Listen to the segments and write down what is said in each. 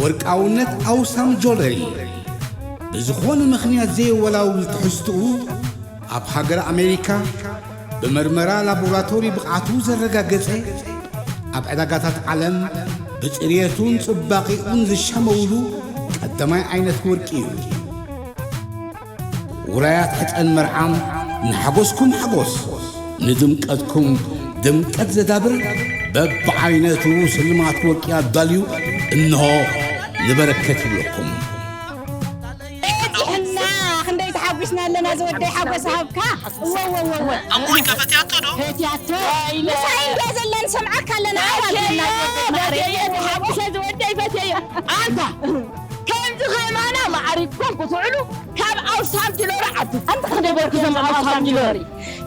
ወርቃውነት ኣውሳም ጆለሪ ብዝኾነ ምኽንያት ዘየወላውል ትሕዝትኡ ኣብ ሃገር ኣሜሪካ ብመርመራ ላቦራቶሪ ብቕዓቱ ዘረጋገጸ ኣብ ዕዳጋታት ዓለም ብጽርየቱን ጽባቒኡን ዝሻመውሉ ቀዳማይ ዓይነት ወርቂ እዩ። ውራያት ሕጸን መርዓም ንሓጎስኩም ሓጎስ፣ ንድምቀትኩም ድምቀት ዘዳብር በብዓይነቱ ስልማት ወርቂ ኣዳልዩ እንሆ ንበረከት ይብለኩም። በዚሕና ክንደይ ተሓጒስና ኣለና ዝወደይ ሓጎስ ሃብካ። እወ፣ እወ፣ እወ፣ እወ። ኣሞይ ከፈትያቶ ዶ? ፈትያቶ። ምሳይ እንድያ ዘለን ሰምዓካ ኣለና። ኣባልና ዝወደይ ማዕረ። ፈትየዮ፣ ተሓጒሰ ዝወደይ ፈትየዮ። ኣንታ ከምዚ ከማና ማዕሪግኩም ክትውዕሉ ካብ ኣውሳም ጅሎሪ ዓዲ። ኣንታ ክንደይ በርኩ ዘም ኣውሳም ጅሎሪ።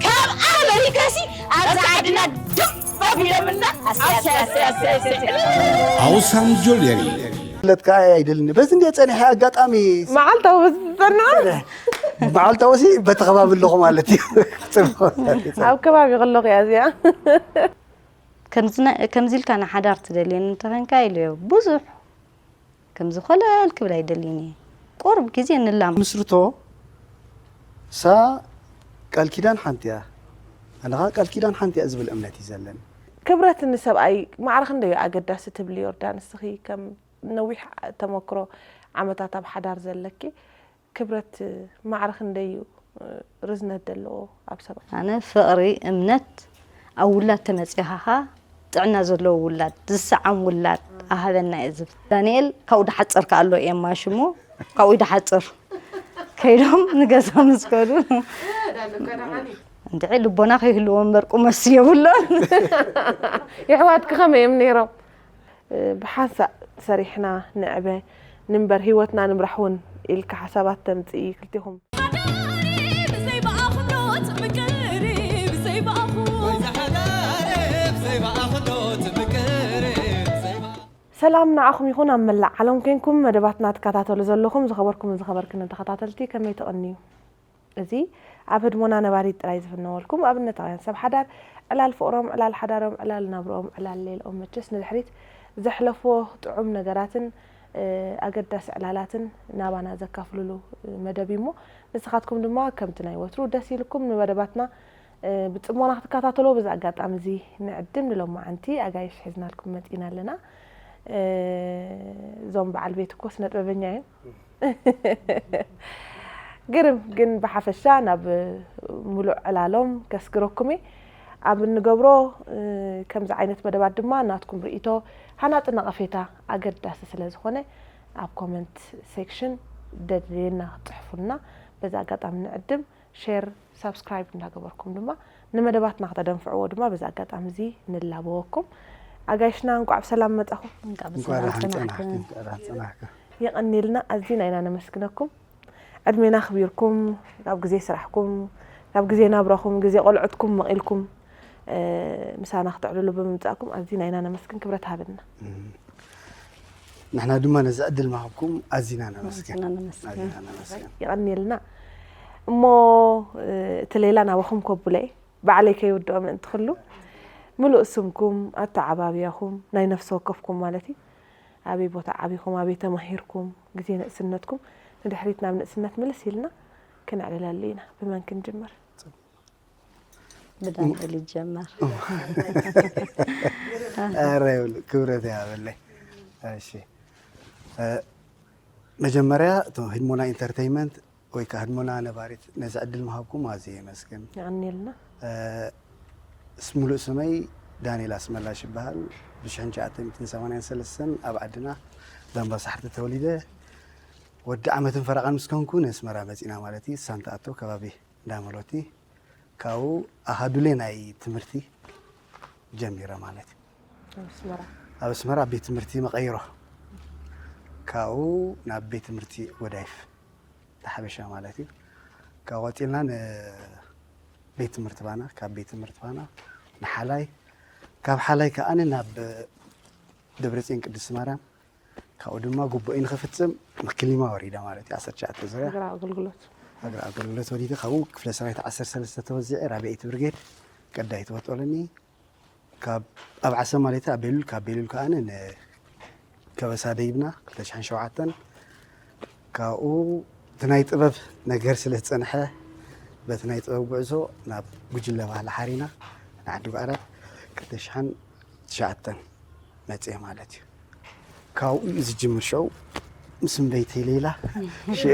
ካብ ኣመሪካሲ ኣብዛ ዓድና ድም ኣቢሎምና። ኣሰይ፣ ኣሰይ፣ ኣሰይ፣ ኣሰይ፣ ኣሰይ። ኣውሳም ጆለሪ። ክፍለጥካ ኣይደልን። በዚ እንደ ጸኒሐ ኣጋጣሚ መዓልታዊ በዚ ዝጸንዐ? መዓልታዊ ሲ በቲ ከባቢ ኣለኹ ማለት እዩ። ጽቡቕ። ኣብ ከባቢ ከለኹ እያ እዚኣ። ከምዚ ና-፣ ከምዚ ኢልካ ንሓዳር ትደልየኒ እንተኾንካ ኢሉ እዮ። ብዙሕ ከምዚ ኮለል ክብል ኣይደልይን እየ። ቁሩብ ግዜ ንላም። ምስርቶ ሳ ቃል ኪዳን ሓንቲ እያ። ኣነ ኸኣ ቃል ኪዳን ሓንቲ እያ ዝብል እምነት እዩ ዘለኒ። ክብረት ንሰብኣይ ማዕረ ክንደይ እዩ ኣገዳሲ ትብሊ ዮርዳን? እስኺ ከም ነዊሕ ተመክሮ ዓመታት ኣብ ሓዳር ዘለኪ፣ ክብረት ማዕረ ክንደይ እዩ ርዝነት ዘለዎ ኣብ ሰብኣይ? ኣነ ፍቕሪ፣ እምነት ኣብ ውላድ ተመጺኻ ኸኣ ጥዕና ዘለዎ ውላድ፣ ዝሰዓም ውላድ ኣሃበና እየ ዝብል። ዳንኤል ካብኡ ድሓጽር ከኣ ኣሎ ኤማ ሽሙ፣ ካብኡ ድሓጽር። ከይዶም ንገዛ ምስ ከዱ፣ እንድዒ ልቦና ከይህልዎ እምበር ቁመስ የብሎን። የሕዋትኪ ከመይ እዮም ነይሮም? ብሓንሳእ ሰሪሕና ንዕበ፣ ንንበር ህይወትና ንምራሕ እውን ኢልካ ሓሳባት ተምጽኢ ክልቴኹም። ሓዳሪ ብዘይ ብኣኹም ዶ ትምቅሪ፣ ብዘይ ብኣኹም። ሰላም ንዓኹም ይኹን፣ ኣብ መላእ ዓለም ኮንኩም መደባትና ትከታተሉ ዘለኹም ዝኸበርኩምን ዝኸበርክንን ተኸታተልቲ ከመይ ትቕንዩ? እዚ ኣብ ህድሞና ነባሪት ጥራይ ዝፍነወልኩም ኣብነታውያን ሰብ ሓዳር፣ ዕላል ፍቕሮም፣ ዕላል ሓዳሮም፣ ዕላል ናብርኦም፣ ዕላል ሌልኦም መቸስ ንድሕሪት ዘሕለፍዎ ጥዑም ነገራትን፣ እ፣ ኣገዳሲ ዕላላትን ናባና ዘካፍሉሉ፣ እ፣ መደብ እዩ እሞ፣ ንስኻትኩም ድማ ከምቲ ናይ ወትሩ ደስ ኢልኩም ንመደባትና፣ እ፣ ብጽሞና ክትከታተልዎ በዚ ኣጋጣሚ እዚ ንዕድም። ንሎማዓንቲ ኣጋይሽ ሒዝናልኩም መጺና ኣለና። እ፣ እዞም በዓል ቤት እኮ ስነ ጥበበኛ እዮም። ግርም። ግን ብሓፈሻ ናብ ምሉእ ዕላሎም ከስግረኩም እየ። ኣብ እንገብሮ፣ እ፣ ከምዚ ዓይነት መደባት ድማ ናትኩም ርእይቶ፣ ሃናጺ ነቐፌታ ኣገዳሲ ስለ ዝኾነ ኣብ ኮመንት ሴክሽን ደድልየና ክትጽሕፉልና በዚ ኣጋጣሚ ንዕድም። ሼር፣ ሳብስክራይብ እንዳገበርኩም ድማ ንመደባትና ከተደንፍዕዎ ድማ በዚ ኣጋጣሚ እዚ ንላበወኩም። ኣጋይሽና እንቋዕ ብሰላም መጻኹም። እንቋዕ እንቋዕ ብሰላም ደሓን ጸናሕኩም። ጸናሕኩም። እንቋዕ ደሓን ጸናሕኩም። የቐንየልና፣ ኣዚና ኢና ነመስግነኩም። ዕድሜና ኣኽቢርኩም ካብ ግዜ ስራሕኩም፣ ካብ ግዜ ናብራኹም፣ ግዜ ቆልዑትኩም መቒልኩም፣ እ፣ ምሳና ክተዕልሉ ብምምጻእኩም ኣዚና ኢና ነመስግን። ክብረት ሃበልና። እም። ንሕና ድማ ነዚ ዕድል ምሃብኩም ኣዚና ነመስግን። ኣዚና ነመስግን። ኣዚና ነመስግን። የቐንየልና። እሞ፣ እ፣ እቲ ሌላ ናባኹም ከብሎ እየ። ባዕለይ ከይውድኦ ምእንቲ ኩሉ፣ ምሉእ ስምኩም፣ ኣተዓባብያኹም፣ ናይ ነፍሲ ወከፍኩም ማለት እዩ። ኣበይ ቦታ ዓቢኹም፣ ኣበይ ተማሂርኩም፣ ግዜ ንእስነትኩም ንድሕሪት ናብ ንእስነት ምልስ ኢልና ክነዕልለሉ ኢና። ብመን ክንጅምር? ብዳንኤል ይጀመር። ኧረ ይብሉ፣ ክብረት ይሃበለይ። እሺ፣ እ፣ መጀመርያ እቶም ህድሞና ኢንተርተይንመንት ወይ ከዓ ህድሞና ነባሪት ነዚ ዕድል ምሃብኩም ኣዝየ የመስግን። የቐንየልና። እ፣ ስ-፣ ሙሉእ ስመይ ዳንኤል ኣስመላሽ ይበሃል። ብሽሕን ትሽዓተ ሚእትን ሰማንያን ሰለስተን ኣብ ዓድና ዛምባ ሳሕርቲ ተወሊደ። ወዲ ዓመትን ፈረቓን ምስ ኮንኩ ንኣስመራ መጺና ማለት እዩ። ሳንታ ኣቶ ከባቢ እንዳ መሎቲ። ካብኡ ኣሃዱሌ ናይ ትምህርቲ ጀሚረ ማለት እዩ። ኣብ ኣስመራ? ኣብ ኣስመራ ቤት ትምህርቲ መቐይሮ። ካብኡ ናብ ቤት ትምህርቲ ወዳይፍ፣ ተሓበሻ ማለት እዩ። ካብኡ ቀጺልና ንቤት ትምህርቲ ባና፣ ካብ ቤት ትምህርቲ ባና ንሓላይ፣ ካብ ሓላይ ከኣ ናብ ደብረጽዮን ቅድስቲ ማርያም፣ ካብኡ ድማ ጉቦኤ ንኽፍጽም መክሊማ ወሪደ ማለት እዩ። ዓሰርተ ትሽዓተ ዙርያ ሃገራዊ ኣገልግሎት። ሃገራዊ ኣገልግሎት ወሪደ፣ ካብኡ ክፍለ ሰራዊት ዓሰርተ ሰለስተ ተወዚዐ፣ ራብዐይቲ ብርጌድ ቀዳይት ወጦለኒ። ካብ፣ ኣብ ዓሰብ ማለት ኣብ ቤሉል፣ ካብ ቤሉል ከኣ ን-፣ ከበሳ ደይብና ክልተ ሽሕን ሸውዓተን። ካብኡ እቲ ናይ ጥበብ ነገር ስለ ዝጸንሐ፣ በቲ ናይ ጥበብ ጉዕዞ ናብ ጉጅለ ባህሊ ሓሪና፣ ንዓዲ ጓዕራት ክልተ ሽሕን ትሽዓተን መጽየ ማለት እዩ። ካብኡ እዩ ዝጅምር ሸው ምስ እምበይተይ ሌላ። ሽ-፣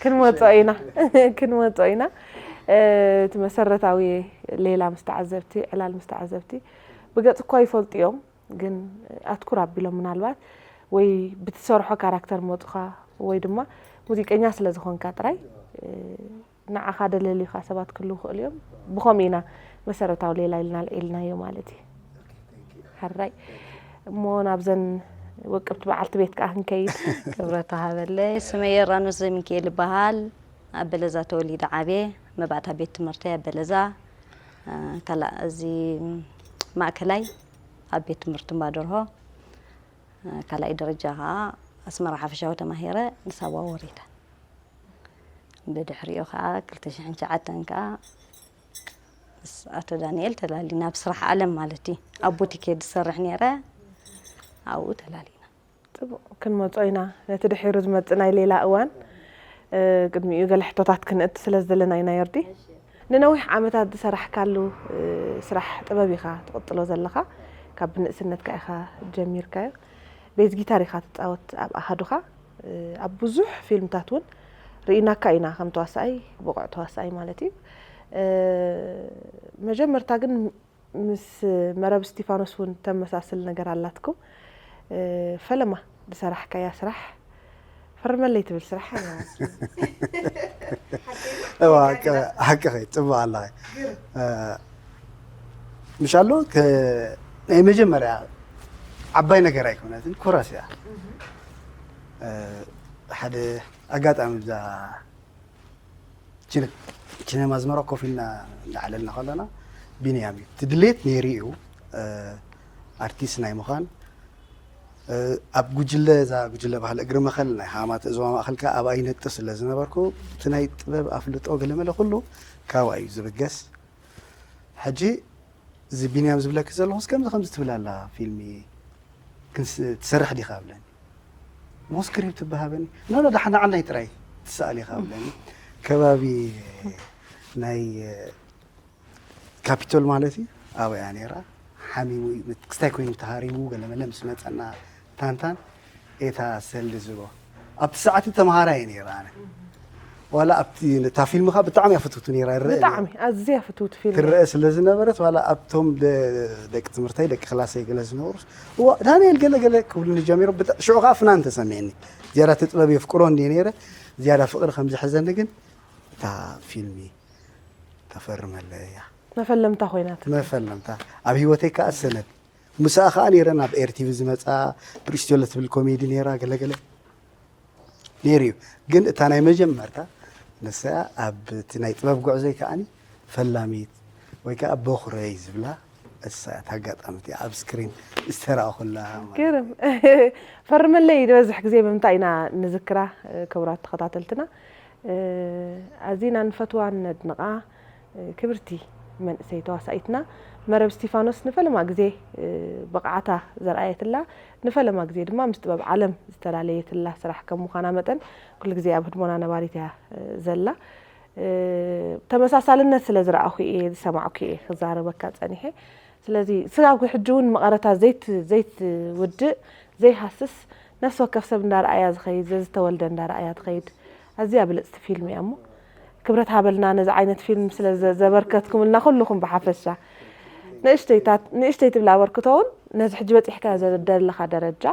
ክንመጾ ኢና። ክንመጾ ኢና። እቲ መሰረታዊ ሌላ ምስ ተዓዘብቲ፣ ዕላል ምስ ተዓዘብቲ ብገጽ እኳ ይፈልጡ እዮም፣ ግን ኣትኩር ኣቢሎም ምናልባት ወይ ብትሰርሖ ካራክተር መጹኻ ወይ ድማ ሙዚቀኛ ስለ ዝኾንካ ጥራይ ንዓኻ ደለልዩኻ ሰባት ክህልዉ ይኽእሉ እዮም። ብኸምኡ ኢና መሰረታዊ ሌላ ኢልና ኣልዒልናዮ ማለት እዩ። ሕራይ እሞ ናብዘን ውቅብቲ በዓልቲ ቤት ከዓ ክንከይድ። ክብረት ሃበለይ። ስመይ ዮርዳኖስ ዘሚካኤል ይበሃል። ኣብ በለዛ ተወሊደ ዓብየ። መባእታ ቤት ትምህርተይ ኣብ በለዛ፣ ካልእ እዚ ማእከላይ ኣብ ቤት ትምህርቲ እምባደርሆ፣ ካልኣይ ደረጃ ከዓ ኣስመራ ሓፈሻዊ ተማሂረ ንሳዋ ወሪደ። ብድሕሪኡ ከዓ ክልተ ሽሕን ትሽዓተን ከዓ ምስ ኣቶ ዳንኤል ተላሊና፣ ኣብ ስራሕ ዓለም ማለት እዩ። ኣብ ቡቲክ እየ ዝሰርሕ ነይረ፣ ኣብኡ ተላሊና። ፅቡቕ፣ ክንመጾ ኢና ነቲ ድሒሩ ዝመጽእ ናይ ሌላ እዋን። ቅድሚኡ ገለ ሕቶታት ክንእቱ ስለ ዝደለና ኢና ዮርዲ። ንነዊሕ ዓመታት ዝሰራሕካሉ ስራሕ ጥበብ ኢኻ ትቕጽሎ ዘለኻ። ካብ ብንእስነትካ ኢኻ ጀሚርካዮ። ቤዝ ጊታር ኢኻ ትጻወት ኣብ ኣሃዱኻ። ኣብ ብዙሕ ፊልምታት እውን ርኢናካ ኢና ከም ተዋሳኣይ፣ ብቑዕ ተዋሳኣይ ማለት እዩ። መጀመርታ ግን ምስ መረብ እስቲፋኖስ እውን ተመሳስል ነገር ኣላትኩም። ፈለማ ዝሰራሕካያ ስራሕ ፈርመለይ ትብል ስራሕ ኣላ። እዋ፣ ሓቅኺ፣ ጽቡቕ ኣለኺ። ምሻሎ፣ ከ-፣ ናይ መጀመርያ ዓባይ ነገር ኣይኮነትን፣ ኮራስ እያ። ሓደ ኣጋጣሚ ብዛ ኪነ-፣ ኪነማ ኣዝመራ ኮፍ ኢልና እንዳዕለልና ከለና፣ ቢንያም እዩ። እቲ ድሌት ነይሩ እዩ፣ ኣርቲስት ናይ ምዃን። ኣብ ጉጅለ፣ እዛ ጉጅለ ባህሊ እግሪ መኸል ናይ ሃማት እዞባ ማእከል ከኣ ኣብኣ ይነጥፍ ስለ ዝነበርኩ፣ እቲ ናይ ጥበብ ኣፍልጦ ገለመለ ኩሉ ካብኣ እዩ ዝብገስ። ሕጂ እዚ ቢንያም ዝብለኪ ዘለኹስ ከምዚ ከምዚ ትብል ኣላ ፊልሚ ክንስ-፣ ትሰርሕ ዲኻ ብለኒ። እሞ ስክሪፕት እባ ሃበኒ። ኖ፣ ኖ፣ ደሓን ንዓናይ ጥራይ ትሰኣል ኢኻ ብለኒ። ከባቢ ናይ ካፒቶል ማለት እዩ። ኣብኣ እያ ነይራ። ሓሚሙ እዩ፣ ክስታይ ኮይኑ ተሃሪሙ ገለመለ ምስ መጸና ታንታን ኤታ ሰልዲ ዝቦ። ኣብቲ ሰዓት ተምሃራይ እየ ነይረ ኣነ። ዋላ ኣብቲ፣ እታ ፊልም ኸኣ ብጣዕሚ እያ ፍትውቲ ነይራ፣ ይረአ ነይሩ። ብጣዕሚ ኣዝያ ፍትውቲ ፊልም። ትረአ ስለ ዝነበረት፣ ዋላ ኣብቶም ደ-፣ ደቂ ትምህርተይ፣ ደቂ ክላሰይ ገለ ዝነበሩስ፣ "እዋ፣ ዳንኤል ገለ ገለ" ክብሉኒ ጀሚሮም። ብጣ-፣ ሽዑ ኸኣ ፍናን ተሰሚዕኒ። ዝያዳ እቲ ጥበብ የፍቅሮ እንድየ ነይረ። ዝያዳ ፍቕሪ ከም ዝሕዘኒ ግን እታ ፊልሚ ተፈርመለይ እያ። መፈለምታ ኮይናትካ። መፈለምታ። ኣብ ህይወተይ ከኣ ሰነድ። ምስኣ ከኣ ነይረ ናብ ኤር ቲቪ ዝመጻ፣ ብሪስቶሎ ትብል ኮሜዲ ነይራ፣ ገለገለ ነይሩ እዩ። ግን እታ ናይ መጀመርታ ንሳ ኣብ እቲ ናይ ጥበብ ጉዕዞይ ከኣኒ ፈላሚት ወይ ከኣ በኹረይ ዝብላ እሳ እያ። እታ ኣጋጣሚ እቲኣ ኣብ ስክሪን ዝተረኣኹላ ማለት እዩ። ግርም። ፈርመለይ ዝበዝሕ ግዜ ብምንታይ ኢና ንዝክራ፣ ክቡራት ተኸታተልትና? ኣዚና ንፈትዋን ነድንቓ ክብርቲ መንእሰይ ተዋሳኢትና መረብ እስቲፋኖስ ንፈለማ ግዜ ብቕዓታ ዘርኣየትላ፣ ንፈለማ ግዜ ድማ ምስ ጥበብ ዓለም ዝተላለየትላ ስራሕ ከም ምዃና መጠን፣ ኩሉ ግዜ ኣብ ህድሞና ነባሪት እያ ዘላ። ተመሳሳልነት ስለ ዝረኣኹ እየ፣ ዝሰማዕኩ እየ ክዛረበካ ጸኒሐ። ስለዚ ስጋብ ሕጂ እውን መቐረታ ዘይት-፣ ዘይትውድእ፣ ዘይሃስስ፣ ነፍሲ ወከፍ ሰብ እንዳረኣያ ዝኸይድ፣ ዘዝተወልደ እንዳረኣያ ትኸይድ ኣዝያ ብልጽቲ ፊልም እያ። እሞ ክብረት ሃበልና ነዚ ዓይነት ፊልም ስለ ዘ-፣ ዘበርከትኩምልና ኩልኹም ብሓፈሻ። ንእሽተይታት-፣ ንእሽተይ ትብል ኣበርክቶ እውን ነዚ ሕጂ በጺሕካዮ ዘለኻ ደረጃ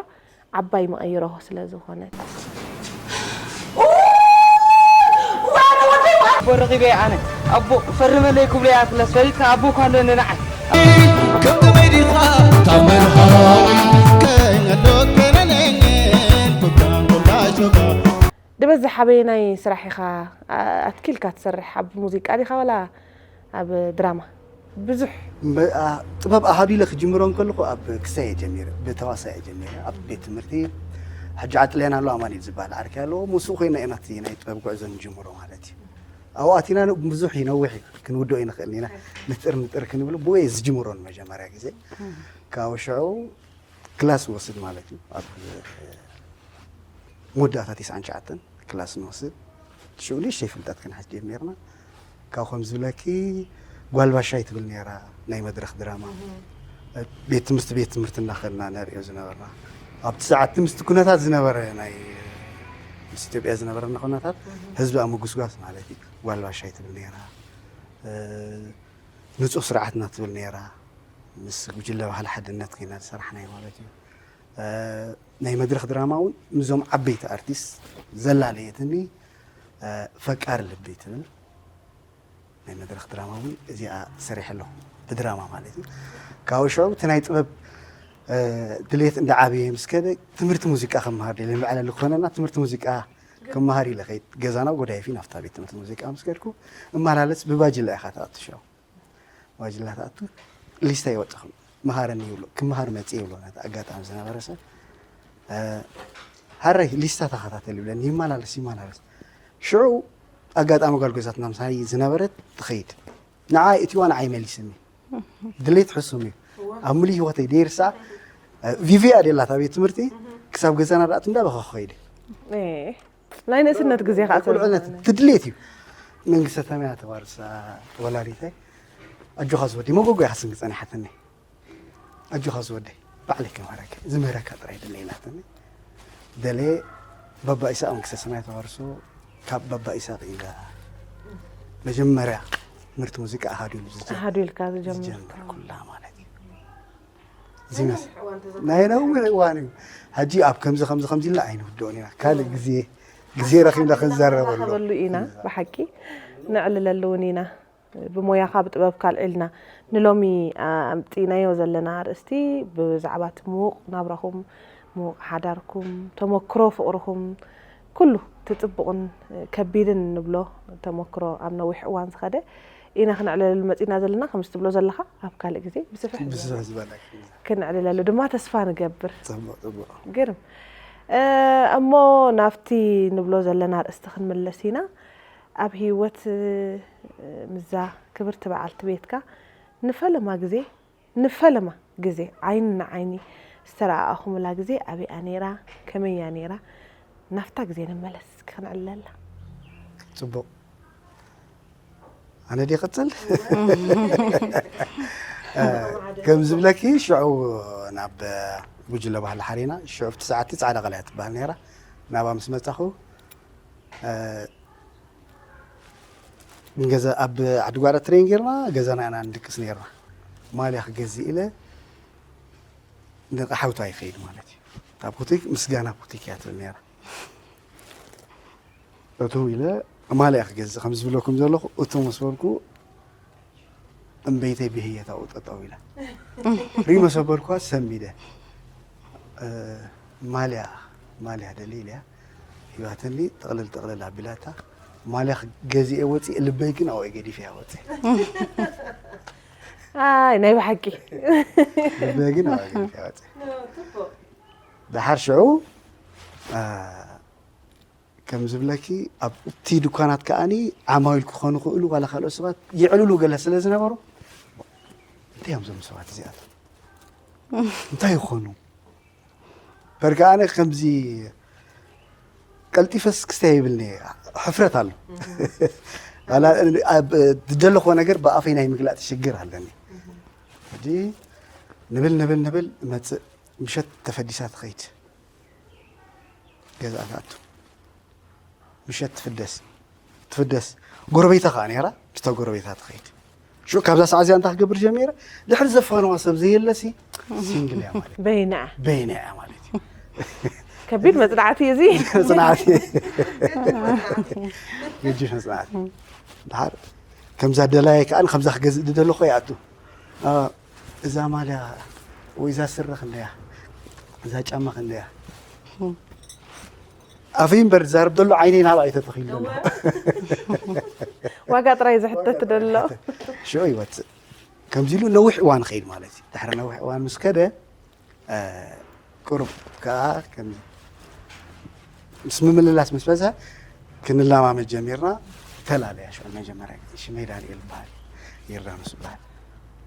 ዓባይ መቐይሮ ስለ ዝኾነት። ኣቦ ረኺበ ኣነ ኣቦ ፈርመለይ ክብሎ እያ ክለስ ፈሊጥካ ኣቦ እኳ ኣለኒ ንዓይ። ከም ከመይ ዲኻ ታመልኻ ከይነሎት ከነነኝን ኩብታን ኩላ ሾባ ድበዝሕ ኣበየናይ ስራሕ ኢኻ ኣ-፣ ኣትኪልካ ትሰርሕ? ኣብ ሙዚቃ ዲኻ ዋላ ኣብ ድራማ? ብዙሕ እምበ-፣ ኣ-፣ ጥበብ ኣሃዱ ኢለ ክጅምሮ እንከለኹ ኣብ ክሳይ እየ ጀሚረ፣ ብተዋሳኢ እየ ጀሚረ። ኣብ ቤት ትምህርቲ ሕጂ ዓጥልያን ኣሎ ኣማኑኤል ዝበሃል ዓርኪ ኣለዎ። ምስኡ ኮይና ኢና እቲ ናይ ጥበብ ጉዕዞ ንጅምሮ ማለት እዩ። ኣብኡ ኣቲና ን-፣ ብዙሕ እዩ፣ ነዊሕ እዩ፣ ክንውድኦ ኣይንኽእልን ኢና። ንጥር ንጥር ክንብል ብኡ እየ ዝጅምሮ ንመጀመርያ ግዜ። ካብኡ ሽዑ ክላስ ንወስድ ማለት እዩ። ኣብ መወዳእታ ተስዓን ትሽዓተን ክላስ ንወስድ። ሽዑ ንእሽተይ ፍልጠት ክንሕዝ ጀሚርና። ካብ ከም ዝብለኪ ጓል ባሻይ ትብል ነይራ ናይ መድረኽ ድራማ። ቤት ትምህርቲ ቤት ትምህርቲ እናኸድና ነርእዮ ዝነበርና ኣብቲ ሰዓት ምስቲ ኩነታት ዝነበረ ናይ ምስ ኢትዮጵያ ዝነበረና ኩነታት ህዝቢ ኣብ ምጉስጓስ ማለት እዩ። ጓል ባሻይ ትብል ነይራ። ንጹህ ስርዓትና ትብል ነይራ። ምስ ጉጅለ ባህሊ ሓድነት ኮይና ዝሰራሕናዮ ማለት እዩ። ናይ መድረኽ ድራማ እውን ምስዞም ዓበይቲ ኣርቲስት ዘላለየትኒ ፈቃር ልቢ ትብል ናይ መድረኽ ድራማ እውን እዚኣ ሰሪሐ ኣለኹ። ብድራማ ማለት እዩ። ካብኡ ሽዑ እቲ ናይ ጥበብ ድሌት እንዳ ዓብየ ምስ ከደ ትምህርቲ ሙዚቃ ከመሃር ደልየ። ንባዕለ ልኮነና ትምህርቲ ሙዚቃ ክመሃር ኢለ ከይድ ገዛና ጎዳይፊ ናብታ ቤት ትምህርቲ ሙዚቃ ምስ ከድኩ እመላለስ ብባጅላ ኢኻ ትኣቱ ሽዑ። ባጅላ ትኣቱ ሊስታ ይወጣኹም መሃረኒ ይብሎ ክመሃር መጽእ ይብሎ ነቲ ኣጋጣሚ ዝነበረ ሰብ ሃረይ ሊስታ ተኸታተል ይብለኒ ይመላለስ ይመላለስ ሽዑ ኣጋጣሚ ጓል ገዛትና ምሳይ ዝነበረት ትኸይድ ንዓ እቲዋ ንዓይ መሊስኒ ድሌት ሕሱም እዩ ኣብ ሙሉ ህይወተይ ደይርሳ ቪቪ ኣደላታ ቤት ትምህርቲ ክሳብ ገዛና ዳኣት እንዳበኸ ኸይደ ናይ ንእስነት ግዜ ከዓ ቁልዕነት ትድሌት እዩ መንግስተ ሰማያ ተዋርሳ ወላዲተይ ኣጆኻ ዝወዲ መጎጎ ኢኻ ስንግ ጸኒሓትኒ ኣጆኻ ዝወዲ ባዕለይ ከማረክ ዝምህረካ ጥራይ ድለ ኢላትኒ ደለ ባባ ኢሳቅ መንግስተ ሰማያ ተዋርሶ ካብ ባባ ኢሳቅ ኢላ መጀመርያ ትምህርቲ ሙዚቃ ኣሃዱ ኢሉ ዝጀምር ኣሃዱ ኢልካ ዝጀምር ዝጀምር ኩላ ማለት እዩ ናይ ነዊሕ እዋን እዩ። ሕጂ ኣብ ከምዚ ከምዚ ከምዚ ኢልና ኣይንውድኦን ኢና። ካልእ ግዜ ግዜ ረኺብና ክንዛረበሉ። ንራኸበሉ ኢና ብሓቂ ነዕልለሉ እውን ኢና። ብሞያኻ ብጥበብካ ኣልዒልና ንሎሚ ኣምፂእናዮ ዘለና ኣርእስቲ ብዛዕባ እቲ ምዉቕ ናብራኹም ምዉቕ ሓዳርኩም ተመክሮ ፍቕርኹም ኩሉ እቲ ፅቡቕን ከቢድን ንብሎ ተመክሮ ኣብ ነዊሕ እዋን ዝኸደ ኢና ክነዕልለሉ መፂና ዘለና ከምዚ ትብሎ ዘለኻ ኣብ ካልእ ግዜ ብስፍሕ ብስፍሕ ዝበለ ክነዕልለሉ ድማ ተስፋ ንገብር። ፅቡቕ ፅቡቕ። ግርም እሞ ናብቲ ንብሎ ዘለና ኣርእስቲ ክንምለስ ኢና። ኣብ ህይወት ምዛ ክብርቲ በዓልቲ ቤትካ ንፈለማ ግዜ ንፈለማ ግዜ ዓይኒ ንዓይኒ ዝተረኣኣኹምላ ግዜ ኣበይኣ ነይራ? ከመይያ ነይራ? ናብታ ግዜ ንመለስ እስኪ ክንዕልለላ። ፅቡቕ ኣነ ድየ ክቕፅል ከም ዝብለኪ ሽዑ ናብ ጉጅለ ባህሊ ሓሪና ሽዑ ኣብቲ ሰዓቲ ፃዕዳ ቀላይ ትበሃል ነይራ ናብኣ ምስ መፃኹ ገዛ ኣብ ዓዲ ጓዕዳ ትሬን ጌርና ገዛና ኢና ንድቅስ ኔርና። ማልያ ክገዝእ ኢለ ንሓውታ ይኸይድ ማለት እዩ። ኣብ ቡቲክ ምስጋና ቡቲክ እያ ትብል ኔራ። እትው ኢለ ማልያ ክገዝእ ከም ዝብለኩም ዘለኹ እትው ምስ በልኩ እምበይተይ ብህየት ኣብኡ ጠጠው ኢላ ሪመ ሰበርኳ ሰሚደ ማልያ ማልያ ደሊ ኢለያ ሂባተኒ ጥቕልል ጥቕልል ኣቢላታ ማልያ ገዚኤ ወፂእ ልበይ ግን ኣብኡ ገዲፈያ ወፂእ ኣይ ናይ ብሓቂ ልበይ ግን ኣብኡ ገዲፈያ ወፂእ ደሓር ሽዑ ከም ዝብለኪ ኣብቲ ድኳናት ከዓኒ ዓማዊል ክኾኑ ክእሉ ዋላ ካልኦት ሰባት ይዕልሉ ገለ ስለ ዝነበሩ እንታይ እዮም ዞም ሰባት እዚኣቶም እንታይ ይኾኑ በር ከዓኒ ከምዚ ቀልጢፈስ ክስታይ ይብልኒ ሕፍረት ኣሎ ዝደለኹዎ ነገር ብኣፈይ ናይ ምግላእ ሽግር ኣለኒ ሕጂ ንብል ንብል ንብል መፅእ ምሸት ተፈዲሳ ትኸይድ ገዝኣ ትኣቱ ምሸት ትፍደስ ትፍደስ ጎረቤታ ከዓ ነይራ ምስታ ጎረቤታ ትኸይድ ሽዑ ካብዛ ሰዓት እዚኣ እንታይ ክገብር ጀሚረ ድሕሪ ዘፋነዋ ሰብ ዘየለሲ ሲንግል እያ ማለት እዩ በይንዓ በይና እያ ማለት እዩ ከቢድ መፅናዕቲ እዩ እዚ መፅናዕቲ ገጅፍ መፅናዕቲ ድሓር ከምዛ ደላየ ከዓ ከምዛ ክገዝእ ዝደለኹ ይኣቱ እዛ ማልያ ወይ እዛ ስረ ክንደያ እዛ ጫማ ክንደያ ኣፈይ እምበር ዝዛረብ ዘሎ ዓይነይ ናብኣ እዩ ተተኺሉ ዘሎ ዋጋ ጥራይ ዝሕተት ደሎ ሽዑ ይወፅእ ከምዚ ኢሉ ነዊሕ እዋን ይኸይድ ማለት እዩ ድሕሪ ነዊሕ እዋን ምስ ከደ ቁሩብ ከዓ ከም ምስ ምምልላስ ምስ በዝሐ ክንላማመድ ጀሚርና ተላለያ ሽዑ መጀመርያ ግዜ ሽመይ ዳንኤል ይበሃል ይርዳኖስ ይበሃል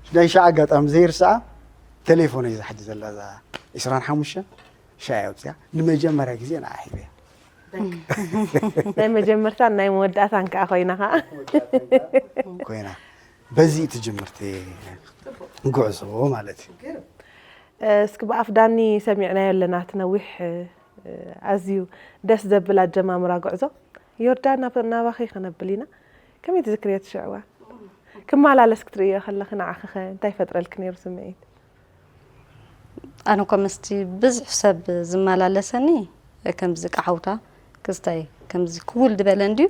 ሽዳይ ሻዕ ኣጋጣሚ ዘይርስዓ ቴሌፎነይ እዛ ሕጂ ዘላ እዛ ዒስራን ሓሙሽተን ሻሂ ኣውፅያ ንመጀመርያ ግዜ ንዓ ሂበያ። ናይ መጀመርታን ናይ መወዳእታን ከዓ ኮይና ከዓ ኮይና በዚ ትጅምርቲ ጉዕዞ ማለት እዩ። እስኪ ብኣፍ ዳኒ ሰሚዕናዮ ኣለና እቲ ነዊሕ ኣዝዩ ደስ ዘብል ኣጀማምራ ጉዕዞ። ዮርዳን ናባኺ ክነብል ኢና። ከመይ ትዝክርዮ ትሽዕዋ ክመላለስ ክትርእዮ ከለኺ ንዓኺ ኸ እንታይ ይፈጥረልኪ ነይሩ ስምዒት? ኣነ እኮ ምስቲ ብዙሕ ሰብ ዝመላለሰኒ ከምዚ ቃሓውታ ክስታይ ከምዚ ክውል ዝበለ እንድዩ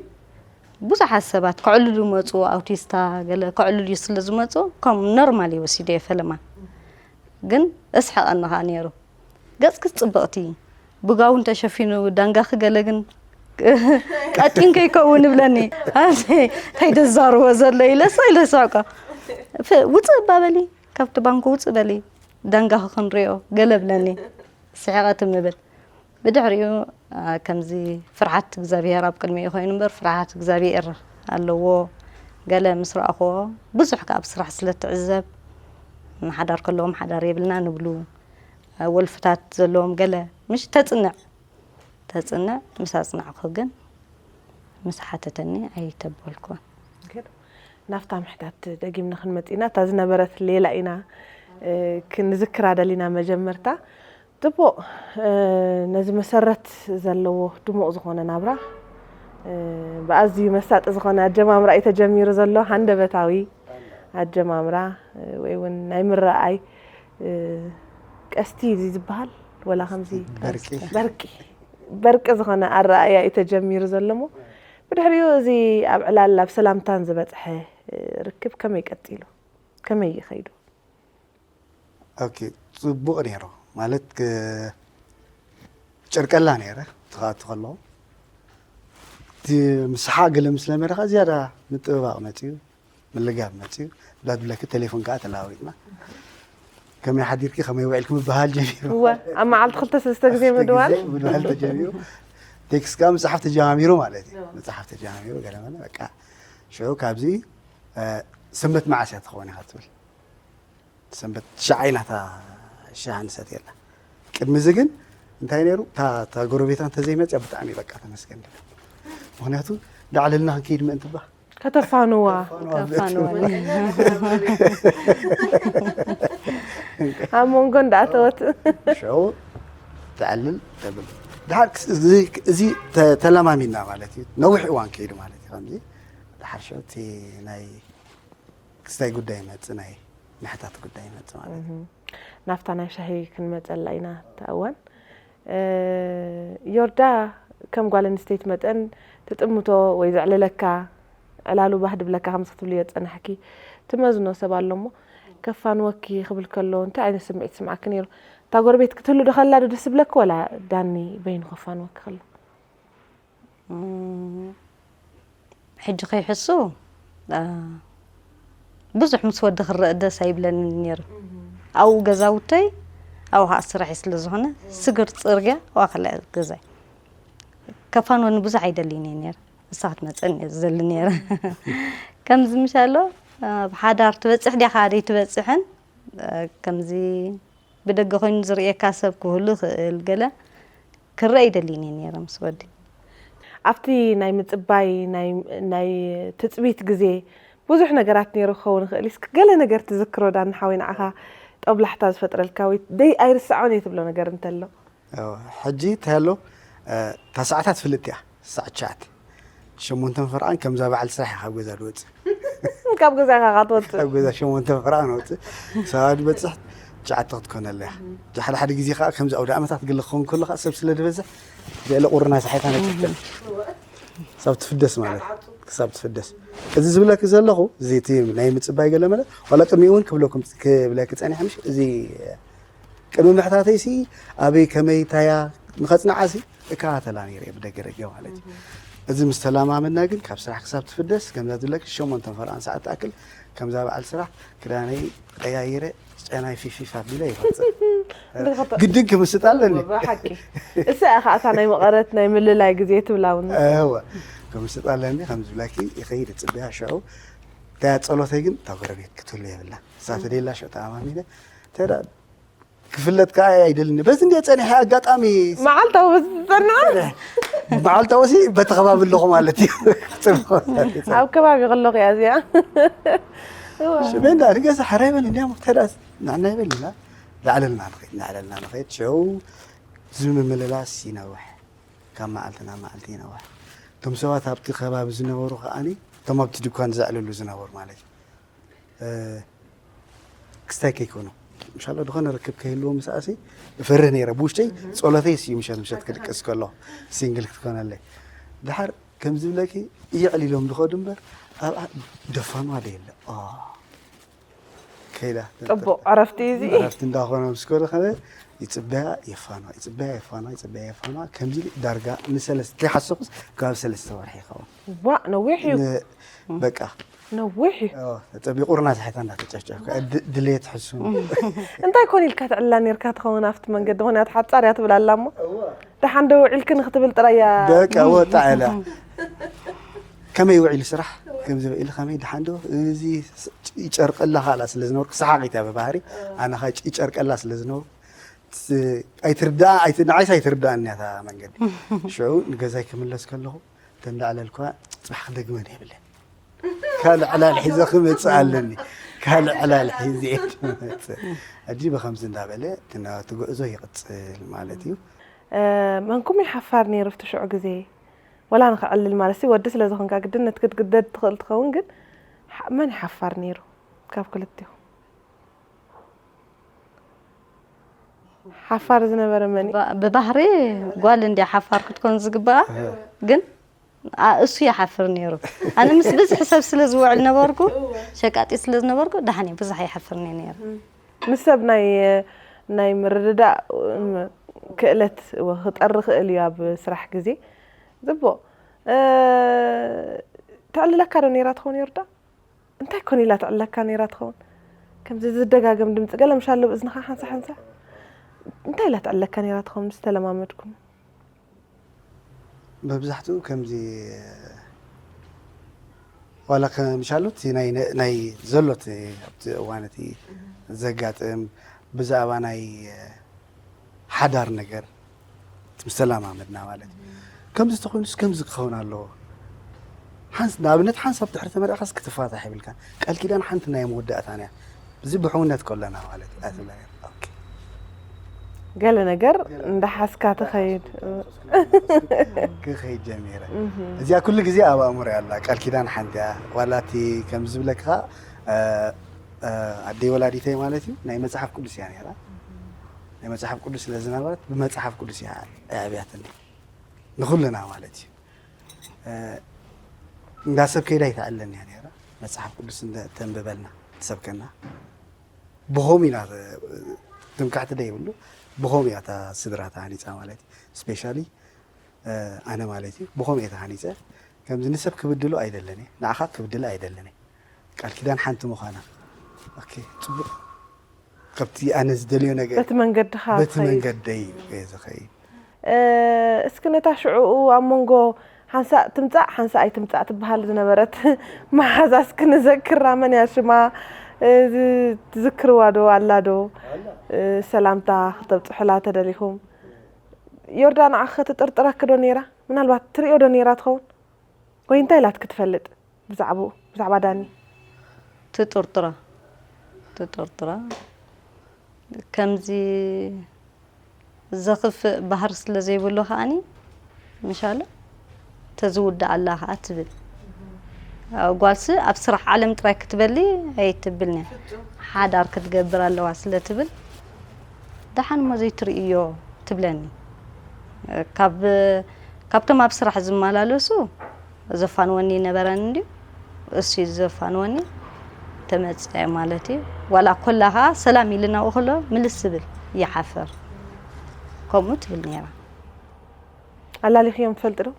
ብዙሓት ሰባት ከዕልሉ ይመፁ ኣውቲስታ ገለ ከዕልሉ እዩ ስለ ዝመፁ ከም ኖርማል እዩ ወሲደ ፈለማ ግን እስሐቐኒ ከዓ ነይሩ ገፅኪ ፅብቕቲ ብጋውን ተሸፊኑ ዳንጋኺ ገለ ግን ቀጢን ከይከውን ይብለኒ እንታይ ደዛርቦ ዘሎ ኢለሳ ኢለስሕቆ ውፅእ እባ በሊ ካብቲ ባንኮ ውፅእ በሊ ዳንጋኺ ክንሪኦ ገለ ብለኒ ስሒቐ ትም እብል ብድሕሪኡ ከምዚ ፍርሓት እግዚኣብሄር ኣብ ቅድሚኡ ኮይኑ እምበር ፍርሓት እግዚኣብሄር ኣለዎ ገለ ምስ ረኣኽዎ ብዙሕ ካብ ስራሕ ስለ ትዕዘብ ንሓዳር ከለዎም ሓዳር የብልና ንብሉ ወልፍታት ዘለዎም ገለ ምሽ ተፅንዕ ተፅንዕ ምስ ኣፅናዕኩ ግን ምስ ሓተተኒ ኣይተበልኩን። ናብታ ምሕታት ደጊምና ክንመፅእ ኢና። እታ ዝነበረት ሌላ ኢና ክንዝክራ ደሊና መጀመርታ። ፅቡቕ ነዚ መሰረት ዘለዎ ድሙቕ ዝኾነ ናብራ ብኣዝዩ መሳጢ ዝኾነ ኣጀማምራ እዩ ተጀሚሩ ዘሎ። ሃንደበታዊ ኣጀማምራ ወይ እውን ናይ ምረኣይ ቀስቲ እዚ ዝበሃል ወላ ከምዚ በርቂ በርቂ ዝኾነ ኣረኣእያ እዩ ተጀሚሩ ዘሎ እሞ ብድሕሪኡ እዚ ኣብ ዕላል ኣብ ሰላምታን ዝበፅሐ ርክብ ከመይ ቀፂሉ? ከመይ እዩ ከይዱ? ኦኬ ፅቡቕ ነይሩ ማለት ጨርቀላ ነይረ ትኸኣቱ ከለኹ እቲ ምስሓ ገለ ምስ ለመደ ከዓ ዝያዳ ምጥብባቕ መፅኡ ምልጋብ መፅኡ ዳድብለኪ ቴሌፎን ከዓ ተለዋዊጥና ከመይ ሓዲርኪ ከመይ ውዒልኪ ምበሃል ጀሚሩ እወ ኣብ መዓልቲ ክልተ ሰለስተ ግዜ ምድዋል ምድዋል ተጀሚሩ ቴክስት ከዓ ምፅሓፍ ተጀማሚሩ ማለት እዩ ምፅሓፍ ተጀማሚሩ ገለመለ በቃ ሽዑ ካብዚ ሰንበት መዓስ እያ ትኸውን ኢኻ ትብል ሰንበት ትሽዓ ኢላ እታ ሻሃ ንሰትየላ ቅድሚ እዚ ግን እንታይ ነይሩ እታ ጎረቤታ እንተዘይመፅያ ብጣዕሚ በቃ ተመስገን ድብል ምክንያቱ ዳዕለልና ክንከይድ ምእንቲ ባ ከተፋንዋ ከፋንወኒ ኣብ መንጎ እንዳኣተወት ሽዑ ተዕልል ተብል ድሓር እዚ ተለማሚና ማለት እዩ ነዊሕ እዋን ከይዱ ማለት እዩ ከምዚ ድሓር ሽዑ እቲ ናይ ክስታይ ጉዳይ ይመፅእ ናይ ምሕታት ጉዳይ ይመፅእ ማለት እዩ ናብታ ናይ ሻሂ ክንመፀላ ኢና እታ እዋን ዮርዳ ከም ጓል ኣንስተይቲ መጠን ትጥምቶ ወይ ዘዕልለካ ዕላሉ ባህ ድብለካ ከምዚ ክትብልዮ ዝፀናሕኪ ትመዝኖ ሰብ ኣሎ እሞ ከፋንወኪ ክብል ከሎ እንታይ ዓይነት ስምዒት ይስምዓኪ ነይሩ? እታ ጎረቤት ክትህሉ ዶ ከላ ዶ ደስ ዝብለኪ ወላ ዳኒ በይኑ ከፋንወኪ ከሎ? ሕጂ ከይሕሱ ብዙሕ ምስ ወዲ ክረአ ደስ ኣይብለንን ነይሩ ኣብኡ ገዛውተይ ኣብኡ ከዓ ስራሐይ ስለ ዝኾነ ስግር ፅርግያ ኣብኣ ከላ ገዛይ ከፋንወኒ ብዙሕ ኣይደልይን እየ ነይረ ንሳ ክትመፀኒ እየ ዝደሊ ነይረ ከምዚ ምሻሎ ኣብ ሓዳር ትበፅሕ ዲያ ከዓ ደይትበፅሕን ከምዚ ብደገ ኮይኑ ዝርእየካ ሰብ ክህሉ ይኽእል ገለ ክረአ ይደልይን እየ ነይረ ምስ ወዲ። ኣብቲ ናይ ምጽባይ ናይ ትጽቢት ግዜ ብዙሕ ነገራት ነይሩ ክኸውን ይኽእል እዩ። እስኪ ገለ ነገር ትዝክሮ ዳኒ ሓወይ ንዓኻ ጦብላሕታ ዝፈጥረልካ ወይ ደይ ኣይርስዖን እየ ትብሎ ነገር እንተሎ? ሕጂ እንታይ ኣሎ እታ ሰዓታት ፍልጥቲ እያ ሰዓት ትሽዓተ ሸሞንተን ፈርቓን ከምዛ በዓል ስራሕ እየ ካብ ገዛ ዝወፅእ ካብ ገዛኻ ኢኻ ትወፅእ ካብ ገዛ ሸሞንተን ፈርቓን ወፅእ ክሳብ ዝበፅሕ ትሽዓተ ክትኮነላ እያ ሓደ ሓደ ግዜ ከዓ ከምዚ ኣውደ ኣመታት ገለ ክኸውን ከሎ ከዓ ሰብ ስለ ዝበዝሕ ልዕሊ ቁሪ ናይ ሰሓይታ ነጭፍን ክሳብ ትፍደስ ማለት ክሳብ ትፍደስ እዚ ዝብለኪ ዘለኹ እዚ እቲ ናይ ምፅባይ ገለ መለ ዋላ ቅድሚኡ እውን ክብለኩም ክብለኪ ፀኒሐ ምሽ እዚ ቅድሚ ምሕታተይሲ ኣበይ ከመይ ታያ ንኸፅንዓሲ እከታተላ ነይረ እየ ብደገ ደገ ማለት እዩ። እዚ ምስ ተለማመድና ግን ካብ ስራሕ ክሳብ ትፍደስ ከምዛ ዝብለኪ ሸሞንተን ፈርቓን ሰዓት ትኣክል ከምዛ በዓል ስራሕ ክዳነይ ቀያይረ ጨናይ ፊፊፍ ኣቢለ ይወፅእ። ግድን ክምስጥ ኣለኒ። ብሓቂ እሳ እያ ከዓ እታ ናይ መቐረት ናይ ምልላይ ግዜ ትብላ እውን እወ ክምስጥ ኣለኒ ከም ዝብለኪ ይኸይድ እፅበያ ሽዑ እንታይ ጸሎተይ ግን እታ ጎረቤት ክትህሉ የብላ እሳ ተደላ ሽዑ ተኣማሚነ ተዳ ክፍለጥ ከዓ ኣይደልን። በዚ እንደ ፀኒሐ ኣጋጣሚ መዓልታዊ ዝፀንዐ መዓልታዊ ሲ በቲ ከባቢ ኣለኹ ማለት እዩ። ክፅብቕ ኣብ ከባቢ ከለኹ እያ እዚኣ። ሽሜንዳ ንገዛ ሕራይ በል እንዲያም ተዳስ ናዕና ይበል ኢና። ላዕለልና ንኸይድ ላዕለልና ንኸይድ ሸው እዚ ምምልላስ ይነውሕ። ካብ መዓልቲ ናብ መዓልቲ ይነውሕ። እቶም ሰባት ኣብቲ ከባቢ ዝነበሩ ከዓኒ እቶም ኣብቲ ድኳን ዘዕልሉ ዝነበሩ ማለት እዩ። ክስታይ ከይኮኑ ምሻሎ ዝኾነ ርክብ ከይህልዎ ምስኣሲ እፈርህ ነይረ። ብውሽተይ ጸሎተይ እዩ ምሸት ምሸት ክድቅስ ከሎ ሲንግል ክትኮነለይ። ድሓር ከም ዝብለኪ እየዕሊሎም ዝኸዱ እምበር ኣብኣ ደፋኑ ኣደ የለ። ከይዳ ጥቡቕ ዕረፍቲ እዩ እዚ። ዕረፍቲ እንዳኾነ ምስ ከደ ከደ ይፅበያ የፋና ይፅበያ የፋና ይፅበያ የፋና ከምዚ ዳርጋ ንሰለስተ ሓሰኹስ ከባቢ ሰለስተ ወርሒ ይኸውን። ዋእ ነዊሕ እዩ። ን- በቃ ነዊሕ እዩ። ጸቢቑርና ሳሒታ እንዳተጨፍጨፍ ድሌት ሕሱ እንታይ ኮን ኢልካ ትዕላ ነርካ ትኸውን ኣብቲ መንገዲ? ምክንያቱ ሓፃር እያ ትብል ኣላ እሞ ደሓን ዶ ውዒልክን ክትብል ጥራይ እያ። በቃ ወጣ ኢላ ከመይ ውዒሉ ስራሕ ከምዚ ውዒሉ ከመይ ደሓን ዶ እዚ ይጨርቀላ ካላ ስለ ዝነበርኩ ሰሓቂት እያ ብባህሪ ኣነ ኸ ይጨርቀላ ስለ ዝነበርኩ ኣይትርዳእ ኣይት- ንዓይስ ኣይትርዳእን እያ እታ መንገዲ ሽዑ ንገዛይ ክምለስ ከለኹ ተንዳዕለልኳ ፅባሕ ክደግመን የብለን ካልእ ዕላል ሒዘ ክመፅእ ኣለኒ ካልእ ዕላል ሒዘ እየ ክመፅእ ሕጂ ብከምዚ እንዳበለ እቲ ናቱ ጉዕዞ ይቕፅል ማለት እዩ መንኩም ይሓፋር ነይሩ ኣብቲ ሽዑ ግዜ ወላ ንክዕልል ማለት ሲ ወዲ ስለ ዝኾንካ ግድን ነቲ ክትግደድ ትኽእል ትኸውን ግን ሓ- መን ይሓፋር ነይሩ ካብ ክልቲኹም ሓፋር ዝነበረ መን እዩ? ባ- ብባህሪ ጓል እንዲያ ሓፋር ክትኮን ዝግባኣ ግን ኣ- እሱ ይሓፍር ነይሩ ኣነ ምስ ብዝሒ ሰብ ስለ ዝውዕል ነበርኩ ሸቃጢ ስለ ዝነበርኩ ዳሓን ብዙሕ ይሓፍርኒ ነይሩ ምስ ሰብ ናይ ናይ ምርድዳእ እም፣ ክእለት ወ- ክጠሪ ክእል እዩ ኣብ ስራሕ ግዜ ፅቡቕ እ፣ ተዕልለካ ዶ ነይራ ትኸውን ዮርዳ እንታይ ኮን ኢላ ተዕልለካ ነይራ ትኸውን ከምዚ ዝደጋገም ድምፂ ገለ ምሻ ኣሎ ብእዝንኻ ሓንሳ ሓንሳ እንታይ ኢላ ተዕልለካ ነይራ ትኸውን ምስ ተለማመድኩም መብዛሕትኡ ከምዚ ዋላ ከምሻሉ እቲ ናይ ናይ ዘሎ እቲ ኣብቲ እዋን እቲ ዘጋጥም ብዛዕባ ናይ ሓዳር ነገር ምስ ተላማመድና ማለት እዩ ከምዚ ተኮይኑስ ከምዚ ክኸውን ኣለዎ ሓንስ ንኣብነት ሓንሳብ ድሕሪ ተመርዕኻስ ክትፋታሕ ይብልካ ቃል ኪዳን ሓንቲ ናይ መወዳእታን እያ እዚ ብሕውነት ከለና ማለት እዩ ኣትብላ እያ ኦኬ ገለ ነገር እንዳሓዝካ ትኸይድ ክኸይድ ጀሚረ እዚኣ ኩሉ ግዜ ኣብ ኣእምሮ ኣላ ቃል ኪዳን ሓንቲ እያ ዋላ እቲ ከም ዝብለካ ኣደይ ወላዲተይ ማለት እዩ ናይ መፅሓፍ ቅዱስ እያ ነራ ናይ መፅሓፍ ቅዱስ ስለ ዝነበረት ብመፅሓፍ ቅዱስ እያ ኣዕብያትኒ ንኩልና ማለት እዩ እንዳ ሰብ ከይዳ ይተኣለኒ እያ ነራ መፅሓፍ ቅዱስ ተንብበልና ትሰብከና ብኸም ኢና ትምክሕቲ ደ ይብሉ ብኸም እያ እታ ስድራ ተሃኒፃ ማለት እዩ ስፔሻሊ ኣነ ማለት እዩ ብኸም እየ ተሃኒፀ ከምዚ ንሰብ ክብድሎ ኣይደለኒ ንዓኻ ክብድለ ኣይደለኒ ቃል ኪዳን ሓንቲ ምዃና ኦኬ ፅቡቅ ካብቲ ኣነ ዝደልዮ ነገር በቲ መንገድኻ በቲ ትኸይድ። መንገደይ እየ ዝኸይድ እስኪ ነታ ሽዑኡ ኣብ መንጎ ሓንሳእ ትምፃእ ሓንሳእ ኣይትምፃእ ትበሃል ዝነበረት መሓዛ እስኪ ንዘክራ መን እያ ሽማ እዚ ትዝክርዋ ዶ ኣላ ዶ ሰላምታ ክተብፅሑላ ተደሊኹም ዮርዳ ንዓኸ ትጥርጥረኪ ዶ ነይራ ምናልባት ትሪኦ ዶ ነይራ ትኸውን ወይ እንታይ ኢላትኪ ትፈልጥ ብዛዕባኡ ብዛዕባ ዳኒ ትጥርጥራ ትጥርጥራ ከምዚ ዘኽፍእ ባህሪ ስለ ዘይብሉ ከዓኒ ምሻለ ተዝውዳእ ኣላ ከዓ ትብል ጓልሲ ኣብ ስራሕ ዓለም ጥራይ ክትበሊ ኣይትብልኒ ሓዳር ክትገብር ኣለዋ ስለ ትብል ደሓን እሞ ዘይትርእዮ ትብለኒ ካብ ካብቶም ኣብ ስራሕ ዝመላለሱ ዘፋንወኒ ይነበረን እንድዩ እሱ እዩ ዘፋንወኒ ተመፀ ማለት እዩ ዋላ ኮላ ከዓ ሰላም ኢልና ከሎ ምልስ ዝብል ይሓፍር ከምኡ ትብል ነይራ ኣላሊኽዮም ትፈልጢ ዶ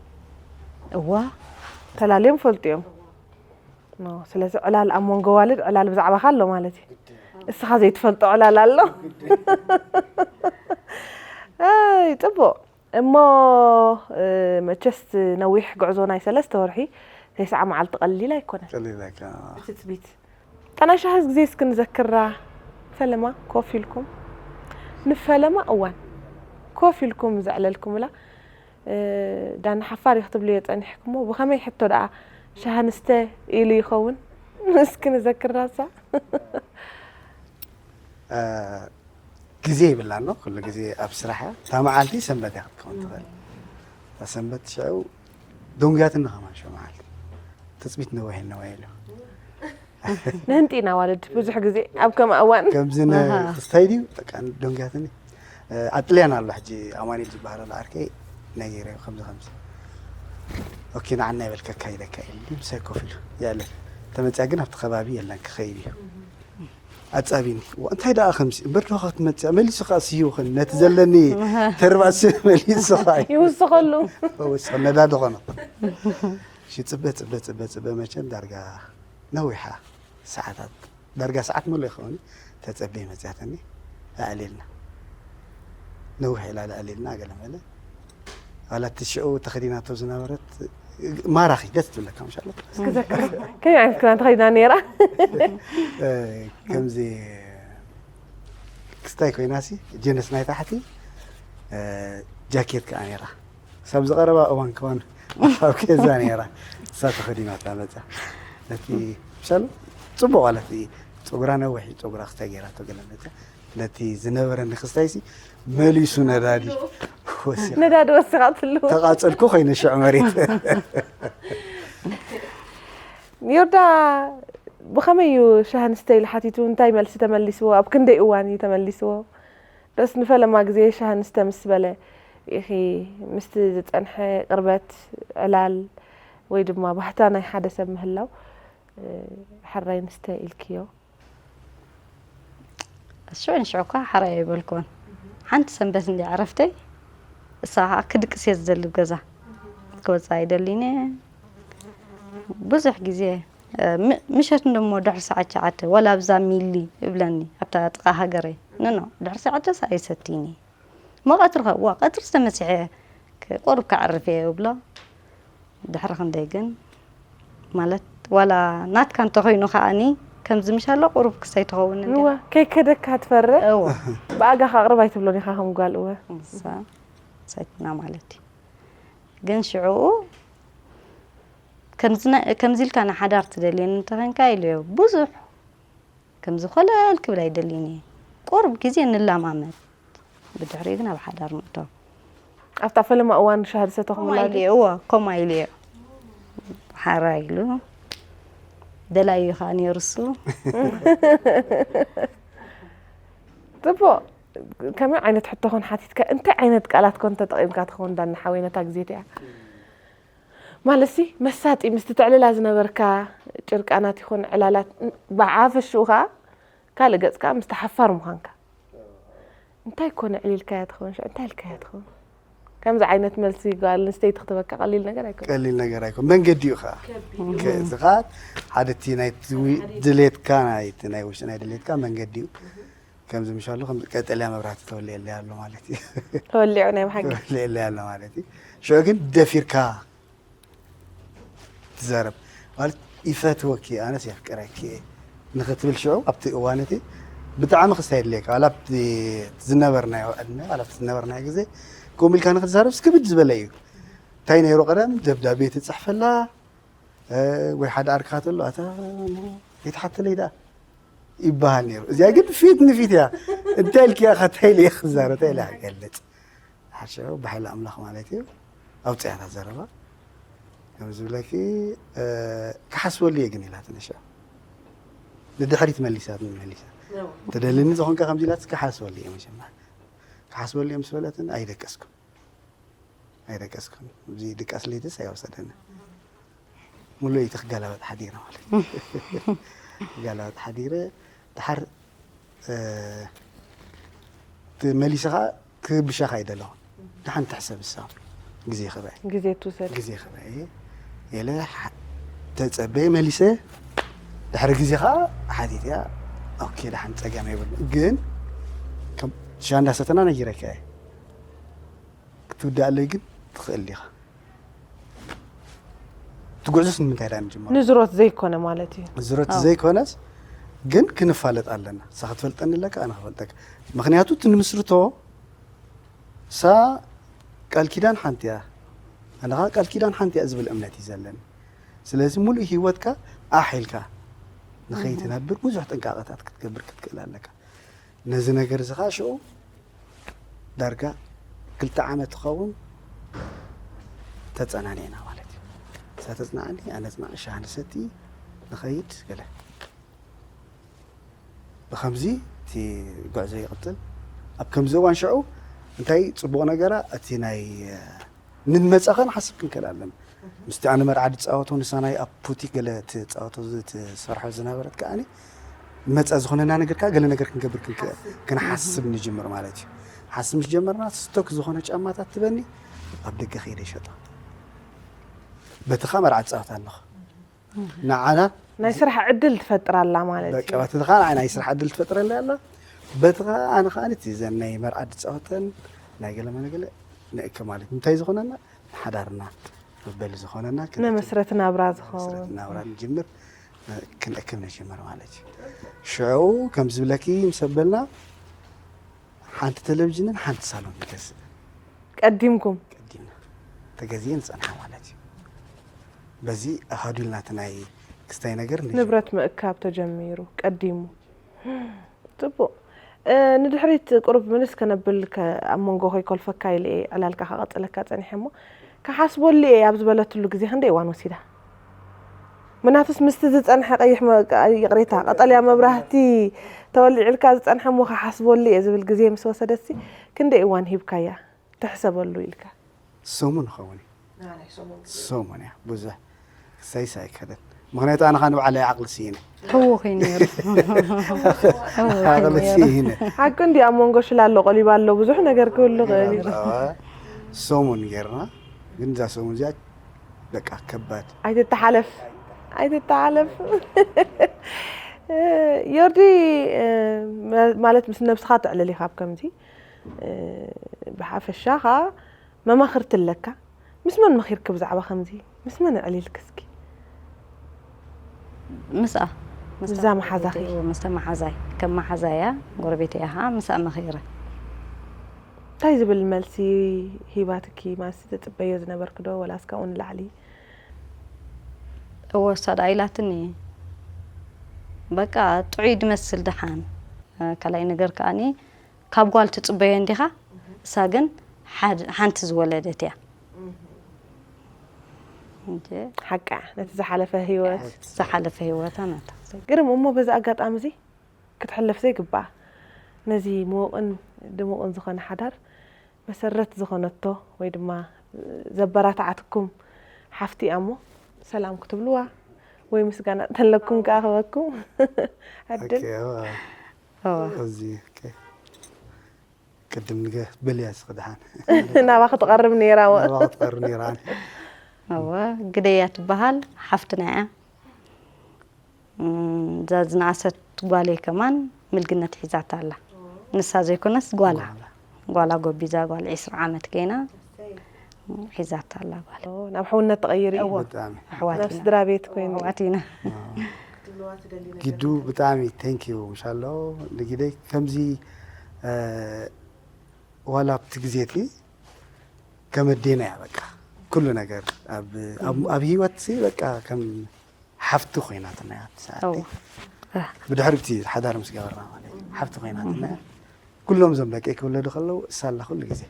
እዋ ተላልዮም ፈልጡ እዮም ስለዚ ዕላል ኣብ መንጎ ዋልድ ዕላል ብዛዕባኻ ኣሎ ማለት እዩ እስኻ ዘይትፈልጦ ዕላል ኣሎ ኣይ ፅቡቕ እሞ መቸስ ነዊሕ ጉዕዞ ናይ ሰለስተ ወርሒ ተስዓ መዓልቲ ቀሊል ኣይኮነን ቀሊል ኣይኮነን ትፅቢት ጠና ሻሂ ግዜ እስኪ ንዘክራ ፈለማ ኮፍ ኢልኩም ንፈለማ እዋን ኮፍ ኢልኩም ዘዕለልኩምላ፣ እ፣ ዳና ሓፋር እዩ ክትብልዮ ጸኒሕኩሞ። ብኸመይ ሕቶ ደኣ ሻሃ ንስተ ኢሉ ይኸውን? እስኪ ንዘክር ራሳ። እ፣ ግዜ ይብላ ኣሎ። ኩሉ ግዜ ኣብ ስራሕ እያ። እታ መዓልቲ ሰንበት እያ ክትከውን ትኽእል። እታ ሰንበት ሽዑ ደንጉያትኒ ከማን ሽዑ መዓልቲ። ትጽቢት ነዋሂል ነዋሂል እዩ። ንህንጢ ኢና ዋልድ ብዙሕ ግዜ ኣብ ከምኣ እዋን። ከምዚ ን-፣ ኣሃ። ክስታይ ድዩ? በቃ ደንጉያትኒ። እ፣ ኣጥልያን ኣሎ ሕጂ ኣማኑኤል ዝበሃል ኣሎ ዓርከይ ነጊረዮ ከምዚ ከምዚ። ኦኬ፣ ንዓና ይበል ከካይደካ ኢሉ ምሳይ ኮፍ ኢሉ። ያለ ተመጽያ ግን ኣብቲ ከባቢ የለን ክኸይድ እዩ። ኣጻቢኒ። ዋ፣ እንታይ ደኣ ከምዚ? እምበር ዶ ክትመጽያ? መሊሱ ከኣ ስይውኽን ነቲ ዘለኒ ተርባስ መሊሱ ከኣ እዩ። ይውስኸሉ። ወስ ነዳዲ ኾነ። ሺ ጽበ፣ ጽበ፣ ጽበ፣ ጽበ መቸም ዳርጋ ነዊሓ ሰዓታት፣ ዳርጋ ሰዓት ሙሉእ ይኸውን። ተጸበይ መጽያተኒ። ኣዕሊልና። ነዊሕ ኢላ ኣዕሊልና ገለ መለ። ዋላ እቲ ሽዑ ተኸዲናቶ ዝነበረት ማራኺ ደስ ትብለካ፣ ማሻኣላ። እስኪ ዘክር። ከመይ ዓይነት ክዳን ተኸዲና ነይራ? እ፣ ከምዚ ክስታይ ኮይናሲ፣ ጀነስ ናይ ታሕቲ፣ እ፣ ጃኬት ከኣ ነይራ። ክሳብ ዝቐረባ እዋን ከማን ኣብ ገዛ ነይራ። እሳ ተኸዲናታ መጻ። ነቲ ምሻሉ ጽቡቕ ዋላ እቲ ጸጉራ ነዊሕ እዩ፣ ጸጉራ ክስታይ ገይራቶ ገለ መጻ። ነቲ ዝነበረኒ ክስታይሲ መሊሱ ነዳዲ ወሲኻ። ነዳዲ ወሲኻትሉ። ተቓጸልኩ ኮይነ ሽዑ መሬት። ዮርዳ፣ ብኸመይ እዩ ሻሂ ንስተ ኢሉ ሓቲቱ? እንታይ መልሲ ተመሊስዎ? ኣብ ክንደይ እዋን እዩ ተመሊስዎ? ደስ ንፈለማ ግዜ ሻሂ ንስተ ምስ በለ ኢኺ ምስቲ ዝጸንሐ ቅርበት፣ ዕላል ወይ ድማ ባህታ ናይ ሓደ ሰብ ምህላው፣ እ፣ ሕራይ ንስተ ኢልክዮ? ሽዑ ንሽዑ እኳ ሕራይ ኣይበልኩዎን። ሓንቲ ሰንበት እንዲ ዕረፍተይ፣ እሳ ከዓ ክድቅስ እየ ዝደሊ ኣብ ገዛ። ክወፅእ ኣይደሊን እየ። ብዙሕ ግዜ፣ እ፣ ም-፣ ምሸት እንደሞ ድሕሪ ሰዓት ትሽዓተ፣ ወላ ኣብዛ ሚሊ እብለኒ፣ ኣብታ ጥቓ ሃገረይ። ኖ፣ ኖ፣ ድሕሪ ሰዓት ትሽዓተ ኣይሰትይን እየ። እሞ ቀትሪ ኸ፣ ዋ፣ ቀትሪ ዝተመስሐ፣ ክ-፣ ቁሩብ ከዕርፍ እየ እብሎ። ድሕሪ ክንደይ ግን፣ ማለት፣ ዋላ ናትካ እንተኾይኑ ከኣኒ፣ ከምዚ ምሽ ኣሎ ቁሩብ ክሳይ ትኸውን እንድያ። እወ፣ ከይከደካ ትፈርሕ። እወ። ብኣጋ ከቕርብ ኣይትብሎን ኢኻ ከም ጓል፣ እወ። እሳ ሰትና ማለት እዩ። ግን ሽዑኡ፣ ከምዚ ና-፣ ከምዚ ኢልካ ንሓዳር ትደልየኒ እንተኾይንካ ኢለዮ። ብዙሕ ከምዚ ኮለል ክብል ኣይደልይን እየ። ቁሩብ ግዜ ንላማመድ። ብድሕሪኡ ግን ኣብ ሓዳር ንእቶ። ኣብታ ፈለማ እዋን ሻሂ ዝሰተኹምላ ኮማ ኢለዮ፣ እወ፣ ኮማ ኢለዮ። ሓራ ኢሉ። ደላዩ ከዓ ነይሩ እሱ። ጽቡቕ። ከመይ ዓይነት ሕቶ ኾን ሓቲትካ? እንታይ ዓይነት ቃላት ኮን ተጠቒምካ ትኸውን? ዳና ሓወይ፣ ነታ ግዜ እቲኣ ማለትሲ፣ መሳጢ ምስቲ ትዕልላ ዝነበርካ ጭርቃናት ይኹን ዕላላት፣ ብዓፈሽኡ ከዓ ካልእ ገጽ ከዓ ምስቲ ሓፋር ምዃንካ። እንታይ ኮን ዕሊልካያ ትኸውን? ሽዑ እንታይ ኢልካያ ትኸውን? ከምዚ ዓይነት መልሲ ጓል ኣንስተይቲ ክትበካ ቀሊል ነገር ኣይኮነን። ቀሊል ነገር ኣይኮን። መንገዲ እዩ ከዓ። ከ-፣ እዚ ከዓ ሓደ እቲ ናይ ትዊ-፣ ድሌትካ፣ ናይ እቲ ናይ ውሽጢ ናይ ድሌትካ መንገዲ እዩ። ከምዚ ምሻሉ፣ ከምዚ ቀጠልያ መብራህቲ ተወልየለይ ኣሎ ማለት እዩ። ተወሊዑ ናይ ብሓቂ። ተወልየለይ ኣሎ ማለት እዩ። ሽዑ ግን ደፊርካ ትዛረብ። ማለት፣ ይፈትወኪ፣ ኣነስ የፍቅረኪ እየ ንኽትብል ሽዑ፣ ኣብቲ እዋን እቲ ብጣዕሚ ክስታይ የድልየካ። ዋላ ኣብቲ ዝነበርናዮ ዕድመ፣ ዋላ ኣብቲ ዝነበርናዮ ግዜ፣ ከምኡ ኢልካ ንኽትዛረብ ስክብድ ዝበለ እዩ። እንታይ ነይሩ ቀደም? ደብዳቤ ትጽሕፈላ፣ እ፣ ወይ ሓደ ዓርክኻ ተሎ፣ "ኣታ እሞ ከይትሓተለይ ደኣ" ይበሃል ነይሩ። እዚኣ ግን ፊት ንፊት እያ። እንታይ ኢልክያ ኢኻ፣ እንታይ ኢለ እየ ክዛረብ፣ እንታይ ኢለ እየ ክገልጽ? ሓሸው ብሓይሊ ኣምላኽ ማለት እዩ። ኣውፅኣታ ዘረባ። ከም ዝብለኪ፣ እ፣ ክሓስበሉ እየ ግን ኢላትኒ ሽዑ። ንድሕሪት መሊሳትኒ፣ መሊሳ። ትደልኒ ዝኾንካ ከምዚ ኢላት፣ ክሓስበሉ እየ መጀመርያ። ክሓስበሉ እየ ምስ በለትኒ፣ ኣይደቀስኩን። ኣይደቀስኩን። እዚ ድቃስ ለይትስ ኣይወሰደኒ። ሙሉ ለይቲ ክጋላበጥ ሓዲረ ማለት እዩ። ክጋላበጥ ሓዲረ፣ ድሓር፣ እ፣ እቲ መሊሰ ኸዓ ክብሻኻ ኣይደለኹን። ደሓን ትሕሰብ ንሳ። ግዜ ክበ-፣ ግዜ ትውሰድ። ግዜ ክበ-፣ እየ። ኢለ ሓ-፣ ተጸበየ መሊሰ። ድሕሪ ግዜ ኸዓ ሓቲት እያ። ኦኬ፣ ደሓን ጸገም የብሉ። ግን ከም ሻንዳ ሰተና ነጊረካ እየ። ክትውዳእለይ ግን ትኽእል ዲኻ? እቲ ጉዕዞስ ንምንታይ ደኣ ንጅምሮ? ንዝሮት ዘይኮነ ማለት እዩ። ዝሮት ኣዎ። ዘይኮነስ፣ ግን ክንፋለጥ ኣለና። ንሳ ክትፈልጠኒ ኣለካ፣ ኣነ ክፈልጠካ። ምኽንያቱ እቲ ንምስርቶ እሳ ቃል ኪዳን ሓንቲ እያ፣ ኣነ ኸዓ ቃል ኪዳን ሓንቲ እያ ዝብል እምነት እዩ ዘለኒ። ስለዚ ሙሉእ ህይወትካ ኣሕ ኢልካ ንኸይትነብር ብዙሕ ጥንቃቐታት ክትገብር ክትክእል ኣለካ። ነዚ ነገር እዚ ኸዓ ሽዑ ዳርጋ ክልተ ዓመት ትኸውን ተጸናኒዕና ማለት እዩ። እሳ ተጽናዕኒ፣ ኣነ ጽናዕ፣ ሻሂ ንሰቲ፣ ንኸይድ ገለ። ብኸምዚ እቲ ጉዕዞ ይቕጽል። ኣብ ከምዚ እዋን ሽዑ እንታይ ጽቡቕ ነገራ፣ እቲ ናይ፣ እ፣ ንመጻ ኸንሓስብ ክንክእል ኣለና። ምስቲ ኣነ መርዓ ዝጻወቶ፣ ንሳ ናይ ኣብ ቡቲክ ገለ ትጻወቶ ዝ-፣ ትሰርሖ ዝነበረት ከኣኒ፣ መጻ ዝኾነና ነገር ከኣ ገለ ነገር ክንገብር ክንክ-፣ ክንሓስብ ንጅምር ማለት እዩ። ሓስብ ምስ ጀመርና፣ ስቶክ ዝኾነ ጫማታት ትበኒ፣ ኣብ ደገ ከይደ ይሸጣ። በቲ ኸኣ መርዓ እጻወት ኣለኹ። ንዓና ናይ ስራሕ ዕድል ትፈጥር ኣላ ማለት በቃ እዩ። በቲ ኸኣ ንዓይ ናይ ስራሕ ዕድል ትፈጥረለይ ኣላ። በቲ ኸኣ ኣነ ኸኣ እቲ ዘን ናይ መርዓ ዝጻወተን ናይ ገለ መለ ገለ ንእከ ማለት እዩ። እንታይ ዝኾነና ንሓዳርና መበሊ ዝኾነና ክንእክብ፣ ነመስረት ናብራ ዝኸውን። መመስረት ናብራ ንጅምር፣ ክንእክብ ንጅምር ማለት እዩ። ሽዑ ከም ዝብለኪ ምስ ኣበልና ሓንቲ ቴሌቪዥንን ሓንቲ ሳሎን ንገዝእ። ቀዲምኩም? ቀዲምና። ተገዝኤን ዝጸንሓ ማለት እዩ። በዚ ኣሃዱልና እቲ ናይ ክስታይ ነገር ንጅምር። ንብረት ምእካብ ተጀሚሩ፣ ቀዲሙ። ጽቡቕ። እ፣ ንድሕሪት ቁሩብ ምልስ ከነብል ከ-፣ ኣብ መንጎ ከይኮልፈካ ኢለ እየ ዕላልካ ከቐጽለካ ጸኒሐ እሞ፣ ክሓስበሉ እየ ኣብ ዝበለትሉ ግዜ ክንደይ እዋን ወሲዳ? ምናትስ ምስቲ ዝጸንሐ ቀይሕ መ-፣ ቃ-፣ ይቕሬታ፣ ቀጠልያ መብራህቲ ተወሊዑልካ ዝጸንሐ እሞ ክሓስበሉ እየ ዝብል ግዜ ምስ ወሰደትሲ፣ ክንደይ እዋን ሂብካያ? ትሕሰበሉ ኢልካ? ሰሙን ይኸውን እዩ። ሰሙን እያ። ብዙሕ ክሳይስ ኣይክእልን። ምኽንያቱ ኣነ ኸኣ ንባዕለይ ዓቕሊ ስኢነ። ህዉኽ እዩ ነይሩ። ህዉኽ እዩ ዓቕሊ ነይሩ። ስኢነ። ሓቂ እንዲ ኣብ መንጎ ሽላ ኣሎ፣ ቆሊባ ኣሎ፣ ብዙሕ ነገር ክህሉ ይኽእል እዩ። ኣዋ፣ ሰሙን ጌርና፣ ግን እዛ ሰሙን እዚኣ በቃ ከባድ። ኣይትተሓለፍ፣ ኣይትተሓለፍ። ዮርዲ፣ እ፣ መ-፣ ማለት ምስ ነብስኻ ተዕልል ኢኻ ኣብ ከምዚ፣ እ፣ ብሓፈሻ ኸኣ መማኽርቲ ኣለካ። ምስ መን መኺርኪ ብዛዕባ ከምዚ? ምስ መን ኣዕሊልኪ እስኪ? ምስኣ። ምስታ ምስዛ መሓዛኺ? ጎረቤተይ፣ እዎ፣ ምስታ መሓዛይ። ከም መሓዛይ እያ፣ ጎረቤተይ እያ ኸዓ፣ ምስኣ መኺረ። እንታይ ዝብል መልሲ ሂባትኪ? ማለት ትጽበዮ ዝነበርኪ ዶ ወላስ ካብኡ ንላዕሊ? እወ፣ እሳ ደኣ ኢላትኒ፣ በቃ ጥዑይ ድመስል ደሓን። ካልኣይ ነገር ከኣኒ፣ ካብ ጓል ትጽበዮ እንዲኻ፣ እሳ ግን ሓድ-፣ ሓንቲ ዝወለደት እያ። እንጂ ሓቃ፣ ነቲ ዝሓለፈ ህይወት። ዝሓለፈ ህይወታ ናታ። ግርም እሞ፣ በዚ ኣጋጣሚ እዚ ክትሕለፍ ዘይግባኣ፣ ነዚ ምዉቕን ድሙቕን ዝኾነ ሓዳር መሰረት ዝኾነቶ ወይ ድማ ዘበራትዓትኩም ሓፍቲ እያ እሞ፣ ሰላም ክትብልዋ ወይ ምስጋና እንተለኩም ከኣ ክበኩም ዕድል። ኦኬ፣ እዋ። እዋ። እዚ፣ ኦኬ። ቅድም ንገ-፣ በልያ እስኺ ደሓን። ናባኺ ትቐርብ ነይራ፣ እዋ። ናባኺ ትቐርብ ነይራ። እዋ፣ ግደያ ትበሃል፣ ሓፍትና እያ። እም፣ እዛ ዝነኣሰት ጓለይ ከማን ምልግነት ሒዛታ ኣላ። ንሳ ዘይኮነስ ጓላ። ጓላ። ጓላ ጎቢዛ፣ ጓል ዒስራ ዓመት ገይና ሒዛታ ኣላ ጓል። ኦ፣ ናብ ሕውነት ተቐይሩ እዩ? እዎ፣ ብጣዕሚ። ኣሕዋት ናብ ኢና። ስድራ ቤት ኮይኑ። ኣሕዋት ኢና። ጊዱ፣ ብጣዕሚ ቴንክ ዩ። ምሻሎ ንጊደይ ከምዚ፣ እ፣ ዋላ ኣብቲ ግዜ እቲ ከም ኣዴና እያ በቃ። ኩሉ ነገር ኣብ፣ ኣብ፣ ኣብ ህይወት ሲ በቃ ከም ሓፍቲ ኮይናትና እያ እቲ ሰዓት። እዎ። ብድሕሪ እቲ ሓዳር ምስ ገበርና ማለት እዩ። ሓፍቲ ኮይናትና እያ። ኩሎም እዞም ደቀይ ክውለዱ ከለዉ እሳ ኣላ ኩሉ ግዜ።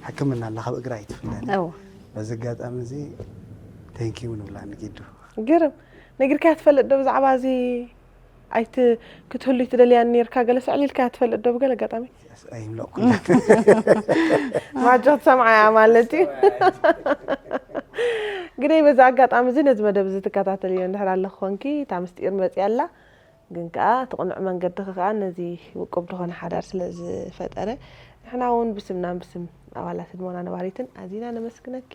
ሕክምና ኣላ፣ ካብ እግራ ኣይትፍለን። እዎ። በዚ ኣጋጣሚ እዚ ቴንክ ዩ ንብላ ንጊዱ። ግርም። ነጊርካያ ትፈልጥ ዶ ብዛዕባ እዚ? ኣይቲ-፣ ክትህሉ ትደልያ ነርካ፣ ገለ ስዕል ኢልካያ ትፈልጥ ዶ ብገለ ኣጋጣሚ? ኣይምለቕኩን። ማጆ ትሰምዓ እያ ማለት እዩ። ግደይ፣ በዚ ኣጋጣሚ እዚ ነዚ መደብ እዚ ትከታተልዮ እንድሕር ኣለኺ ኮንኪ፣ እታ ምስጢር መጺኣ ኣላ። ግን ከኣ እቲ ቅኑዕ መንገድኺ ከኣ ነዚ ውቁብ ዝኾነ ሓዳር ስለ ዝፈጠረ፣ ንሕና እውን ብስምናን ብስም ኣባላት ህድሞና ነባሪትን ኣዚና ነመስግነኪ።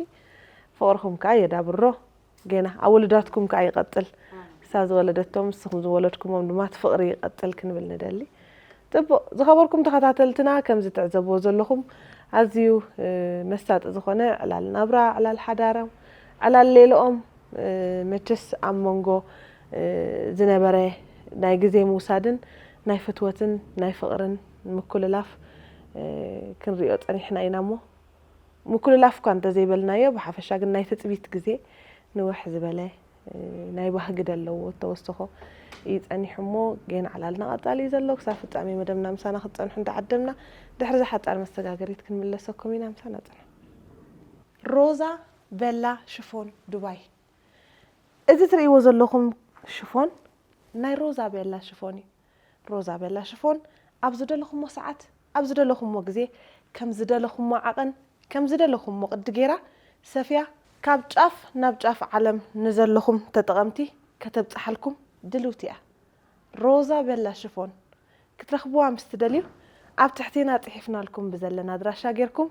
ፍቕርኹም ከኣ የዳብሮ። ገና ኣብ ውሉዳትኩም ከኣ ይቐጽል። እሳ ዝወለደቶም ንስኹም ዝወለድኩሞም ድማ እቲ ፍቕሪ ይቐጽል ክንብል ንደሊ። ጽቡቕ፣ ዝኸበርኩም ተኸታተልትና፣ ከምዚ ትዕዘብዎ ዘለኹም ኣዝዩ፣ እ፣ መሳጢ ዝኾነ ዕላል ናብራ፣ ዕላል ሓዳሮም፣ ዕላል ሌልኦም፣ እ፣ መቸስ ኣብ መንጎ፣ እ፣ ዝነበረ፣ ናይ ግዜ ምውሳድን ናይ ፍትወትን ናይ ፍቕርን ምኩልላፍ ክንሪኦ ጸኒሕና ኢና እሞ፣ ምኩልላፍ እኳ እንተዘይበልናዮ፣ ብሓፈሻ ግን ናይ ትጽቢት ግዜ ንውሕ ዝበለ ናይ ባህጊ ደለዎ እተወሰኾ እዩ ጸኒሑ እሞ፣ ጌና ዕላልና ቀጻሊ እዩ ዘሎ። ክሳብ ፍጻሜ መደብና ምሳና ክትጸንሑ እንዳዓደምና፣ ድሕሪ እዛ ሓጻር መሰጋገሪት ክንምለሰኩም ኢና። ምሳና ጽንሑ። ሮዛ ቤላ ሽፎን ዱባይ። እዚ ትርእይዎ ዘለኹም ሽፎን ናይ ሮዛ ቤላ ሽፎን እዩ። ሮዛ ቤላ ሽፎን ኣብ ዝደለኹሞ ሰዓት፣ ኣብ ዝደለኹሞ ግዜ፣ ከም ዝደለኹሞ ዓቐን፣ ከም ዝደለኹሞ ቅዲ ጌራ ሰፍያ፣ ካብ ጫፍ ናብ ጫፍ ዓለም ንዘለኹም ተጠቐምቲ ከተብጽሓልኩም ድልውቲ እያ። ሮዛ ቤላ ሽፎን ክትረኽብዋ ምስ ትደልዩ፣ ኣብ ትሕቴና ጽሒፍናልኩም ብዘለና ኣድራሻ ጌርኩም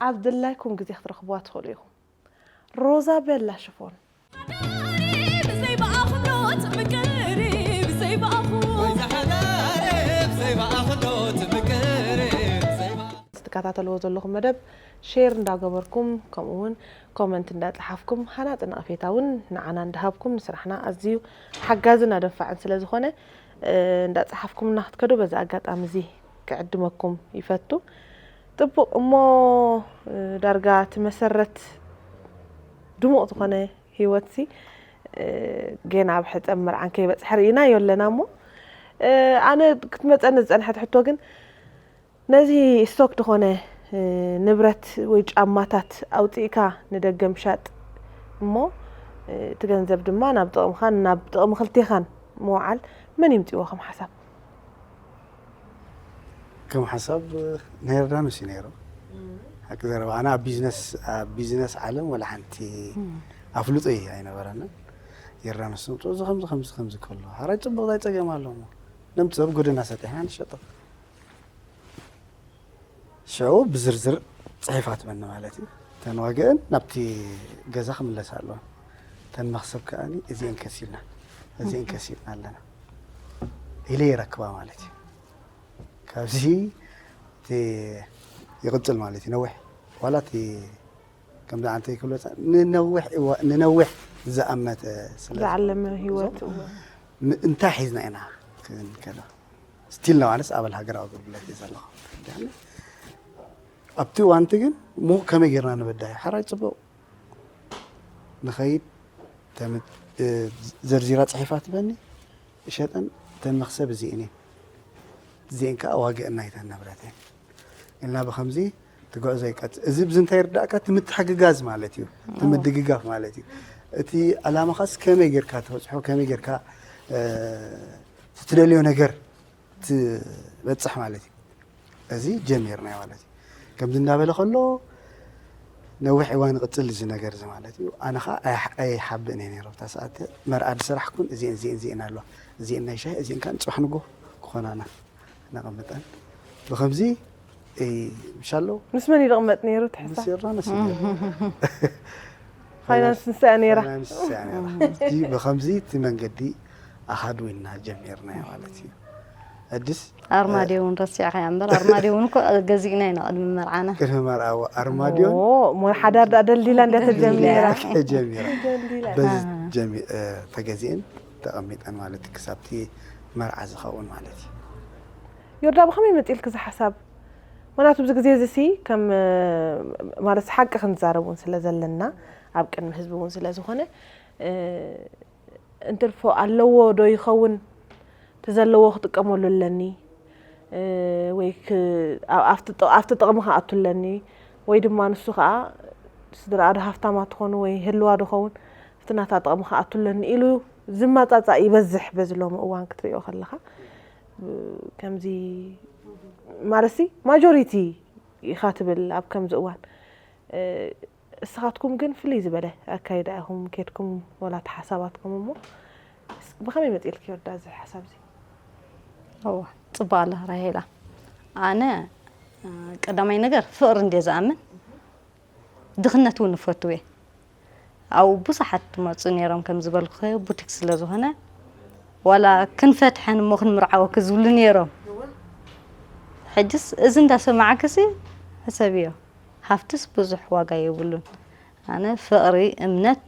ኣብ ድላይኩም ግዜ ክትረኽብዋ ትኽእሉ ኢኹም። ሮዛ ቤላ ሽፎን። ትከታተልዎ ዘለኹም መደብ ሼር እንዳገበርኩም፣ ከምኡ እውን ኮመንት እንዳጸሓፍኩም፣ ሃናጺ ነቐፌታ እውን ንዓና እንዳሃብኩም፣ ንስራሕና ኣዝዩ ሓጋዝን ኣደንፋዕን ስለ ዝኾነ፣ እ፣ እንዳጸሓፍኩምና ክትከዱ በዚ ኣጋጣሚ እዚ ክዕድመኩም ይፈቱ። ጥቡቕ እሞ፣ እ፣ ዳርጋ እቲ መሰረት ድሙቕ ዝኾነ ህይወትሲ፣ እ፣ ጌና ኣብ ሕጸ መርዓን ከይበጽሐ ርኢናዮ ኣለና እሞ፣ እ፣ ኣነ ክትመጸኒ ዝጸንሐት ሕቶ ግን፣ ነዚ ስቶክ ዝኾነ፣ እ፣ ንብረት ወይ ጫማታት ኣውጺእካ ንደገ ምሻጥ እሞ፣ እ፣ እቲ ገንዘብ ድማ ናብ ጥቕምኻን ናብ ጥቕሚ ክልቴኻን ምውዓል መን ይምጽእዎ ከም ሓሳብ? ከም ሓሳብ ናይ ዮርዳኖስ እዩ ነይሩ። ሓቂ ዘረባ፣ ኣነ ኣብ ቢዝነስ፣ ኣብ ቢዝነስ ዓለም ወላ ሓንቲ ኣፍልጦ ኣይነበረንን። ዮርዳኖስ መጥቶ፣ እዚ ከምዚ፣ ከምዚ፣ ከምዚ ከሎ፣ ሓራይ ጽቡቕ፣ ታይ ጸገም ኣለዎ? ነምጽኦ፣ ኣብ ጎደና ሰጢሕና ንሸጦ። ሽዑ ብዝርዝር ጽሒፋ ትበኒ ማለት እዩ። እተን ዋግአን ናብቲ ገዛ ክምለሳ ኣለወን። እተን መኽሰብ ከኣኒ እዚአን ከሲብና፣ እዚአን ከሲብና ኣለና ኢለ ይረክባ ማለት እዩ። ካብዚ እቲ ይቕጽል ማለት እዩ። ነዊሕ ዋላ እቲ ከምዚ ኣንተ ይክብሎ ንነዊሕ እዋ-፣ ንነዊሕ ዝኣመተ ስለ ዝዓለመ ዝኾነ ህይወት። ም-፣ እንታይ ሒዝና ኢና ክንከዳ? ስቲል ነው ኣነስ ኣባል ሃገራዊ ኣገልግሎት እየ ዘለኹ። ኣብቲ እዋንቲ ግን ሞ-፣ ከመይ ጌርና ንበዳዮ? ሓራይ ጽቡቕ ንኸይድ ተም-፣ እ፣ ዘርዚራ ጽሒፋ ትበኒ፣ እሸጠን፣ እተን መኽሰብ እዚእን እየን። እዚአን ከኣ ዋግአን ናይተን ንብረት እየን ኢልና ብኸምዚ እቲ ጉዕዞ ይቀጽል። እዚ ብዚ እንታይ ይርዳእካ? እቲ ምትሕግጋዝ ማለት እዩ። እቲ ምድግጋፍ ማለት እዩ። እቲ ዕላማኻስ ከመይ ጌርካ ትበጽሖ፣ ከመይ ጌርካ፣ እ፣ እቲ ትደልዮ ነገር ትበጽሕ ማለት እዩ። እዚ ጀሚርናዮ ማለት እዩ። ከምዚ እንዳበለ ከሎ ነዊሕ እዋን ይቕጽል እዚ ነገር እዚ ማለት እዩ። ኣነ ኸኣ ኣይ-፣ ኣይሓብእን እየ ነይረ። ኣብታ ሰዓት መርዓ ዝሰራሕኩን እዚአን፣ እዚአን፣ እዚአን ኣለዋ። እዚአን ናይ ሻሂ፣ እዚአን ከኣ ንጽባሕ ንጎ ክኾናና ነቐምጠን። ብኸምዚ፣ እ፣ ምሽ ኣሎ? ምስ መን እዩ ዝቕመጥ ነይሩ ትሕሳ? ምስ ዮርዳኖስ እዩ ነይሩ። ፋይናንስ ንሳ እያ ነይራ። ፋይናንስ ንሳ እያ ነይራ። እዚ ብኸምዚ እቲ መንገዲ ኣኻዱ ኢልና ጀሚርናዮ ማለት እዩ። ኣዲስ ኣርማድዮ እውን ረሲዕካያ እምበር፣ ኣርማድዮ እውን እኮ ገዚእና ኢና ቅድሚ መርዓና። ቅድሚ መርዓ፣ ኣዎ፣ ኣርማድዮን ኦ፣ እሞ ሓዳር ደኣ ደልዲላ እንድያ ተጀሚራ። ተጀሚራ። ደልዲላ። በዚ አ። ጀሚ-፣ እ፣ ተገዚኤን ተቐሚጠን ማለት እዩ፣ ክሳብቲ መርዓ ዝኸውን ማለት እዩ። ዮርዳ፣ ብኸመይ መጺእልኪ እዚ ሓሳብ? ምኽንያቱ ኣብዚ ግዜ እዚ ሲ ከም፣ እ፣ ማለት ሓቂ ክንዛረብ እውን ስለ ዘለና፣ ኣብ ቅድሚ ህዝቢ እውን ስለ ዝኾነ፣ እ፣ እንትርፎ ኣለዎ ዶ ይኸውን? እቲ ዘለዎ ክጥቀመሉ ኣለኒ፣ እ፣ ወይ ክ-፣ ኣ-፣ ኣብቲ ጥ-፣ ኣብቲ ጥቕሚ ክኣቱ ኣለኒ፣ ወይ ድማ ንሱ ኸኣ ስድራኣ ዶ ሃፍታማት ትኾኑ ወይ ህልዋ ዶ ኸውን፣ ኣብቲ ናታ ጥቕሚ ክኣቱ ኣለኒ ኢሉ ዝመጻጻእ ይበዝሕ በዚ ሎሚ እዋን ክትሪኦ ከለኻ። ብ-፣ ከምዚ ማለትሲ ማጆሪቲ ኢኻ ትብል ኣብ ከምዚ እዋን። እ፣ እስኻትኩም ግን ፍልይ ዝበለ ኣካይዳ ኢኹም ኬድኩም፣ ወላ እቲ ሓሳባትኩም እሞ፣ ስ-፣ ብኸመይ መጺእልኪ ዮርዳ እዚ ሓሳብ እዚ? እወ፣ ጽቡቕ ኣላ ራሄላ። ኣነ፣ እ፣ ቀዳማይ ነገር ፍቕሪ እንድየ ዝኣምን፣ ድኽነት እውን እፈቱ እየ። ኣብኡ ብዙሓት ትመጹ ነይሮም፣ ከም ዝበልኩ ቡቲክ ስለ ዝኾነ፣ ዋላ ክንፈትሐን እሞ ክንምርዓወኪ ዝብሉ ነይሮም። ሕጅስ እዚ እንዳሰማዕክሲ ሕሰብዮ፣ ሃፍትስ ብዙሕ ዋጋ የብሉን። ኣነ ፍቕሪ፣ እምነት፣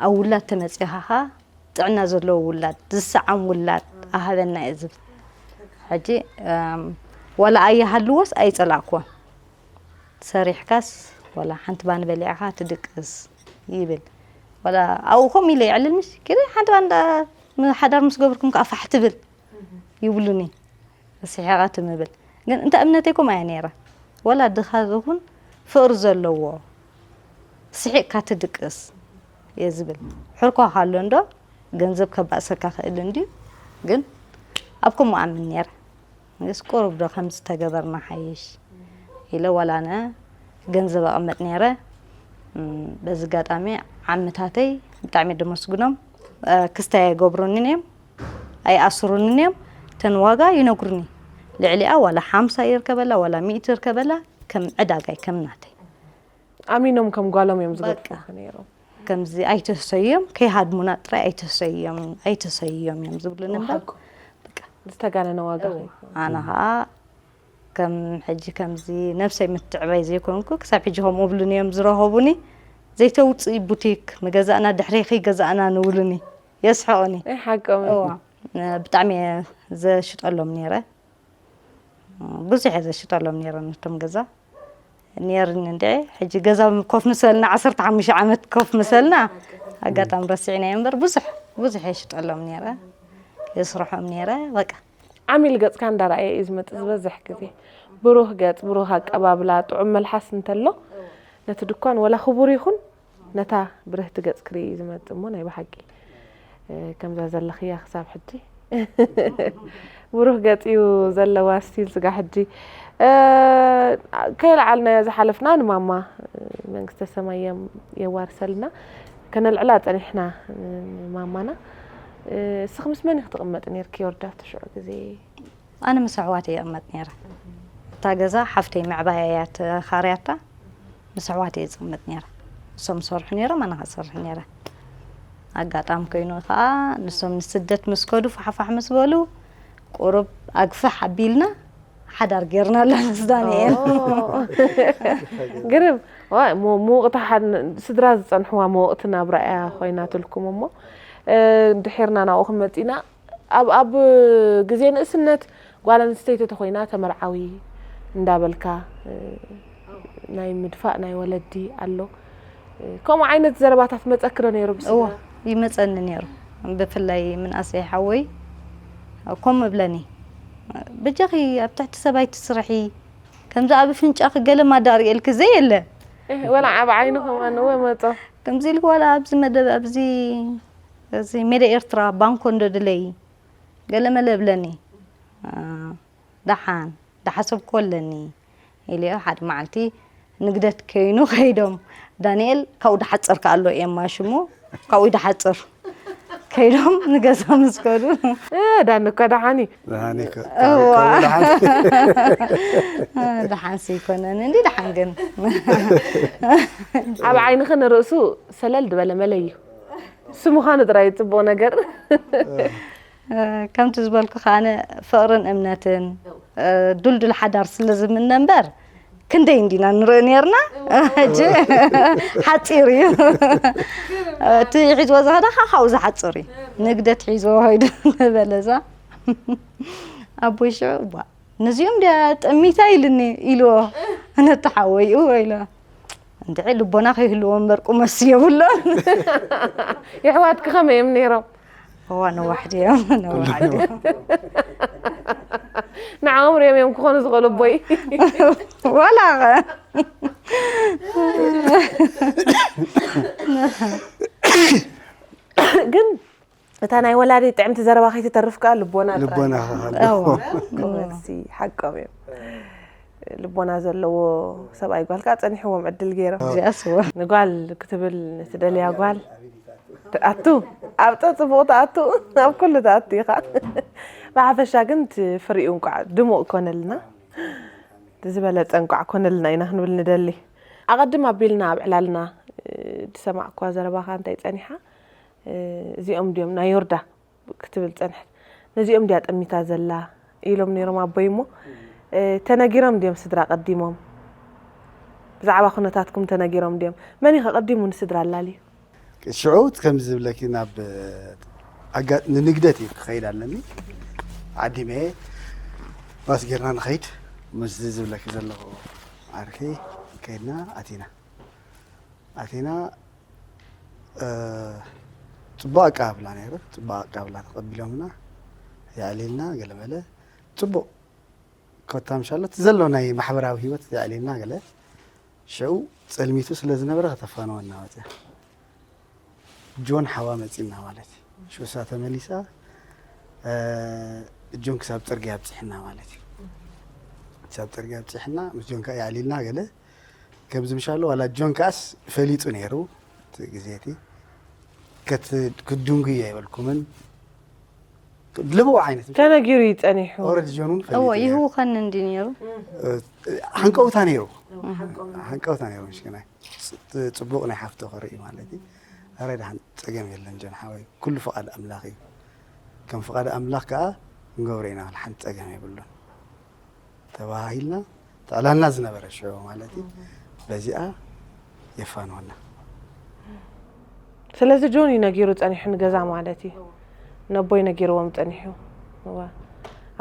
ኣብ ውላድ ተመጺኻ ኸኣ ጥዕና ዘለዎ ውላድ፣ ዝሰዓም ውላድ፣ ኣሃበና እየ ዝብል። ሕጂ እም፣ ዋላ ኣይሃልዎስ ኣይጸላእክዎን። ሰሪሕካስ ዋላ ሓንቲ ባኒ በሊዕኻ ትድቅስ ይብል። ዋላ ኣብኡ ከምኡ ኢለ ይዕልል፣ ምሽ ኪደ ሓንቲ ባኒ ዳ-፣ ም-፣ ሓዳር ምስ ገበርኩም ከኣ ፋሕ ትብል ይብሉኒ። ስሒቓ ትምብል። ግን እንተ እምነተይ ከምኡ እያ ነይራ። ዋላ ድኻ ዝኹን ፍቕሪ ዘለዎ ስሒቕካ ትድቅስ እየ ዝብል። ሕርኳ ካሎ እንዶ ገንዘብ ከባእሰካ ክእል እንድዩ። ግን ኣብ ከምኡ ኣምን ነይረ። ንስ ቁሩብ ዶ ከምዚ ተገበርና ሓይሽ ኢለ ዋላ ኣነ ገንዘብ ኣቐመጥ ነይረ። እም፣ በዚ ኣጋጣሚ ዓምታተይ ብጣዕሚ ደመስግኖም። እ፣ ክስታይ ኣይገብሩንን እዮም፣ ኣይኣስሩንን እዮም። እተን ዋጋ ይነግሩኒ። ልዕሊኣ ዋላ ሓምሳ ይርከበላ፣ ዋላ ሚእቲ ይርከበላ፣ ከም ዕዳጋይ፣ ከም ናተይ። ኣሚኖም ከም ጓሎም እዮም ዝገድፉ በቃ። ነይሮም። ከምዚ ኣይተሰዮም፣ ከይሃድሙና ጥራይ ኣይተሰዮም፣ ኣይተሰዮም እዮም ዝብሉኒ እምበር። ሓቁ። በቃ። ዝተጋነነ ዋጋ እወ። ከይኮነ። ኣነ ኸኣ ከም ሕጂ ከምዚ ነብሰይ ምትዕባይ ዘይኮንኩ፣ ክሳብ ሕጂ ከምኡ እብሉኒ እዮም ዝረኸቡኒ። ዘይተውፅኢ ቡቲክ፣ ምገዛእና ድሕሬኺ ገዛእና ንብሉኒ። የስሕቑኒ። ኣይ፣ ሓቆም እዮም። እዋ፣ ብጣዕሚ እየ ዘሽጠሎም ነይረ። ብዙሕ እየ ዘሽጠሎም ነይረ ነቶም ገዛ። ነይርኒ እንድዒ፣ ሕጂ ገዛ ኮፍ ምሰልና፣ ዓሰርተ ሓሙሽተ ዓመት ኮፍ ምሰልና፣ ኣጋጣሚ ረሲዕናዮ እምበር፣ ብዙሕ፣ ብዙሕ የሽጠሎም ነይረ። የስርሖም ነይረ፣ በቃ። ዓሚል ገጽካ እንዳረኣየ እዩ ዝመጽእ ዝበዝሕ ግዜ። ብሩህ ገጽ፣ ብሩህ ኣቀባብላ፣ ጥዑም መልሓስ እንተሎ፣ ነቲ ድኳን ወላ ክቡር ይኹን፣ ነታ ብርህቲ ገጽ ክርኢ እዩ ዝመጽእ እሞ፣ ናይ ብሓቂ፣ እ፣ ከምዛ ዘለኽያ ክሳብ ሕጂ ብሩህ ገጽ እዩ ዘለዋ ስቲል ስጋ ሕጂ። እ፣ ከይለዓልናዮ ዝሓለፍና ንማማ፣ እ፣ መንግስተ ሰማይ የም-፣ የዋርሰልና። ከነልዕላ ጸኒሕና፣ እ፣ ንማማና። እ፣ እስኺ ምስ መን ኢኺ ትቕመጢ ነይርኪ ዮርዳኖስ ሽዑ ግዜ? ኣነ ምስ ኣሕዋተይ እየ እቕመጥ ነይረ። እታ ገዛ ሓፍተይ ምዕባያ እያ ተኻርያታ፣ ምስ ኣሕዋተይ እየ ዝቕመጥ ነይረ። እሶም ዝሰርሑ ነይሮም፣ ኣነ ኸኣ ዝሰርሕ ነይረ። ኣጋጣሚ ኮይኑ ኸኣ ንሶም ንስደት ምስ ከዱ፣ ፋሕፋሕ ምስ በሉ፣ ቁሩብ ኣግፍሕ ኣቢልና ሓዳር ጌርና ኣሎ ምስ ዳንኤል። ኦ። ግርም። ዋ፣ ሞ-፣ መወቕቲ ሓን-፣ ስድራ ዝጸንሕዋ መወቕቲ ናብራ እያ ኮይናትልኩም እሞ፣ እ፣ ድሒርና ናብኡ ክንመጽእ ኢና። ኣብ፣ ኣብ ግዜ ንእስነት ጓል ኣንስተይቲ ተኾይና ተመርዓዊ እንዳበልካ፣ እ፣ ናይ ምድፋእ ናይ ወለዲ ኣሎ። እ፣ ከምኡ ዓይነት ዘረባታት መጸኪ ዶ ነይሩ ብስድራ? እወ፣ ይመጸኒ ነይሩ። ብፍላይ ምንኣሰይ ሓወይ ከምኡ እብለኒ፣ "በጃኺ ኣብ ትሕቲ ሰብኣይ ትስርሒ፣ ከምዚ ኣብ ኣፍንጫኺ ገለ ማዳ ኣርእየልኪ ዘየለ?" እህ፣ ወላ ኣብ ዓይኑ ከማን እወ መጾ። ከምዚ ኢልኪ ዋላ ኣብዚ መደብ፣ ኣብዚ፣ እዚ ሜዳ ኤርትራ ባንኮ እንዶ ድለዪ ገለ መለ እብለኒ። አ፣ ደሓን፣ ደሓሰብኩዎ ኣለኒ ኢለዮ። ሓደ መዓልቲ ንግደት ከይኑ ከይዶም፣ ዳንኤል ካብኡ ደሓጽር ከኣ ኣሎ ኤማ ሽሙ፣ ካብኡ ደሓጽር ከይዶም ንገዛ ምስ ከዱ። እ፣ ዳኒ እኳ ደሓን እዩ። ደሓን እዩ እኮ። እዋ። ካብ ደሓን። ደሓን ዘይኮነን እንዲ ደሓን ግን። ኣብ ዓይንኺ ንርእሱ ሰለል ዝበለ መለዩ። እሱ ምዃኑ ጥራይ እዩ ጽቡቕ ነገር። እ፣ ከምቲ ዝበልኩ ከኣ ፍቕርን እምነትን፣ እ፣ ዱልዱል ሓዳር ስለ ዝምነ እምበር፣ ክንደይ እንዲና ንርኢ ኔርና? ሕጂ ሓጺር እዩ። እቲ ሒዝዎ ዝኸዳ ከዓ ካብኡ ዝሓጽር እዩ። ንግደት ሒዝዎ ኸይዱ በለዛ። ኣቦይ ሽዑ፣ "እዋ፣ ነዚኦም ድያ ጠሚታ?" ኢሉኒ፣ ኢልዎ። ነቲ ሓወይኡ ኢሎ። እንድዒ ልቦና ከይህልዎ እምበር ቁመስ የብሎን። የሕዋትኪ ከመይ እዮም ነይሮም? እዋ፣ ነዋሕቲ እዮም፣ ነዋሕቲ። ንዕኦም ሪኦም እዮም ክኾኑ ዝኽእሉ ኣቦይ። ዋላ ኸ። ግን እታ ናይ ወላዲ ጥዕምቲ ዘረባ ከይትተርፍ ከኣ ልቦና ጥራይ። ልቦና ከሃሉ። እዋ። ጎበዝቲ፣ ሓቆም እዮም። ልቦና ዘለዎ ሰብኣይ ጓል ከኣ ጸኒሕዎም ዕድል ገይሮም። እዚኣስ እዋ። ንጓል ክትብል ንትደልያ ጓል ትኣቱ፣ ኣብ ጸጽቡቕ ትኣቱ፣ ኣብ ኩሉ ትኣቱ ኢኻ። ብሓፈሻ ግን እቲ ፍሪኡ እንቋዕ ድሙቕ ኮነልና፣ እቲ ዝበለጸ እንቋዕ ኮነልና ኢና ክንብል ንደሊ። ኣቐድም ኣቢልና ኣብ ዕላልና፣ እ፣ ዝሰማዕኩዋ ዘረባኻ እንታይ ጸኒሓ? እ፣ እዚኦም ድዮም ናይ ዮርዳ ክትብል ጸንሐት። ነዚኦም ድያ ጠሚታ ዘላ ኢሎም ነይሮም ኣቦይ እሞ፣ እ፣ ተነጊሮም ድዮም ስድራ ቀዲሞም? ብዛዕባ ኩነታትኩም ተነጊሮም ድዮም? መን እዩ ቀዲሙ ንስድራ ኣላልዩ? ሽዑ ከምዚ ዝብለኪ ናብ ኣጋ-፣ ንንግደት እዩ ክኸይድ ኣለኒ። ዓዲመ ባስ ጌርና ንኸይድ ምስዚ ዝብለኪ ዘለኹ ዓርኪ ከይድና ኣቲና ኣቲና እ፣ ጽቡቕ ኣቀባብላ ነይሩ። ጽቡቕ ኣቀባብላ ተቐቢሎምና የዕሊልና ገለመለ ጽቡቕ ኮታ ምሻሎ እቲ ዘሎ ናይ ማሕበራዊ ህይወት የዕሊልና ገለ ሽዑ ጸልሚቱ ስለ ዝነበረ ከተፋነወና ወፅያ ጆን ሓዋ መፂና ማለት እዩ። ሽዑ እሳ ተመሊሳ እ፣ ጆን ክሳብ ፅርግያ ኣብፅሕና ማለት እዩ። ክሳብ ፅርግያ ኣብፅሕና ምስ ጆን ከዓ የዕሊልና ገለ ከምዚ ምሻሎ ዋላ ጆን ከዓስ ፈሊጡ ነይሩ እቲ ግዜ እቲ ከት- ክትድንጉዩ ኣይበልኩምን ልብኡ ዓይነት ተነጊሩ እዩ ጸኒሑ። ኦረድ ጆን እውን እዎ ፈሊጡ ነይሩ። ይህውኸኒ እንዲ ነይሩ እ፣ ሓንቀውታ ነይሩ ሓንቀውታ ነይሩ ምሽክናይ ጽቡቕ ናይ ሓፍቶ ክርኢ ማለት እዩ ኣረ ድሓን ጸገም የለን ጆን ሓወይ ኩሉ ፍቓድ ኣምላኽ እዩ ከም ፍቓድ ኣምላኽ ከዓ ክንገብሮ ኢና ሓንቲ ጸገም የብሉን ተባሂልና ተዕላልና ዝነበረ ሽዑ ማለት እዩ በዚኣ የፋንወና ስለዚ ጆን እዩ ነጊሩ ጸኒሑ ንገዛ ማለት እዩ። ነቦይ ነጊርዎም ጸኒሑ። እዋ።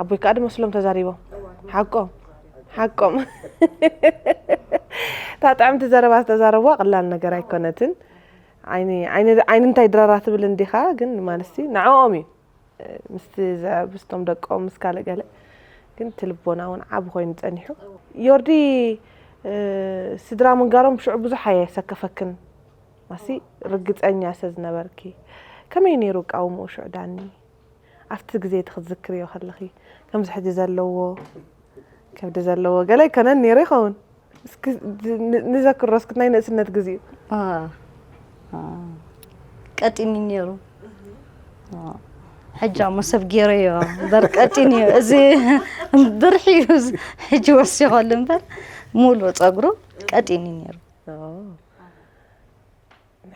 ኣቦይ ከዓ ድመስሎም ተዛሪቦም። ሓቆም። ሓቆም። እታ ጥዕምቲ ዘረባ ዝተዛረብዋ ቀላል ነገር ኣይኮነትን። ዓይኒ ዓይኒ ዓይኒ እንታይ ድራራ ትብል እንዲኻ ግን ማለትሲ ንዕኦም እዩ። ምስቲ ዘዕብስቶም ደቆም ምስ ካልእ ገለ ግን እቲ ልቦና እውን ዓቢ ኮይኑ ጸኒሑ። ዮርዲ እ፣ ስድራ ምንጋሮም ሽዑ ብዙሕ ኣየሰከፈክን ማሲ ርግጸኛ ስለ ዝነበርኪ ከመይ ነይሩ ቃውምኡ ሽዑ ዳኒ ኣብቲ ግዜ እቲ ክትዝክርዮ ከለኺ ከምዚ ሕጂ ዘለዎ ከብዲ ዘለዎ ገለ ኣይኮነን ነይሩ ይኸውን እስኪ ን- ንዘክሮ እስኪ ናይ ንእስነት ግዜኡ አ፣ አ፣ ቀጢኒ ነይሩ አ፣ ሕጂ ኣሞ ሰብ ገይረዮ እምበር ቀጢኒ እዩ እዚ ብርሒ እዩ እዚ ሕጂ ወሲኸሉ እምበር ሙሉእ ፀጉሩ ቀጢኒ ነይሩ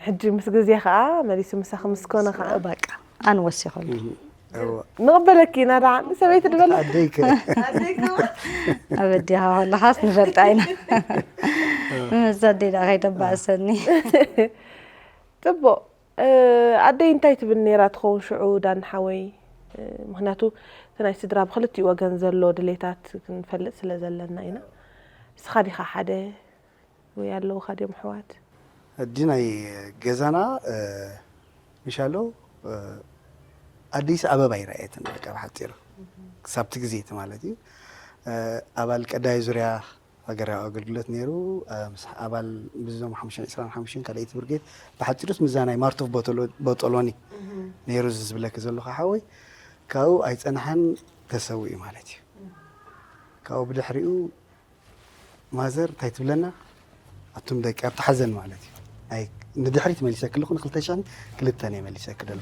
ሕጂ ምስ ግዜ ከዓ መሊሱ ምሳኺ ምስ ኮነ ከዓ በቃ ኣነ ወሲኸሉ እወ። ንቕበለኪ ኢና ደኣ ሰበይቲ ድበለ ኣደይ ከ ኣብ ኣዲኻ ከለኻስ ንፈልጣ ኢና ምስ ኣዴና ከይተባእሰኒ ፅቡቕ እ፣ ኣደይ እንታይ ትብል ነይራ ትኸውን ሽዑ ዳኒ ሓወይ እ፣ ምክንያቱ እቲ ናይ ስድራ ብክልቲኡ ወገን ዘሎ ድሌታት ክንፈልጥ ስለ ዘለና ኢና እስኻ ዲኻ ሓደ ወይ ኣለውኻ ድዮም ኣሕዋት ሕጂ ናይ ገዛና እ፣ ምሻሎ እ፣ ኣዲስ ኣበባ ይረኣየትን በቃ ብሓፂሩ ክሳብቲ ግዜ እቲ ማለት እዩ እ፣ ኣባል ቀዳይ ዙርያ ሃገራዊ ኣገልግሎት ነይሩ እ፣ ምስ ኣባል ብዞም ሓሙሽተ ዕስራን ሓሙሽተን ካልኣይቲ ብርጌድ ብሓፂሩስ ምዛ ናይ ማርቶፍ ቦጦሎ- ቦጦሎኒ ነይሩ እዚ ዝብለኪ ዘለኹ ሓወይ ካብኡ ኣይፀንሐን ተሰዊኡ ማለት እዩ ካብኡ ብድሕሪኡ ማዘር እንታይ ትብለና ኣቱም ደቂ ኣብቲ ሓዘን ማለት እዩ ናይ ንድሕሪት መሊሰ ክልኹ ንክልተ ሽሕን ክልተን እየ መሊሰ ክደሎ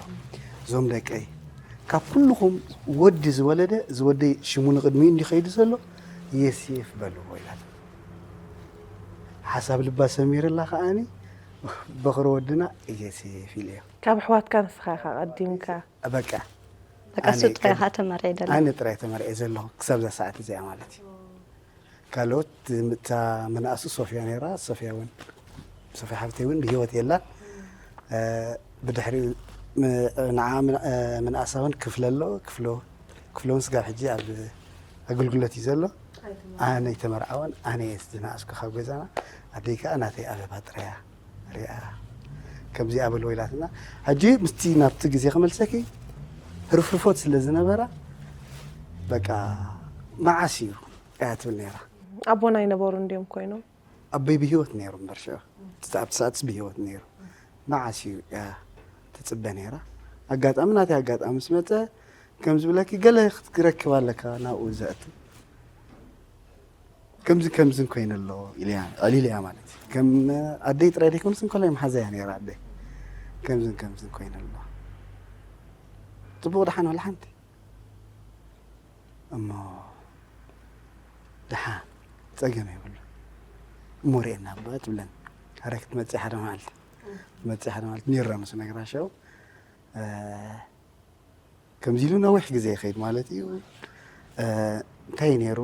እዞም ደቀይ ካብ ኩልኹም ወዲ ዝወለደ እዚ ወደይ ሽሙ ንቅድሚኡ እንዲ ከይዱ ዘሎ የሴፍ በልዎ ኢላት ሓሳብ ልባ ሰሚርላ ከዓኒ በኽሪ ወድና የሴፍ ኢለዮ ካብ ኣሕዋትካ ንስኻ ኢኻ ቀዲምካ በቃ በቃ እሱ ጥራይ ኢኻ ተመርዒ ደለ ኣነ ጥራይ ተመርዒ ዘለኹ ክሳብ ዛ ሰዓት እዚኣ ማለት እዩ ካልኦት እታ መናእሱ ሶፍያ ነይራ ሶፍያ እውን ሶፍያ ሓብተይ እውን ብሂወት የላን እ፣ ብድሕሪኡ ም- ንዓ ምን- እ፣ ምንኣሳ እውን ክፍለ ኣሎ ክፍሎ ክፍሎ እውን ስጋብ ሕጂ ኣብ ኣገልግሎት እዩ ዘሎ ኣነ ኣይተመርዓወን ኣነ እየ ዝነኣስኩ ካብ ገዛና ኣደይ ከዓ ናተይ ኣበባ ጥራያ ሪኣ ከምዚኣ በልዎ ኢላትና ሕጂ ምስቲ ናብቲ ግዜ ክመልሰኪ ህርፍርፎት ስለ ዝነበራ በቃ መዓስ እዩ እያ ትብል ነይራ ኣቦና ኣይነበሩ እንዲዮም ኮይኖም ኣቦይ ብሂወት ነይሩ እምበር ሽዑ እቲ ኣብቲ ሰዓትስ ብሂወት ነይሩ መዓስ እዩ እያ ትፅበ ነይራ ኣጋጣሚ ናተይ ኣጋጣሚ ምስ መፀ ከም ዝብለኪ ገለ ክትረክብ ኣለካ ናብኡ ዘእቱ ከምዚ ከምዝን ኮይነ ኣሎ ኢለያ ዕሊለያ ማለት እዩ ከም ኣደይ ጥራይ ደይኮንስ እንከላይ መሓዛ እያ ነይራ ኣደይ ከምዝን ከምዝን ኮይነ ኣሎ ፅቡቕ ደሓን ወላ ሓንቲ እሞ ደሓን ፀገም የብሉ እሞ ርኤና ባ ትብለን ኣረ ክትመፅእ ሓደ መዓልቲ ክትመፅእ ሓደ መዓልቲ ኒራ ምስ ነግራ ሸው ከምዚ ኢሉ ነዊሕ ግዜ ይኸይድ ማለት እዩ እንታይ ነይሩ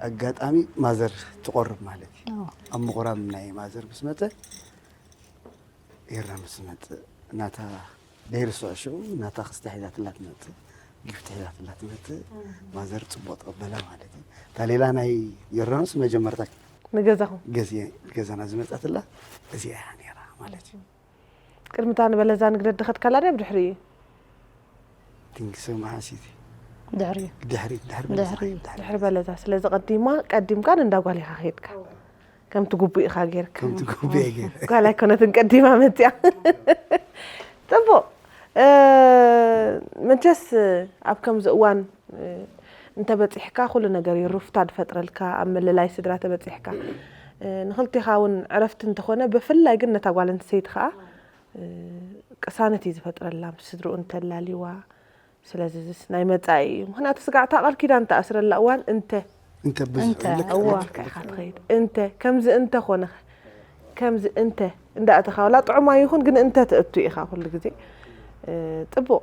ኣጋጣሚ ማዘር ትቆርብ ማለት እዩ ኣብ ምቑራብ ናይ ማዘር ምስ መፀ ይረ ምስ መፅእ ናታ ደይርስዖ ሽዑ ናታ ክስተ ሒዛትላ ትመፅእ ጊፍት ሒዛትላ ትመጽእ። ማዘር ጽቡቕ ተቐበላ ማለት እዩ። እታ ሌላ ናይ ዮርዳኖስ መጀመርታ ንገዛኹም ገዜ ገዛና ዝመጻትላ እዚኣ እያ ነይራ ማለት እዩ። ቅድምታ ንበለዛ ንግደት ድኸት ካላ ድያ ብድሕሪ እዩ ቲንክ ሶ መዓስ እዩ ድሕሪ ድሕሪ ድሕሪ ድሕሪ። ድሕሪ ድሕሪ በለዛ ስለዚ ቀዲማ ቀዲምካ ንእንዳ ጓል ኢኻ ከይድካ ከምቲ ግቡእ ኢኻ ጌርካ ከምቲ ጉባኤ ገይረ ጓል ኣይኮነትን ቀዲማ መፅያ ፅቡቕ እ፣ መቸስ ኣብ ከምዚ እዋን እ፣ እንተበፂሕካ ኩሉ ነገር እዩ ሩፍታ ድፈጥረልካ ኣብ ምልላይ ስድራ ተበፂሕካ እ፣ ንክልቴኻ እውን ዕረፍቲ እንተኾነ ብፍላይ ግን ነታ ጓል ኣንስተይቲ ከዓ እ፣ ቅሳነት እዩ ዝፈጥረላ ምስ ስድርኡ እንተላልይዋ ስለዚ እዚስ ናይ መፃኢ እዩ ምክንያቱ ስጋዕታ ቃል ኪዳን ተኣስረላ እዋን እንተ እንተ ብዙሕ እንተ ልክዕ እዋ ልክዕ ኢልካ ኢኻ ትኸይድ እንተ ከምዚ እንተ ኮነ ከምዚ እንተ እንዳእተኻ ዋላ ጥዑም ኣይኹን ግን እንተ ትእቱ ኢኻ ኩሉ ግዜ እ፣ ፅቡቕ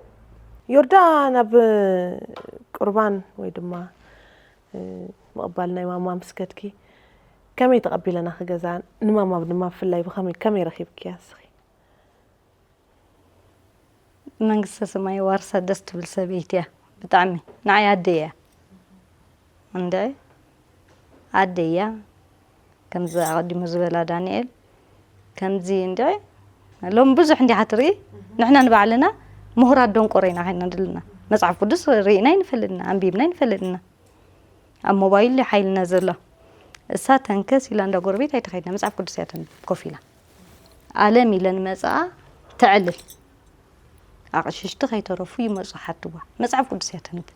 ዮርዳ ናብ ቁርባን ወይ ድማ እ፣ ምቕባል ናይ ማማ ምስ ከድኪ ከመይ ተቐቢለና ክገዛ ንማማ ድማ ብፍላይ ብኸመይ ከመይ ረኺብክያ እስኺ መንግስተ ሰማይ ዋርሳ ደስ ትብል ሰበይቲ እያ ብጣዕሚ ንዓይ ኣደ እያ እንደ ኣደ እያ ከምዚ ኣቐዲሙ ዝበላ ዳንኤል ከምዚ እንደ ሎም ብዙሕ እንዲኻ ትርኢ ንሕና ንባዕልና ምሁራት ደንቆሮ ኢና ኮይና ዘለና መፅሓፍ ቅዱስ ርኢና ይንፈልጥና ኣንቢብና ይንፈልጥና ኣብ ሞባይል ሓይልና ዘሎ እሳ ተንከስ ኢላ እንዳ ጎረቤት ኣይተኸይድና መፅሓፍ ቅዱስ እያ ተንብብ ኮፍ ኢላ ኣለም ኢለን መፅኣ ተዕልል ኣቕሽሽቲ ከይተረፉ ይመፁ ሓትዋ መፅሓፍ ቅዱስ እያ ተንብብ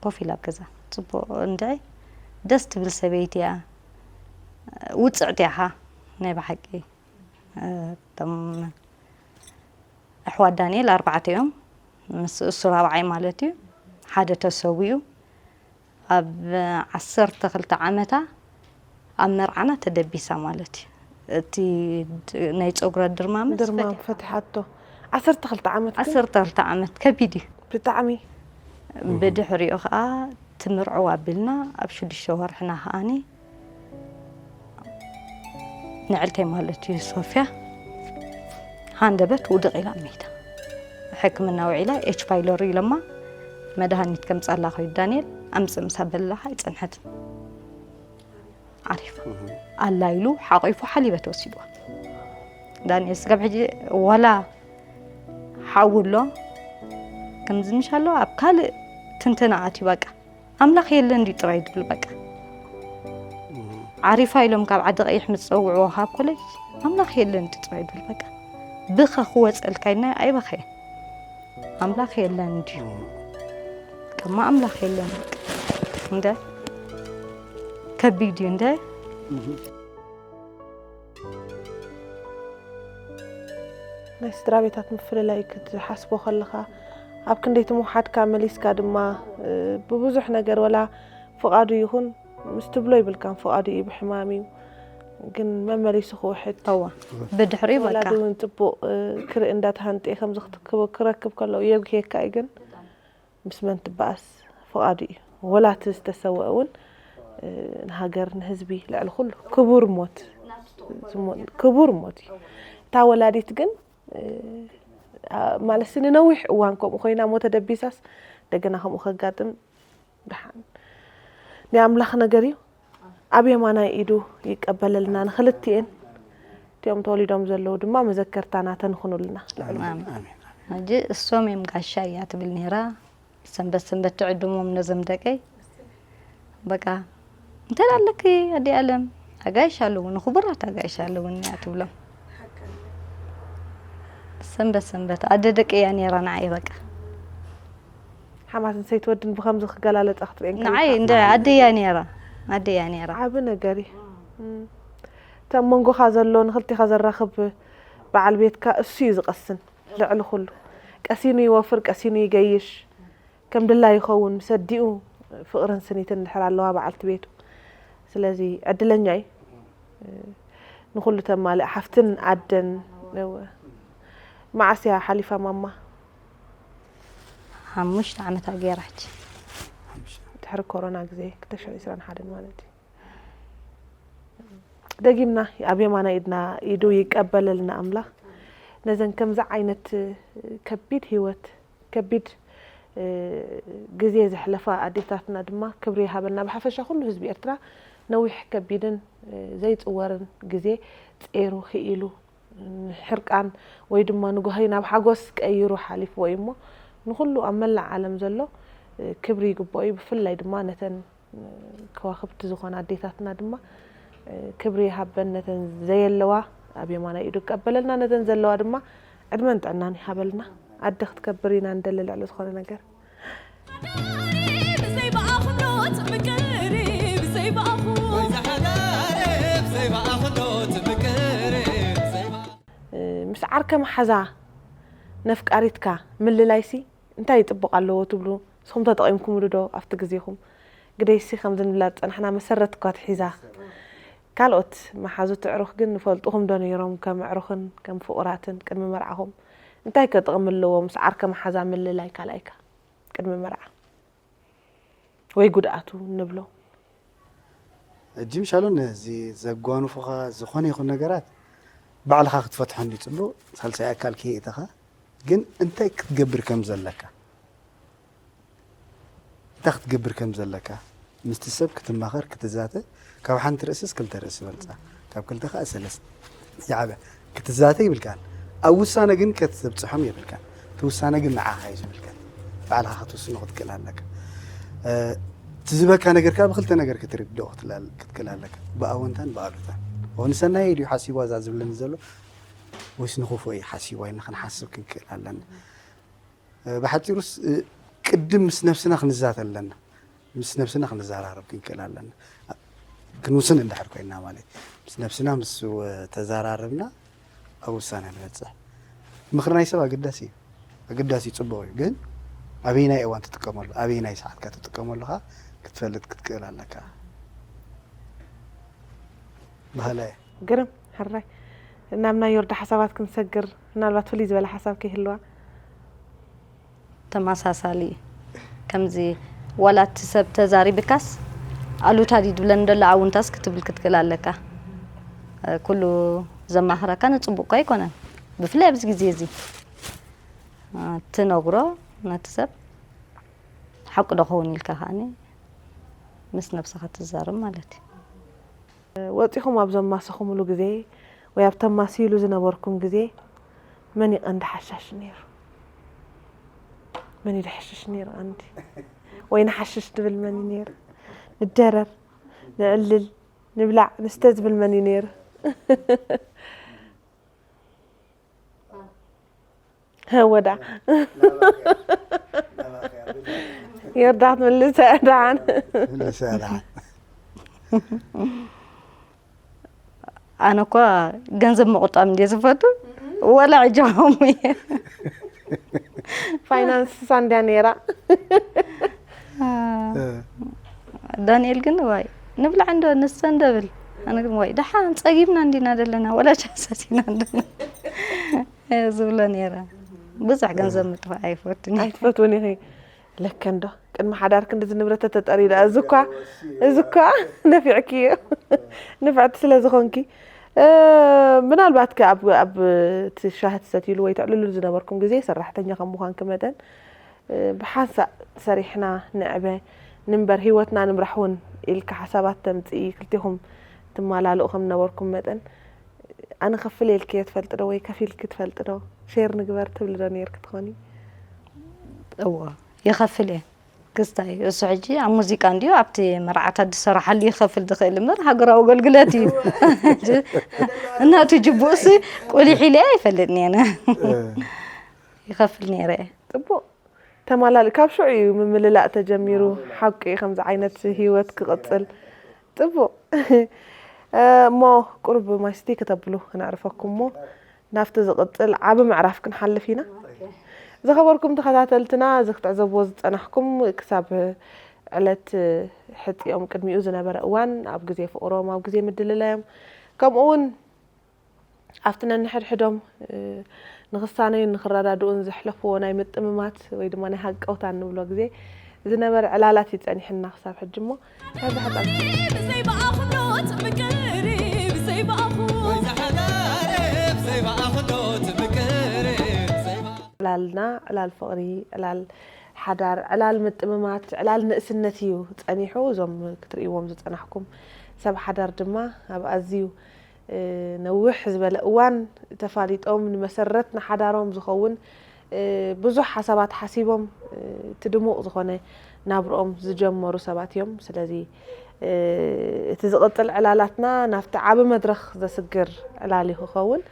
ኮፍ ኢላ ኣብ ገዛ ፅቡቕ እንድዒ ደስ ትብል ሰበይቲ እያ ውፅዕቲ ኢኻ ናይ ብሓቂ እቶም ኣሕዋት ዳንኤል ኣርባዕተ እዮም ምስ እሱ ራብዓይ ማለት እዩ ሓደ ተሰዊኡ ኣብ ዓሰርተ ክልተ ዓመታ ኣብ መርዓና ተደቢሳ ማለት እዩ እቲ ናይ ፀጉራ ድርማመ ድርማም ፈትሓቶ ዓሰርተ ክልተ ዓመት ግን ዓሰርተ ክልተ ዓመት ከቢድ እዩ ብጣዕሚ ብድሕሪኡ ከዓ ትምርዕው ኣቢልና ኣብ ሽዱሽተ ወርሕና ከዓኒ ንዕልተይ ማለት እዩ ሶፍያ ሃንደበት ውድቕ ኢላ ሚታ ሕክምና ውዒላ ኤች ፓይሎሪ ኢሎማ መድሃኒት ከምፃላ ኮይኑ ዳንኤል ኣምፅእ ምሳ በላኻ ኣይፀንሐትን ዓሪፋ ኣላ ኢሉ ሓቂፉ ሓሊበት ወሲድዋ ዳንኤል ስጋብ ሕጂ ዋላ ሓዊ ኣሎ ከምዚ ምሽ ኣሎ ኣብ ካልእ ትንተና ኣትዩ በቃ ኣምላኽ የለን ድዩ ጥራይ ድብል በቃ ዓሪፋ ኢሎም ካብ ዓዲ ቀይሕ ምስ ፀውዕዎ ካብ ኮለጅ ኣምላኽ የለን ድዩ ጥራይ ድብል በቃ ብኸ ክወፀልካ ኢልና ኣይበኸየ ኣምላኽ የለን ድዩ ከማ ኣምላኽ የለን በቃ እንደ ከቢድ እዩ እንደ ናይ ስድራ ቤታት ምፍልላይ ክትሓስቦ ከለኻ ኣብ ክንደይ ትምውሓድካ መሊስካ ድማ እ፣ ብብዙሕ ነገር ወላ ፍቓዱ ይኹን ምስ ትብሎ ይብልካን ፍቓዱ እዩ ብሕማም እዩ ግን መመሊሱ ክውሕድ እዋ ብድሕሪኡ በቃ ወላዲ እውን ፅቡቕ እ፣ ክርኢ እንዳተሃንጠ ከምዚ ክትክቦ ክረክብ ከለዉ የብክየካ እዩ ግን ምስ መን ትበኣስ ፍቓዱ እዩ ወላ እቲ ዝተሰወአ እውን እ፣ ንሃገር ንህዝቢ ልዕሊ ኩሉ ክቡር ሞት ዝሞ- ክቡር ሞት እዩ እታ ወላዲት ግን እ፣ ኣ- ማለት ንነዊሕ እዋን ከምኡ ኮይና ሞ ተደቢሳስ እንደገና ከምኡ ከጋጥም ድሓን ናይ ኣምላኽ ነገር እዩ ኣብ የማናይ ኢዱ ይቀበለልና ንክልትኤን እቲኦም ተወሊዶም ዘለዉ ድማ መዘከርታና ተንኽኑልና ሕጂ እሶም እዮም ጋሻ እያ ትብል ነይራ ሰንበት ሰንበት ትዕድሞም ነዞም ደቀይ በቃ እንታይ ኣለኪ ኣዲ ኣለም ኣጋይሽ ኣለዉ ንክቡራት ኣጋይሽ ኣለዉ እያ ትብሎም ሰንበት ሰንበት ኣደ ደቂ እያ ነይራ ንዓይ በቃ ሓማትን ሰይትወድን ብከምዚ ክገላለፃ ክትርእን ንዓይ እንደ ኣደያ ነይራ ኣደያ ነይራ ዓቢ ነገር እዩ እም። እቲ ኣብ መንጎኻ ዘሎ ንክልቲኻ ዘራኽብ በዓል ቤትካ እሱ እዩ ዝቐስን ልዕሊ ኩሉ ቀሲኑ ይወፍር ቀሲኑ ይገይሽ ከም ድላ ይኸውን ምስ ኣዲኡ ፍቕርን ስኒትን እንድሕር ኣለዋ በዓልቲ ቤቱ ስለዚ ዕድለኛ እዩ ንኩሉ ተማልእ ሓፍትን ኣደን እወ መዓስ እያ ሓሊፋ ማማ ሓሙሽተ ዓመት ኣገይራ ሕጂ ድሕሪ ኮሮና ግዜ ክልተ ሽሕን ዕስራን ሓደን ማለት እዩ ደጊምና ኣብ የማና ኢድና ኢዱ ይቀበለልና ኣምላኽ ነዘን ከምዚ ዓይነት ከቢድ ህይወት ከቢድ ግዜ ዘሕለፋ ኣዴታትና ድማ ክብሪ ይሃበልና። ብሓፈሻ ኩሉ ህዝቢ ኤርትራ ነዊሕ ከቢድን ዘይጽወርን ግዜ ጸይሩ ክኢሉ፣ ሕርቃን ወይ ድማ ንጓሂ ናብ ሓጎስ ቀይሩ ሓሊፍዎ እዩ እሞ፣ ንኹሉ ኣብ መላእ ዓለም ዘሎ ክብሪ ይግብኦ እዩ። ብፍላይ ድማ ነተን ከዋኽብቲ ዝኾና ኣዴታትና ድማ ክብሪ ይሃበን፣ ነተን ዘየለዋ ኣብ የማናይ ኢዱ ይቀበለልና፣ ነተን ዘለዋ ድማ ዕድመን ጥዕናን ይሃበልና። ኣደ ክትከብር ኢና እንደሊ ልዕሊ ዝኾነ ነገር። ምስ ዓርከ መሓዛ ነፍቃሪትካ ምልላይሲ እንታይ ጽቡቕ ኣለዎ ትብሉ? ንስኹም ተጠቒምኩምሉ ዶ ኣብቲ ግዜኹም? ግደይሲ ከምዚ ንብላ ዝጸናሕና መሰረት እኳ ትሒዛ። ካልኦት መሓዙት ኣዕሩኽ ግን ንፈልጡኹም ዶ ነይሮም ከም ኣዕሩኽን ከም ፍቑራትን ቅድሚ መርዓኹም? እንታይ ከ ጥቕሚ ኣለዎ ምስ ዓርከ መሓዛ ምልላይ ካልኣይካ ቅድሚ መርዓ? ወይ ጉድኣቱ ንብሎ? ሕጂ ምሻሉ ነዚ ዘጓንፉኻ ዝኾነ ይኹን ነገራት ባዕልኻ ክትፈትሖ እንዲ ጽቡቕ፣ ሳልሳይ ኣካል ከየእተኻ ግን እንታይ ክትገብር ከም ዘለካ እንታይ ክትገብር ከም ዘለካ ምስቲ ሰብ ክትማኸር ክትዛተ ካብ ሓንቲ ርእስስ ክልተ ርእሲ ይበልፃ ካብ ክልተ ከዓ ሰለስተ ይዓበ ክትዛተ ይብልካን ኣብ ውሳነ ግን ከተብፅሖም የብልካን እቲ ውሳነ ግን ንዓኻ እዩ ዝምልከት ባዕልኻ ክትውስኖ ክትክእል ኣለካ እቲ ዝበካ ነገር ከዓ ብክልተ ነገር ክትርድኦ ክትክእል ኣለካ ብኣወንታን ብኣሉታን ንሰናይ ድዩ ሓሲቡ እዛ ዝብለኒ ዘሎ ወይስ ንክፉእ እዩ ሓሲቡ ኢልና ክንሓስብ ክንክእል ኣለና ብሓፂሩስ ቅድም ምስ ነብስና ክንዛተ ኣለና ምስ ነብስና ክንዘራረብ ክንክእል ኣለና ክንውስን እንድሕር ኮይና ማለት ምስ ነብስና ምስ ተዘራረብና ኣብ ውሳነ ንበፅሕ ምክሪ ናይ ሰብ ኣገዳሲ እዩ ኣገዳሲ እዩ ፅቡቅ እዩ ግን ኣበይናይ እዋን ትጥቀመሉ ኣበይናይ ሰዓትካ ትጥቀመሉ ከዓ ክትፈልጥ ክትክእል ኣለካ ባህላ እየ ግርም ሕራይ ናብ ናይ ዮርዳ ሓሳባት ክንሰግር ምናልባት ፍልይ ዝበለ ሓሳብ ከይህልዋ ተመሳሳሊ እዩ። ከምዚ ዋላ እቲ ሰብ ተዛሪብካስ ኣሉታ ድዩ ዝብለኒ ዘሎ ኣውንታስ ክትብል ክትክእል ኣለካ። ኩሉ ዘማኽረካ ንፅቡቕካ ኣይኮነን። ብፍላይ ኣብዚ ግዜ እዚ ትነግሮ ነቲ ሰብ ሓቂ ዶ ክኸውን ኢልካ ከዓኒ ምስ ነብስኻ ትዛረብ ማለት እዩ። ወጺኹም ኣብ ዘማሰኹምሉ ግዜ ወይ ኣብ ተማስይሉ ዝነበርኩም ግዜ መን እዩ ቀንዲ ሓሻሽ ነይሩ? መን እዩ ደሕሽሽ ነይሩ ቀንዲ? ወይ ንሓሽሽ ድብል መን እዩ ነይሩ? ንደረር፣ ንዕልል፣ ንብላዕ፣ ንስተ ዝብል መን እዩ ነይሩ? ወዳ የርዳት ምልሰ ደሓን ምልሰ ደሓን ኣነ እኳ ገንዘብ ምቑጣብ እንድየ ዝፈቱ ወላ ዕጃኹም እየ ፋይናንስ ሳንድያ ነይራ ዳንኤል ግን ዋይ ንብላዕ እንዶ ንስተ እንደብል ኣነ ግን ዋይ ደሓን ፀጊብና እንዲና ዘለና ወላ ቻሰሲና እንዶ ዝብሎ ነይረ ብዙሕ ገንዘብ ምጥፋእ ኣይፈቱን ኣይትፈትውን ኢኺ ለከ እንዶ ቅድሚ ሓዳር ክንድዚ ንብረት ተተጠሪ ዳ እዚ እኳ እዚ እኳ ነፊዕኪ እዩ ንፍዕቲ ስለ ዝኾንኪ ምናልባት ከ ኣብ ኣብ እቲ ሻሂ ትሰትይሉ ወይ ተዕልሉ ዝነበርኩም ግዜ ሰራሕተኛ ከም ምዃንኪ መጠን ብሓንሳእ ሰሪሕና ንዕበ ንንበር ህይወትና ንምራሕ እውን ኢልካ ሓሳባት ተምፅኢ ክልቴኹም ትመላልኡ ከም ዝነበርኩም መጠን ኣነ ከፍል ኢልክዮ ትፈልጢ ዶ ወይ ከፊልኪ ትፈልጢ ዶ ሼር ንግበር ትብሊ ዶ ነይርኪ ትኾኒ? እዎ ይኸፍል እየ ክስታይ እሱ ሕጂ ኣብ ሙዚቃ እንድዩ ኣብቲ መርዓታት ዝሰራሓሉ ይኸፍል ዝኽእል እምበር ሃገራዊ ኣገልግለት እዩ እናቱ ጅቡእሲ ቁሊሕ ኢለ ኣይፈልጥን እየ ይኸፍል ነይረ እየ ፅቡቕ ተማላል ካብ ሽዑ እዩ ምምልላእ ተጀሚሩ ሓቂ ከምዚ ዓይነት ህይወት ክቕፅል ፅቡቕ እሞ ቁሩብ ማይስቲ ከተብሉ ክነዕርፈኩም እሞ ናብቲ ዝቕፅል ዓቢ ምዕራፍ ክንሓልፍ ኢና ዝኸበርኩም ተኸታተልትና እዚ ክትዕዘብዎ ዝፀናሕኩም ክሳብ ዕለት ሕፂኦም ቅድሚኡ ዝነበረ እዋን ኣብ ግዜ ፍቕሮም ኣብ ግዜ ምድልላዮም ከምኡ እውን ኣብቲ ነንሕድሕዶም ንኽሳነዩን ንኽረዳድኡን ዘሕለፍዎ ናይ ምጥምማት ወይ ድማ ናይ ሃቀውታ እንብሎ ግዜ ዝነበረ ዕላላት እዩ ጸኒሕና ክሳብ ሕጂ እሞ ዕላልና ዕላል ፍቕሪ ዕላል ሓዳር ዕላል ምጥምማት፣ ዕላል ንእስነት እዩ ጸኒሑ። እዞም ክትርእይዎም ዝጸናሕኩም ሰብ ሓዳር ድማ ኣብ ኣዝዩ፣ እ፣ ነዊሕ ዝበለ እዋን ተፋሊጦም ንመሰረት ንሓዳሮም ዝኸውን፣ እ፣ ብዙሕ ሓሳባት ሓሲቦም፣ እ፣ እቲ ድሙቕ ዝኾነ ናብርኦም ዝጀመሩ ሰባት እዮም። ስለዚ፣ እ፣ እቲ ዝቕጽል ዕላላትና ናብቲ ዓቢ መድረኽ ዘስግር ዕላል እዩ ክኸውን።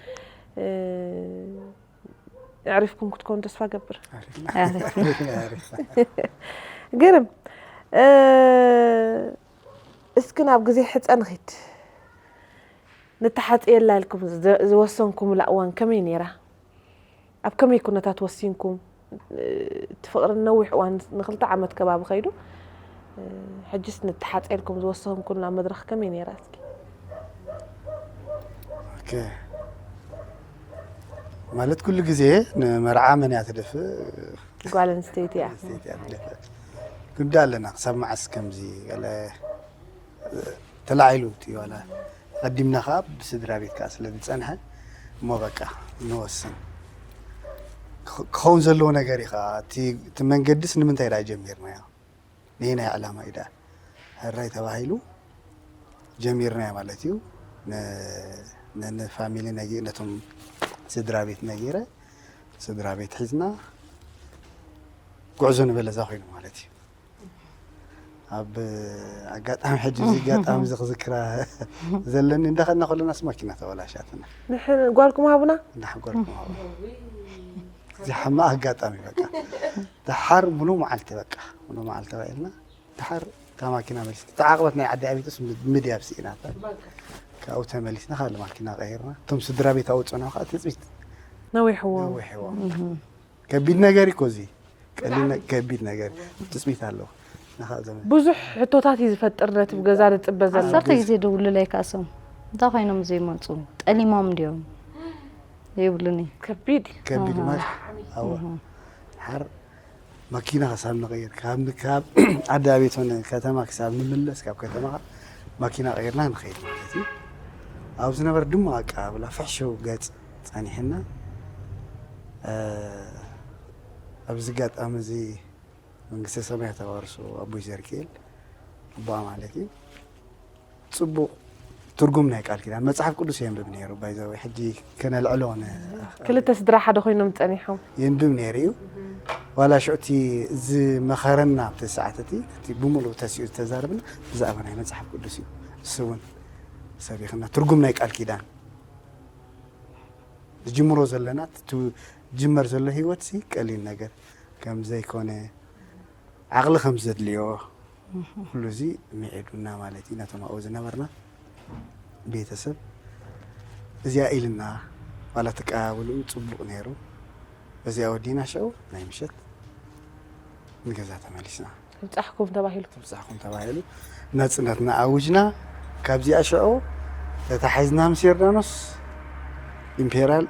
እ፣ ኣዕሪፍኩም ክትኮኑ ተስፋ ገብር። ግርም። እ፣ እስኪ ናብ ግዜ ሕጸ ንኺድ። ንተሓጽየላ ኢልኩም ዝ-፣ ዝወሰንኩምላ እዋን ከመይ ነይራ? ኣብ ከመይ ኩነታት ወሲንኩም? እ፣ እቲ ፍቕሪ ነዊሕ እዋን ንኽልተ ዓመት ከባቢ ከይዱ፣ እ፣ ሕጅስ ንተሓጽየ ኢልኩም ዝወሰንኩላ መድረኽ ከመይ ነይራ እስኪ? ኦኬ። ማለት ኩሉ ግዜ ንመርዓ መን እያ ትደፍእ? ጓል ኣንስተይቲ እያ። ኣንስተይቲ እያ ትደፍእ። ግዳ ኣለና ክሳብ መዓስ ከምዚ ገለ ተላዒሉ እቲ ዋላ ቀዲምና ከዓ ብስድራ ቤት ከዓ ስለ ዝፀንሐ እሞ በቃ ንወስን። ክኸ-፣ ክኸውን ዘለዎ ነገር እዩ ከዓ። እቲ፣ እቲ መንገድስ ንምንታይ ደኣ ጀሚርናዮ? ነየናይ ዕላማ እዩ ደኣ? ሕራይ ተባሂሉ ጀሚርናዮ ማለት እዩ። ን-፣ ን-፣ ንፋሚሊ ነጊ-፣ ነቶም ስድራ ቤት ነጊረ፣ ስድራ ቤት ሒዝና ጉዕዞ ንበለዛ ኮይኑ ማለት እዩ። ኣብ ኣጋጣሚ ሕጂ እዚ ኣጋጣሚ እዚ ክዝክራ ዘለኒ፣ እንዳኸድና ከለናስ ማኪና ተበላሻትና። ንሕን ጓልኩም ሃቡና? እንዳሓጎርኩም ሃቡ። እዚ ሕማቕ ኣጋጣሚ በቃ። ደሓር ሙሉ መዓልቲ በቃ፣ ሙሉ መዓልቲ ውዒልና። ደሓር እታ ማኪና መሊስ፣ እታ ዓቕበት ናይ ዓዲ ኣቢጥስ ምድያብ ስኢናታ። ካብኡ ተመሊስና ካልእ ማኪና ቀይርና። እቶም ስድራ ቤት ኣውፅእና ከዓ ትፅቢት ነዊሕዎም። ነዊሕዎም። ከቢድ ነገር እኮ እዚ። ቀሊል ነ-፣ ከቢድ ነገር እዩ። ትጽቢት ኣለዎ። ንኻእ ዘመን። ብዙሕ ሕቶታት እዩ ዝፈጥር ነቲ ብገዛ ዝጽበ ዘሎ። ዓሰርተ ግዜ ደውሉለይ ካሶም። እንታይ ኮይኖም ዘይመጹ? ጠሊሞም ድዮም? ይብሉኒ። ከቢድ እዩ። ከቢድ እዩ። ማለት ኣዋ። ሓር መኪና ክሳብ ንቐይር፣ ካብ፣ ካብ ዓዲ ኣቤት ሆነ ከተማ ክሳብ ንምለስ፣ ካብ ከተማ መኪና ቀይርና ንኸይድ ማለት እዩ። ኣብ ዝነበረ ድማ ኣቀባብላ ፍሕሽው ገጽ ጸኒሕና። እ፣ ኣብዚ ኣጋጣሚ እዚ መንግስተ ሰማያት ኣዋርሶ ኣቦይ ዘርክኤል ኣቦኣ ማለት እዩ። ጽቡቕ ትርጉም ናይ ቃል ኪዳን መጽሓፍ ቅዱስ የንብብ ነይሩ። ባይዘወይ ሕጂ ከነልዕሎ ነ-፣ ክልተ ስድራ ሓደ ኮይኖም ጸኒሖም። የንብብ ነይሩ እዩ። ዋላ ሽዑ እቲ ዝመኸረና ኣብቲ ሰዓት እቲ፣ እቲ ብምሉእ ተሲኡ ዝተዛረብና ብዛዕባ ናይ መጽሓፍ ቅዱስ እዩ። እሱ እውን ሰቢኽና ትርጉም ናይ ቃል ኪዳን ዝጅምሮ ዘለና፣ እቲ ትጅመር ዘሎ ህይወት ሲ ቀሊል ነገር ከም ዘይኮነ፣ ዓቕሊ ከም ዘድልዮ፣ ኩሉ እዚ ምዒዱና ማለት እዩ። ነቶም ኣብኡ ዝነበርና ቤተሰብ እዚኣ ኢልና፣ ዋላ ተቀባብልኡ ጽቡቕ ነይሩ። በዚኣ ወዲና ሽዑ ናይ ምሸት ንገዛ ተመሊስና። ትብጻሕኩም ተባሂሉ። ትብጻሕኩም ተባሂሉ ናጽነትና ኣውጅና። ካብዚኣ ሽዑ ተታሒዝና ምስ ዮርዳኖስ ኢምፔርያል፣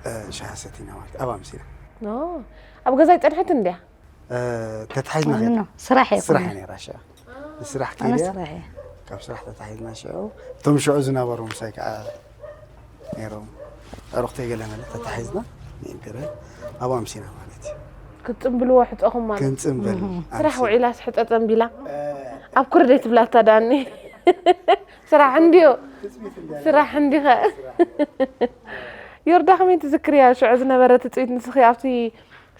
እ፣ ሻሂ ሰቲና ማለት ኣብኣ ኣምሲና። ኦ፣ ኣብ ገዛ ኣይጸንሐትን እንድያ? እ፣ ተታሒዝና ኖ፣ ኸይድና። ኖ፣ ስራሕ እየ ስራሕ ኮይነ። እያ ነይራ ሽዑ። ንስራሕ ኣነ ከይድያ ስራሕ እየ። ካብ ስራሕ ተታሒዝና ሽዑ እቶም ሽዑ ዝነበሩ ምሳይ ከዓ ነይሮም ኣዕሩኽተይ ገለ መለ ተታሒዝና ንኢምፔርያል ኣብኡ ኣምሲና ማለት እዩ። ክትጽንብልዎ ሕጸኹም ማለት። ክንጽንብል ስራሕ ኣምሲ- ውዒላስ ሕጸ ጸንቢላ ኣብ ኩርደይ ትብላታ ዳኒ። ስራሕ እንድዮ ስራሕ እንዲኸ። ዮርዳ ከመይ ትዝክርያ ሽዑ ዝነበረ ትጽቢት? ንስኺ ኣብቲ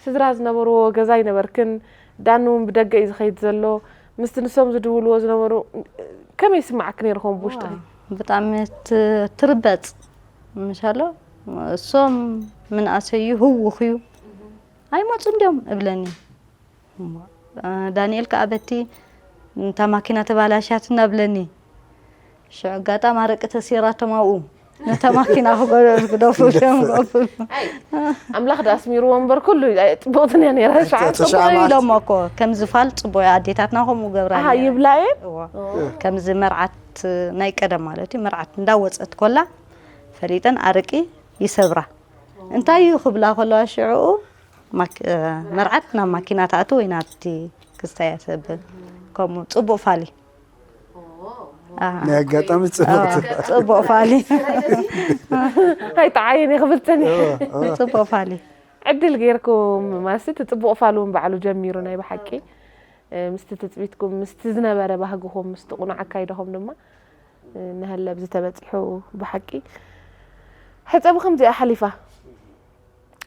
ስድራ ዝነበርዎ ገዛ ኣይነበርክን፣ ዳኒ እውን ብደገ እዩ ዝኸይድ ዘሎ። ምስቲ ንሶም ዝድውልዎ ዝነበሩ ከመይ ይስምዓኪ ነይሩ ከምኡ ብውሽጥኺ? ዋው፣ ብጣዕሚ ት-፣ ትርበጽ ምሻሎ። እሶም ምንኣሰዩ ህውኽ እዩ። ኣይመጹ እንድዮም እብለኒ። እሞ፣ እ፣ ዳንኤል ከኣ በቲ እታ ማኪና ተባላሽያትና እብለኒ። ሽዑ ኣጋጣሚ ኣረቂ ተሲራቶም ኣብኡ ነታ ማኪና ክገ-፣ ክደፍኡ እዮም ክገብሩ። ኣይ፣ ኣምላኽ ደኣ ኣስሚርዎ እምበር ኩሉ ኣይ፣ ጽቡቕትን እያ ነይራ። ሽዓ ጽቡቕ ጽቡቕ ኢሎሞ እኮ፣ ከምዚ ፋል ጽቡቕ እዩ፣ ኣዴታትና ከምኡ ገብራ ኣሃ፣ ነይረን። ይብላ እየን? እዎ። ኦ። ከምዚ መርዓት ናይ ቀደም ማለት እዩ፣ መርዓት እንዳወጸት ኮላ ፈሊጠን ኣረቂ ይሰብራ። እንታይ እዩ ክብላ ከለዋ ሽዕኡ፣ ማክ-፣ እ፣ መርዓት ናብ ማኪና ትኣቱ ወይ ናብቲ ክስታይ እያ ትብል። ከምኡ ጽቡቕ ፋሊ። አ፣ ናይ ኣጋጣሚ ጽቡቕ። አ፣ ጽቡቕ ፋሊ። ኣይጠዓየን እየ ክብል ጸኒሐ። ጽቡቕ ፋሊ። ዕድል ጌርኩም ማለትሲ እቲ ጽቡቕ ፋል እውን ባዕሉ ጀሚሩ ናይ ብሓቂ ምስቲ ትጽቢትኩም ምስቲ ዝነበረ ባህግኹም ምስቲ ቁኑዕ ኣካይዳኹም ድማ ንሀለ ኣብዚ ተበጺሑ። ብሓቂ ሕጸ ብኸምዚኣ ሓሊፋ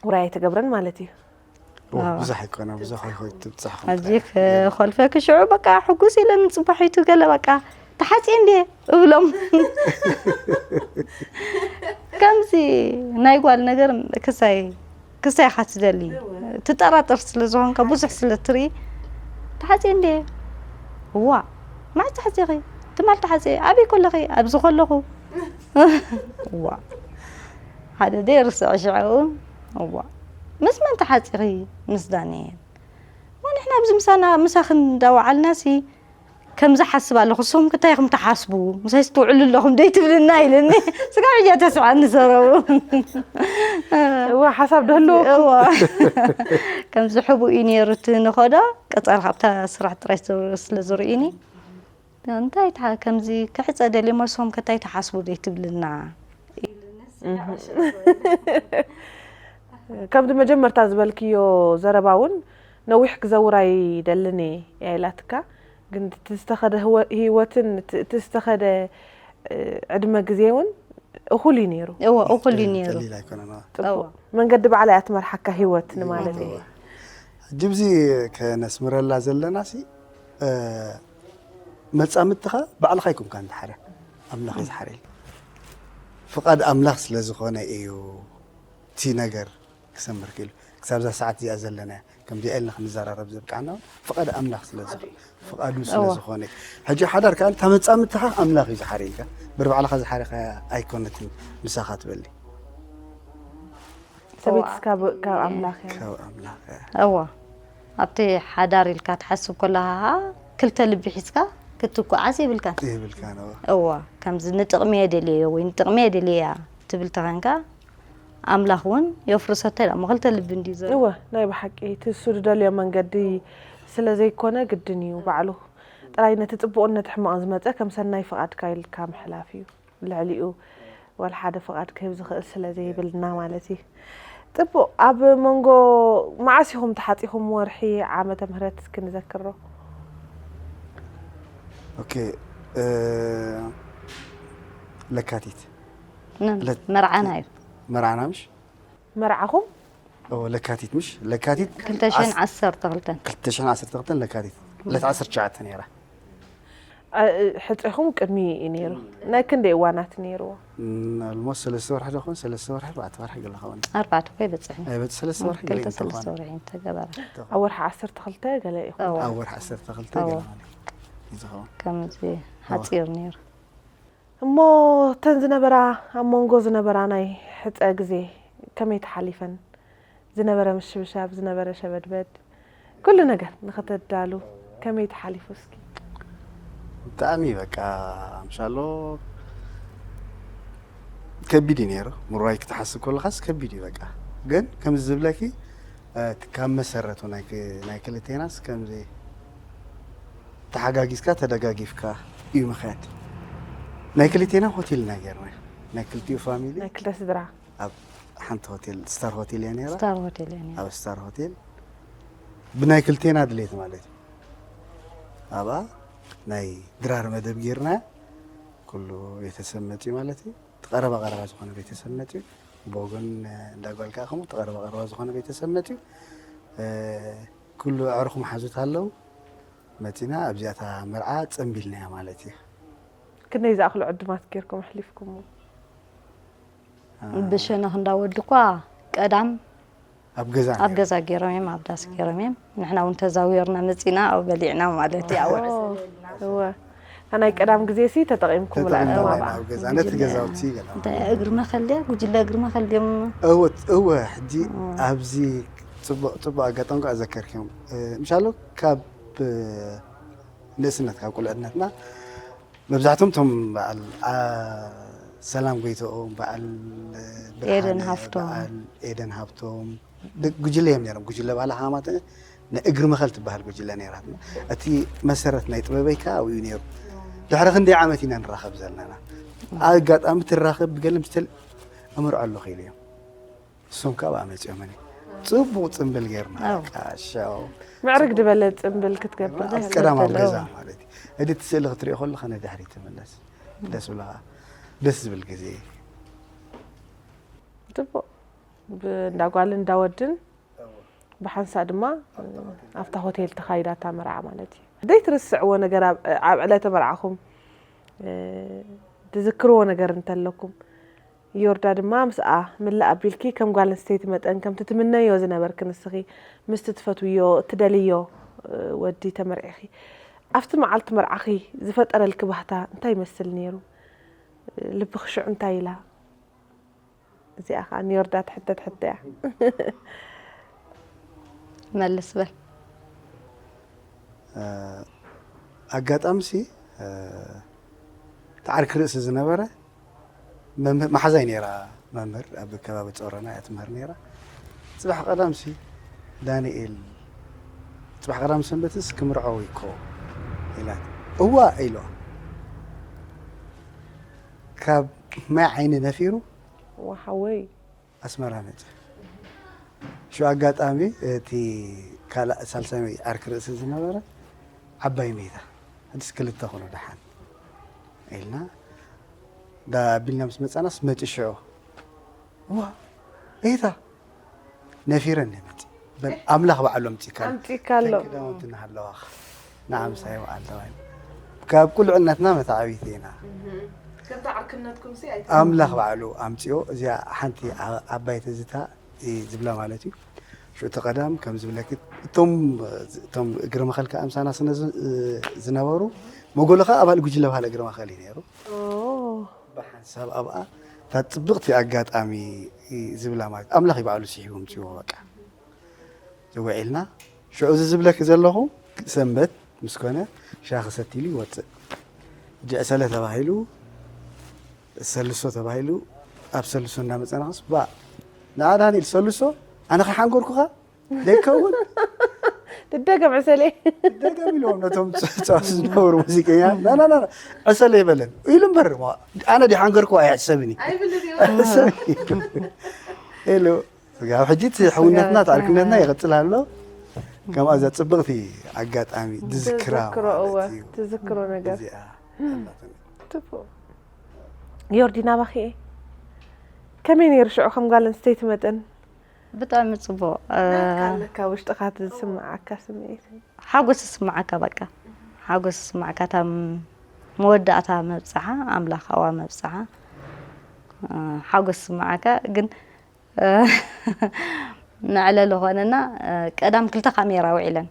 ውራይ ኣይተገብረን ማለት እዩ። ብዙሕ ኣይኮነ ብዙሕ ኣይኮነ ትብፅሕ ኣዚ ከኾልፈኪ ሽዑ በቃ ሕጉስ ኢለን ፅባሒቱ ገለ በቃ ተሓፂ እንዴ እብሎም ከምዚ ናይ ጓል ነገር ክሳይ ክሳይ ኢኻ ትደሊ ትጠራጠር ስለ ዝኾንካ ብዙሕ ስለ ትርኢ ተሓፂ እንዴ እዋ ማዕፀ ሓፂኺ ትማል ተሓፂ ኣበይ ከለኺ ኣብዚ ከለኹ እዋ ሓደ ደይ ርስዕ ሽዕኡ እዋ ምስ መን ተሓፂኺ ምስ ዳንኤል እሞ ንሕና ኣብዚ ምሳና ምሳኽን እንዳወዓልና ሲ ከምዚ ሓስብ ኣለኹ ንስኹም ክታይ ኢኹም ትሓስቡ ምሳይ ስትውዕሉ ኣለኹም ደይ ትብልና ኢለኒ ስጋብ ሕጂ ተስብዓኒ ዘረቡ እዋ ሓሳብ ደህልዎ እዋ ከምዚ ሕቡእ እዩ ነይሩ እቲ ንኸዶ ቀፃል ካብታ ስራሕ ጥራይ ስለ ዝርእዩኒ እንታይ ከምዚ ክሕፀ ደልየ መልሶም ከታይ ትሓስቡ ደይ ትብልና ከምዚ መጀመርታ ዝበልክዮ ዘረባ እውን ነዊሕ ክዘውር ኣይደልን እየ ኢላትካ ግን እቲ ዝተኸደ ህይወትን እቲ ዝተኸደ ዕድመ ግዜ እውን እኹል እዩ ነይሩ እዎ እኹል እዩ ነይሩ ተሊል ኣይኮነን እዎ መንገዲ ባዕላ እያ ትመርሓካ ህይወት ንማለት እዩ ሕጂ ብዚ ከነስምረላ ዘለና ሲ መጻምድትኻ ባዕልኻ ኣይኮንካ ንትሓረ ኣምላኽ እዩ ዝሓረል ፍቓድ ኣምላኽ ስለ ዝኾነ እዩ እቲ ነገር ክሰምር ክኢሉ ክሳብዛ ሰዓት እዚኣ ዘለና ከምዚኣ ኢልና ክንዘራረብ ዘብቃዕና ፍቓድ ኣምላኽ ስለ ዝኾነ ፍቓዱ ስለ ዝኾነ ሕጂ ሓዳር ከዓ እታ መጻምድትኻ ኣምላኽ እዩ ዝሓረልካ ብርባዕልኻ ዝሓረኻ ኣይኮነትን ምሳኻ ትበሊ ሰበይትስ ካብ ካብ ኣምላኽ እያ ካብ ኣምላኽ እያ እዋ ኣብቲ ሓዳር ኢልካ ትሓስብ ከለኻ ክልተ ልቢ ሒዝካ ክትጓዓዝ የብልካን ይብልካ ነው እዋ ከምዚ ንጥቕሚ እየ ደልየዮ ወይ ንጥቕሚ እየ ደልየያ ትብል ተኸንካ ኣምላኽ እውን የፍርሰቶ ኢላ እሞ ክልተ ልቢ እንድዩ ዘሎ እወ ናይ ብሓቂ እቲ እሱ ዝደልዮ መንገዲ ስለ ዘይኮነ ግድን እዩ ባዕሉ ጥራይ ነቲ ጽቡቕን ነቲ ሕማቕን ዝመጸ ከም ሰናይ ፍቓድካ ኢልካ ምሕላፍ እዩ ልዕሊኡ ዋላ ሓደ ፍቓድ ክህብ ዝኽእል ስለ ዘይብልና ማለት እዩ። ጥቡቕ ኣብ መንጎ መዓስ ኢኹም ተሓጺኹም ወርሒ ዓመተ ምህረት እስኪ ንዘክሮ። ኦኬ ለካቲት መርዓና እዩ መርዓና ምሽ መርዓኹም ለካቲት ምሽ ለካቲት ክልተ ሽሕን ዓሰርተ ክልተን ክልተ ሽሕን ዓሰርተ ክልተን ለካቲት ዕለት ዓሰርተ ትሽዓተ ነይራ ሕፀኹም ቅድሚ እዩ ነይሩ ናይ ክንደይ እዋናት ነይርዎ ልሞስ ሰለስተ ወርሒ ዶ ኾን ሰለስተ ወርሒ ኣርባዕተ ወርሒ ገለ ኸውን ኣርባዕተ ኮ ይበፅሕ ኣይበፅእ ሰለስተ ወርሒ ክልተ ሰለስተ ወርሒ ተገበረ ኣብ ወርሒ ዓሰርተ ክልተ ገለ ኢኹም ኣብ ወርሒ ዓሰርተ ክልተ ገለ ማለት እዩ ዝኸውን ከምዚ ሓፂር ነይሩ እሞ እተን ዝነበራ ኣብ መንጎ ዝነበራ ናይ ሕፀ ግዜ ከመይ ተሓሊፈን ዝነበረ ምሽብሻብ ዝነበረ ሸበድበድ ኩሉ ነገር ንኽተዳሉ ከመይ ተሓሊፉ እስኪ? ብጣዕሚ በቃ ምሻሎ ከቢድ እዩ ነይሩ። ምርዋይ ክትሓስብ ከለኻስ ከቢድ እዩ በቃ። ግን ከምዚ ዝብለኪ እቲ ካብ መሰረቱ ናይ ክ- ናይ ክልቴናስ ከምዚ ተሓጋጊዝካ ተደጋጊፍካ እዩ ምኽያድ። ናይ ክልቴና ሆቴል ኢና ጌርና ናይ ክልቲኡ ፋሚሊ ናይ ክልተ ስድራ ኣብ ሓንቲ ሆቴል ስታር ሆቴል እያ ነይራ። ስታር ሆቴል እያ ነይራ። ኣብ ስታር ሆቴል ብናይ ክልቴና ድሌት ማለት እዩ። ኣብኣ ናይ ድራር መደብ ጌርና ኩሉ ቤተሰብ መፅዩ ማለት እዩ። እቲ ቀረባ ቀረባ ዝኾነ ቤተሰብ መፅዩ ብወገን እንዳ ጓል ከዓ ከምኡ እቲ ቀረባ ቀረባ ዝኾነ ቤተሰብ መፅዩ ኩሉ ኣዕሩኽ መሓዙት ኣለዉ መፂና ኣብዚኣታ መርዓ ፀንቢልናያ ማለት እዩ። ክንደይ ዝኣኽሉ ዕዱማት ጌርኩም ኣሕሊፍኩሞ? ብሸነኽ እንዳወዲ እኳ ቀዳም ኣብ ገዛ ኣብ ገዛ ገይሮም እዮም ኣብ ዳስ ገይሮም እዮም ንሕና እውን ተዛዊርና መፂና ኣብ በሊዕና ማለት እዩ ኣብ እወ እታ ናይ ቀዳም ግዜ ሲ ተጠቒምኩምላ ኢኹም ኣብኣ ኣብ ገዛ ነቲ ገዛውቲ ገለ እንታይ እግሪ መኸል ድያ ጉጅለ እግሪ መኸል ድዮም እወ እወ ሕጂ ኣብዚ ፅቡቅ ፅቡቅ ኣጋጣሚ ከዓ ዘከርክዮም ምሻሎ ካብ ንእስነት ካብ ቁልዕነትና መብዛሕቶም እቶም በዓል ሰላም ጎይተኦም በዓል ኤደን ሃፍቶም በዓል ኤደን ሃፍቶም ጉጅለ እዮም ነሮም ጉጅለ በዓል ሃማተ ንእግሪ መኸል ትበሃል ጉጅለ ነራትና እቲ መሰረት ናይ ጥበበይ ከዓ ኣብኡ ነሩ ድሕሪ ክንደይ ዓመት ኢና ንራኸብ ዘለናና ኣጋጣሚ ትራኸብ ብገለ ምስተል እምርዖ ኣለኹ ኢሉ እዮም እሶም ከዓ ኣብኣ መፂኦምኒ ጽቡቕ ጽምብል ጌርና። ኣዎ። በቃ ሻው ምዕርግ ዝበለ ጽምብል ክትገብር ኣብ ደስ ቀዳም ኣብ ዘብል፣ ገዛ ኣዎ። ማለት እዩ። እቲ ስእሊ ክትሪኦ ከለኻ ነድሕሪት ትምለስ። ደስ ብለኻ። ደስ ዝብል ግዜ። ጽቡቕ። ብ-፣ እንዳ ጓልን እንዳ ወድን ብሓንሳእ ድማ ኣብታ ሆቴል ተኻይዳ እታ መርዓ ማለት እዩ። ዘይትርስዕዎ ነገር ኣብ፣ ኣብ ዕለተ መርዓኹም፣ እ፣ ትዝክርዎ ነገር እንተለኩም፣ ዮርዳ ድማ ምስኣ ምልእ ኣቢልኪ ከም ጓል ኣንስተይቲ መጠን ከምቲ ትምነዮ ዝነበርኪ ንስኺ ምስቲ ትፈትውዮ፣ እትደልዮ፣ እ፣ ወዲ ተመርዒኺ። ኣብቲ መዓልቲ መርዓኺ ዝፈጠረልኪ ባህታ እንታይ ይመስል ነይሩ? ልብኺ ሽዑ እንታይ ኢላ? እዚኣ ኸዓ ንዮርዳ ትሕተት ሕቶ እያ። መልስ በል። እ፣ ኣጋጣሚ ሲ፣ እ፣ እቲ ዓርኪ ርእሲ ዝነበረ መምህር፣ መሓዛይ ነይራ፣ መምህር ኣብ ከባቢ ጾረና እያ ትምህር ነይራ። ጽባሕ ቀዳም ሲ፣ "ዳንኤል፣ ጽባሕ ቀዳም ሰንበትስ ክምርዓው እኮ" ኢላት። "እዋ" ኢሎ። ካብ ማይ ዓይኒ ነፊሩ ዋሓወይ ኣስመራ መጸ። ሽዑ ኣጋጣሚ እቲ ካልእ ሳልሳይ ዓርኪ ርእሲ ዝነበረ ዓባይ መይታ። ሕድስ ክልተ ኾኑ ደሓን ኢልና ዳ ኣቢልና ምስ መጻናስ መጺ ሽዑ። "ዋ፣ እይታ ነፊረን እየ መጺ። በል ኣምላኽ ባዕሉ ኣምጺካ ኣሎ። ኣምጺካ ኣሎ። ክዳውንቲ እናሃለዋኻ ንዓምሳይ በዓል ተባሂሉ። ካብ ቁልዕነትና መተዓቢቲ ኢና። ከምታ ዓርክነትኩም ሲ ኣምላኽ ባዕሉ ኣምጺኦ። እዚኣ ሓንቲ ዓ-፣ ዓባይ ትዝታ እዩ ዝብላ ማለት እዩ። ሽዑ እቲ ቀዳም ከም ዝብለኪ እቶም፣ እቶም እግሪ መኸል ከኣ ምሳና ስነ ዝ-፣ ዝነበሩ መጎሎ ከኣ ኣባል ጉጅለ ባህሊ እግሪ መኸል እዩ ነይሩ። ብሓንሳብ ኣብኣ እታ ጽብቕቲ ኣጋጣሚ እዩ ዝብላ ማለት ኣምላኽ እዩ ባዕሉ ስሒቡ ኣምጺዎ በቃ። ዝውዒልና ሽዑ እዚ ዝብለኪ ዘለኹ ሰንበት ምስ ኮነ ሻሂ ክሰቲ ኢሉ ይወጽእ። ሕጂ ዕሰለ ተባሂሉ ሰልሶ ተባሂሉ ኣብ ሰልሶ እንዳመጸናኽስ ባ ንዓ ዳንኤል ሰልሶ ኣነ ከይሓንገርኩኻ ዘይከውን ትደገም ዕሰለ ደገም ኢልዎም ነቶም ጸዋት ዝነበሩ ሙዚቀኛ ናናና ዕሰለ ይበለን ኢሉ እምበር እሞ ኣነ ዲሓንገርኩ ኣይሕሰብን እዩ ኢሉ ስጋብ ሕጂ እቲ ሕውነትና ተዕርክነትና ይቕጽል ኣሎ። ከምኣ እዛ ጽብቕቲ ኣጋጣሚ ዝዝክራ ትዝክሮ እወ ማለት እዩ። ትዝክሮ ነገር እዚኣ ኣላትኒ። ትፉ ዮርዲ ናባኺ እየ ከመይ ነይሩ ሽዑ ከም ጓል ኣንስተይቲ መጠን ብጣዕሚ ጽቡቕ እ፣ ናትካ ኣለካ ውሽጥኻ እቲ ዝስምዓካ ስምዒት ሓጎስ ዝስምዓካ በቃ ሓጎስ ዝስምዓካ እታ መወዳእታ መብጽዓ ኣምላኻዋ መብጽዓ እ፣ ሓጎስ ዝስምዓካ ግን እ፣ መዕለሊ ኾነና እ፣ ቀዳም ክልተ ካሜራ ውዒለን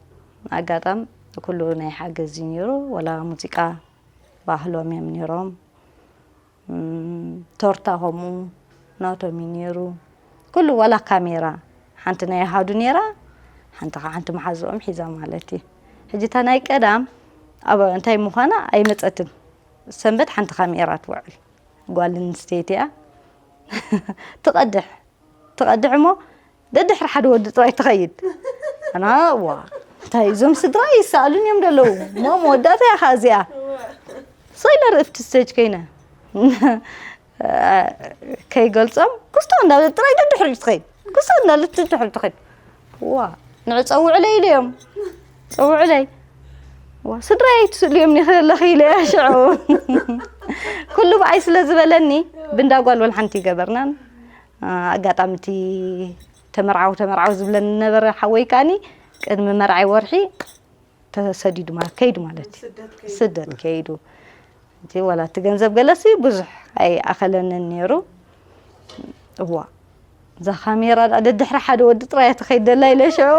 ኣጋጣም ኩሉ ናይ ሓገዝ እዩ ነይሩ ወላ ሙዚቃ ባህሎም እዮም ነይሮም ቶርታ ከምኡ ናቶም እዩ ነይሩ ኩሉ ዋላ ካሜራ ሓንቲ ናይ ኣሃዱ ነይራ ሓንቲ ከዓ ሓንቲ መሓዝኦም ሒዛ ማለት እዩ ሕጂ እታ ናይ ቀዳም ኣብ እንታይ ምዃና ኣይመፀትን ሰንበት ሓንቲ ካሜራ ትውዕል ጓል ኣንስተይቲ እያ ትቐድሕ ትቐድሕ እሞ ደድሕሪ ሓደ ወዲ ጥራይ ትኸይድ ኣና ዋ እንታይ እዞም ስድራ ይሰኣሉን እዮም ደለዉ እሞ መወዳእታ እያ ከዓ እዚኣ ሰይለ ርእፍቲ ስቴጅ ከይነ ከይገልጾም ክስቶ እንዳለ ጥራይ ደድሕሪ ትኸይድ ክስቶ እንዳለ ደድሕሪ ትኸይድ ዋ ንዕ ጸውዕለይ ኢለዮም ጸውዕለይ ዋ ስድራይ ትስእልዮም ኒኽለለኺ ኢለያ ሽዑ ኩሉ ብኣይ ስለ ዝበለኒ ብንዳጓል ወልሓንቲ ይገበርናን ኣጋጣሚ እቲ ተመርዓው ተመርዓው ዝብለኒ ነበረ ሓወይ ከኣኒ ቅድሚ መርዓይ ወርሒ ተሰዲዱ ማለት ከይዱ ማለት እዩ ስደት ከይዱ እቲ ወላ እቲ ገንዘብ ገለሲ ብዙሕ ኣይኣኸለንን ነይሩ እዋ እዛ ካሜራ ደኣ ደድሕሪ ሓደ ወዲ ጥራይ እያ ትኸይድ ደላ ኢለ ሽዑ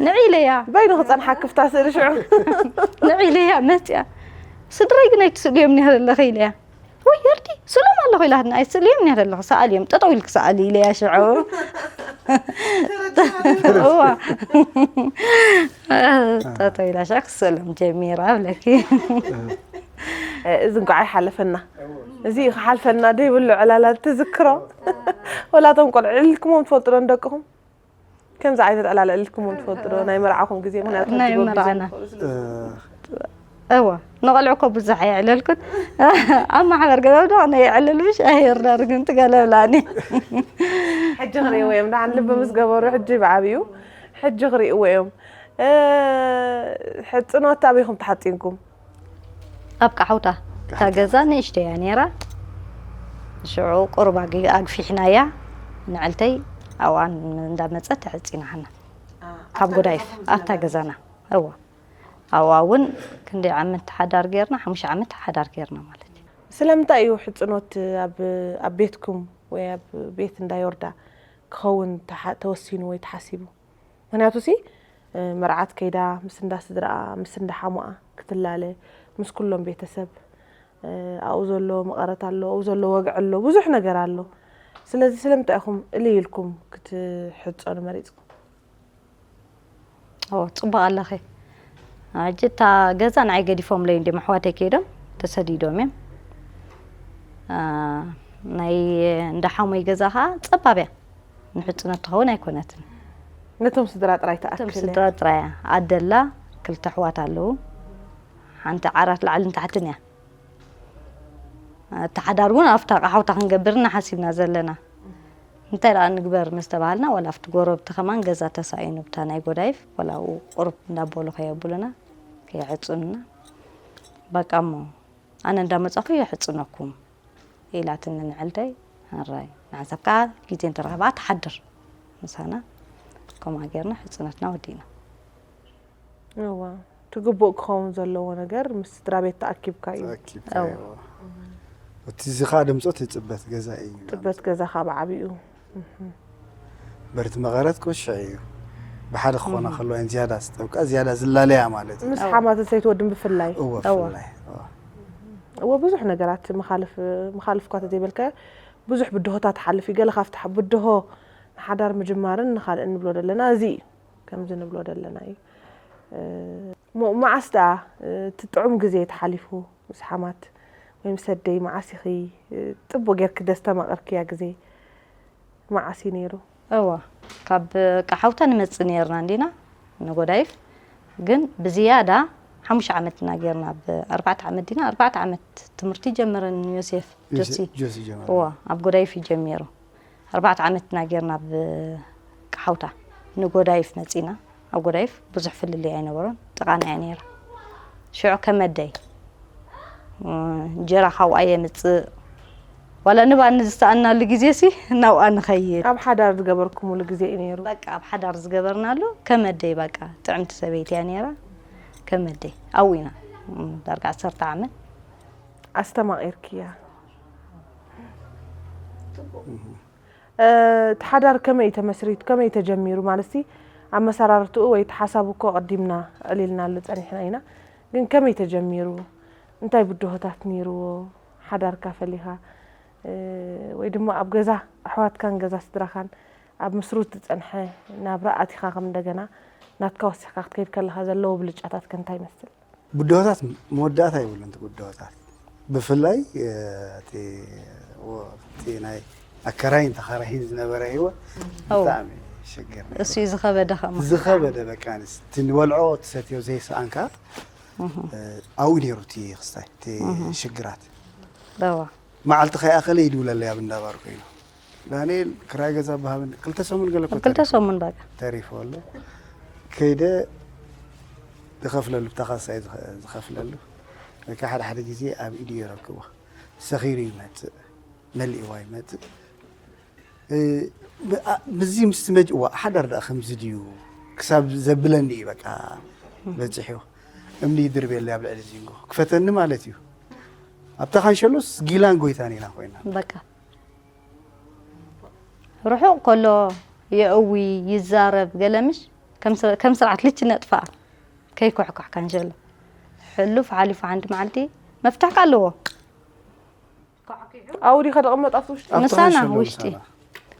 ንዒ ኢለያ በይኑ ክፀንሓ ክፍታ ስእሊ ሽዑ ንዒ ኢለያ መፅያ ስድረይ ግን ኣይትስእልዮም ኒህ ዘለኺ ኢለያ ወይ የርዲ ስእሎም ኣለኹ ኢላትና ኣይትስእልዮም ኒህ ዘለኹ ሰኣል እዮም ጠጠው ኢልክ ሰኣል ኢለያ ሽዑ እዋ ጠጠው ኢላ ሽዑ ክስእሎም ጀሚራ ብለኪ እዚ እንኳዕ ኣይሓለፈና እዚ ክሓልፈልና ደይብሉ ዕላላ ትዝክሮ ወላቶም ቆልዑ ዕልልኩሞም ትፈልጡ ዶ ንደቅኹም ከምዚ ዓይነት ዕላላ ዕልልኩሞም ትፈልጡ ዶ ናይ መርዓኹም ግዜ ምክንያቱ ናይ ትገብሩ መርዓና ዘይትኽእሉ ስለ እዋ ንቆልዑ እኮ ብዙሕ ኣየዕለልኩን ኣብ ማሕበር ገዛ ዶ ነየዕልል ምሽ ኣየርዳርግን ትገለብላኒ ሕጂ ክርእይዎ እዮም። ደሓን ልቢ ምስ ገበሩ ሕጂ ብዓብዩ ሕጂ ክርእይዎ እዮም። እ፣ ሕጽኖት ኣበይኹም ተሓጺንኩም? ኣብ ቀሓውታ እታ ገዛ ንእሽተይ እያ ነይራ። ሽዑ ቁሩብ ኣግ- ኣግፊሕናያ። ንዕልተይ ኣብኣ እንዳመጸት ተሕጺናና ካብ ጎዳይፍ ኣብታ ገዛና። እዋ ኣብኣ እውን ክንደይ ዓመት ሓዳር ጌርና? ሓሙሽተ ዓመት ሓዳር ጌርና ማለት እዩ። ስለምንታይ እዩ ሕጽኖት ኣብ ኣብ ቤትኩም ወይ ኣብ ቤት እንዳ ዮርዳ ክኸውን ተሓ- ተወሲኑ ወይ ተሓሲቡ? ምክንያቱ ሲ እ፣ መርዓት ከይዳ ምስ እንዳ ስድራኣ ምስ እንዳ ሓሙኣ ክትላለ ምስ ኩሎም ቤተሰብ እ፣ ኣብኡ ዘሎ መቐረት ኣሎ ኣብኡ ዘሎ ወግዒ ኣሎ ብዙሕ ነገር ኣሎ። ስለዚ ስለምንታይ ኢኹም እልይ ኢልኩም ክትሕጸኑ መሪጽኩም? ኦ ጽቡቕ ኣለኺ። ሕጂ እታ ገዛ ንዓይ ገዲፎምለይ እንዲም ኣሕዋተይ ከይዶም ተሰዲዶም እዮም። አ፣ ናይ እንዳ ሓሞይ ገዛ ኸዓ ጸባብ እያ። ንሕጽኖት ትኸውን ኣይኮነትን። ነቶም ስድራ ጥራይ እቶም ተኣክል ስድራ ጥራይ እያ። ኣደላ ክልተ ኣሕዋት ኣለዉ። ሓንቲ ዓራት ላዕልን ታሕትን እያ። ኣተሓዳር እውን ኣብታ ቃሓውታ ክንገብርና ሓሲብና ዘለና። እንታይ ደኣ ንግበር ምስ ተባሃልና ዋላ ኣብቲ ጎረብቲ ከማን ገዛ ተሳኢኑ ብታ ናይ ጎዳይፍ ዋላ ኣብኡ ቁሩብ እንዳበሉ ከየብሉና ከየሕጽኑና በቃ እሞ ኣነ እንዳመጻኹ የሕጽነኩም ኢላትኒ ንዕልተይ። ኣራይ ንሓንሳብ ከዓ ግዜ እንተረኸባ ትሓድር ምሳና። ከምኣ ጌርና ሕጽነትና ወዲእና። እዋ ትግቡእ ክኸውን ዘለዎ ነገር ምስ ስድራ ቤት ተኣኪብካ እዩ። ተኣኪብካ እዋ። እዋ። እቲ እዚ ከዓ ድምፆ ትፅበት ገዛ እዩ። ጥበት ገዛ ካብ ዓብኡ በርቲ መቐረት ክውሽዕ እዩ። ብሓደ ክኾና ከለዋ እየን ዝያዳ ዝጠብቃ ዝያዳ ዝላለያ ማለት እዩ። ምስ ሓማትን ሰይትወድን ብፍላይ እወ እዋ። ብፍላይ እዋ። እወ ብዙሕ ነገራት መኻልፍ መኻልፍኳ ተዘይበልካዮ ብዙሕ ብድሆታት ሓልፍ እዩ። ገለ ካብቲ ሓ- ብድሆ ንሓዳር ምጅማርን ንኻልእን ንብሎ ዘለና እዚ እዩ። ከምዚ ንብሎ ዘለና እዩ። እ፣ ሞ- መዓስ ደኣ እ፣ እቲ ጥዑም ግዜ ተሓሊፉ ምስ ሓማት ወይ ምስ ኣደይ መዓስ ኢኺ እ፣ ጽቡቕ ጌርኪ ደስተማቐርክያ ግዜ መዓስ እዩ ነይሩ? እዋ ካብ ቀሓውታ ንመጽእ ነርና እንዲና ንጎዳይፍ ግን ብዝያዳ ሓሙሽተ ዓመትና ጌርና ብ ኣርባዕተ ዓመት ዲና ኣርባዕተ ዓመት ትምህርቲ ጀመረን ዮሴፍ ጆሲ ጆሲ ጀመረ። እዋ ኣብ ጎዳይፍ እዩ ጀሚሩ ኣርባዕተ ዓመትና ጌርና ብ ቀሓውታ ንጎዳይፍ መጺና ኣብ ጎዳይፍ ብዙሕ ፍልልይ ኣይነበሮን ጥቓና እያ ነይራ ሽዑ ከመደይ እንጀራ ካብኣ የምፅእ ዋላ ንባኒ ዝሰኣናሉ ግዜ ሲ ናብኣ ንኸይድ ኣብ ሓዳር ዝገበርኩምሉ ግዜ እዩ ነይሩ። በቃ ኣብ ሓዳር ዝገበርናሉ ከመደይ በቃ ጥዕምቲ ሰበይቲ እያ ነይራ ከመደይ ኣብኡ ኢና ዳርጋ ዓሰርተ ዓመት ኣስተማቒርክያ። እ፣ እቲ ሓዳር ከመይ እዩ ተመስሪቱ ከመይ እዩ ተጀሚሩ ማለት ሲ ኣመሰራርትኡ ወይ እቲ ሓሳብ እኮ ቀዲምና ዕሊልናሉ ፀኒሕና ኢና። ግን ከመይ ተጀሚሩ እንታይ ብድሆታት ነይርዎ ሓዳርካ ፈሊኻ እ፣ ወይ ድማ ኣብ ገዛ ኣሕዋትካን ገዛ ስድራኻን ኣብ ምስሩት ዝፀንሐ ናብራ ኣቲኻ ከም እንደገና ናትካ ወሲኽካ ክትከይድ ከለኻ ዘለዎ ብልጫታት ከ እንታይ ይመስል? ብድሆታት መወዳእታ የብሉን እቲ ብድሆታት ብፍላይ እቲ ናይ ኣከራይን ተኸራይን ዝነበረ ህይወት ብጣዕሚ ሽግር ነይሩ። እሱ እዩ ዝኸበደ ከማ ዝኸበደ በቃ እቲ ንበልዖ ትሰትዮ ዘይሰኣንካ ኣብኡ ነይሩ እቲ ክስታይ እቲ ሽግራት በዋ መዓልቲ ከይኣኸለ ይድውለለይ ኣብ እንዳባር ኮይኑ ዳንኤል ክራይ ገዛ ብሃብን ክልተ ሰሙን ገለ እኮ ክልተ ሰሙን በቃ ተሪፉ ኣሎ ከይደ ዝኸፍለሉ ብታ ካሳ እዩ ዝኸ- ዝኸፍለሉ ወይ ከዓ ሓደ ሓደ ግዜ ኣብ ኢዱ የረክቦ ሰኺሩ ይመፅእ መሊእዋ ይመፅእ እ፣ ብ- ኣ- ብዚ ምስቲ መጅ እዋ ሓዳር ደኣ ከምዚ ድዩ ክሳብ ዘብለኒ እዩ በቃ በፂሑ እምኒ ይድርብየለይ ኣብ ልዕሊ ዚንጎ ክፈተኒ ማለት እዩ ኣብታ ካንሸሎስ ጊላን ጎይታን ኢና ኮይና በቃ ርሑቕ ከሎ የእዊ ይዛረብ ገለምሽ ከም ስርዓት ልች ነጥፋ ከይኮሕኳሕ ካንሸሎ ሕሉፍ ሓሊፉ ሓንቲ መዓልቲ መፍትሕካ ኣለዎ ኣብኡ ዲኻ ደቐመጥ ኣብቲ ውሽጢ ኣብቲ ምሳና ካንሸሎ ውሽጢ ምሳና።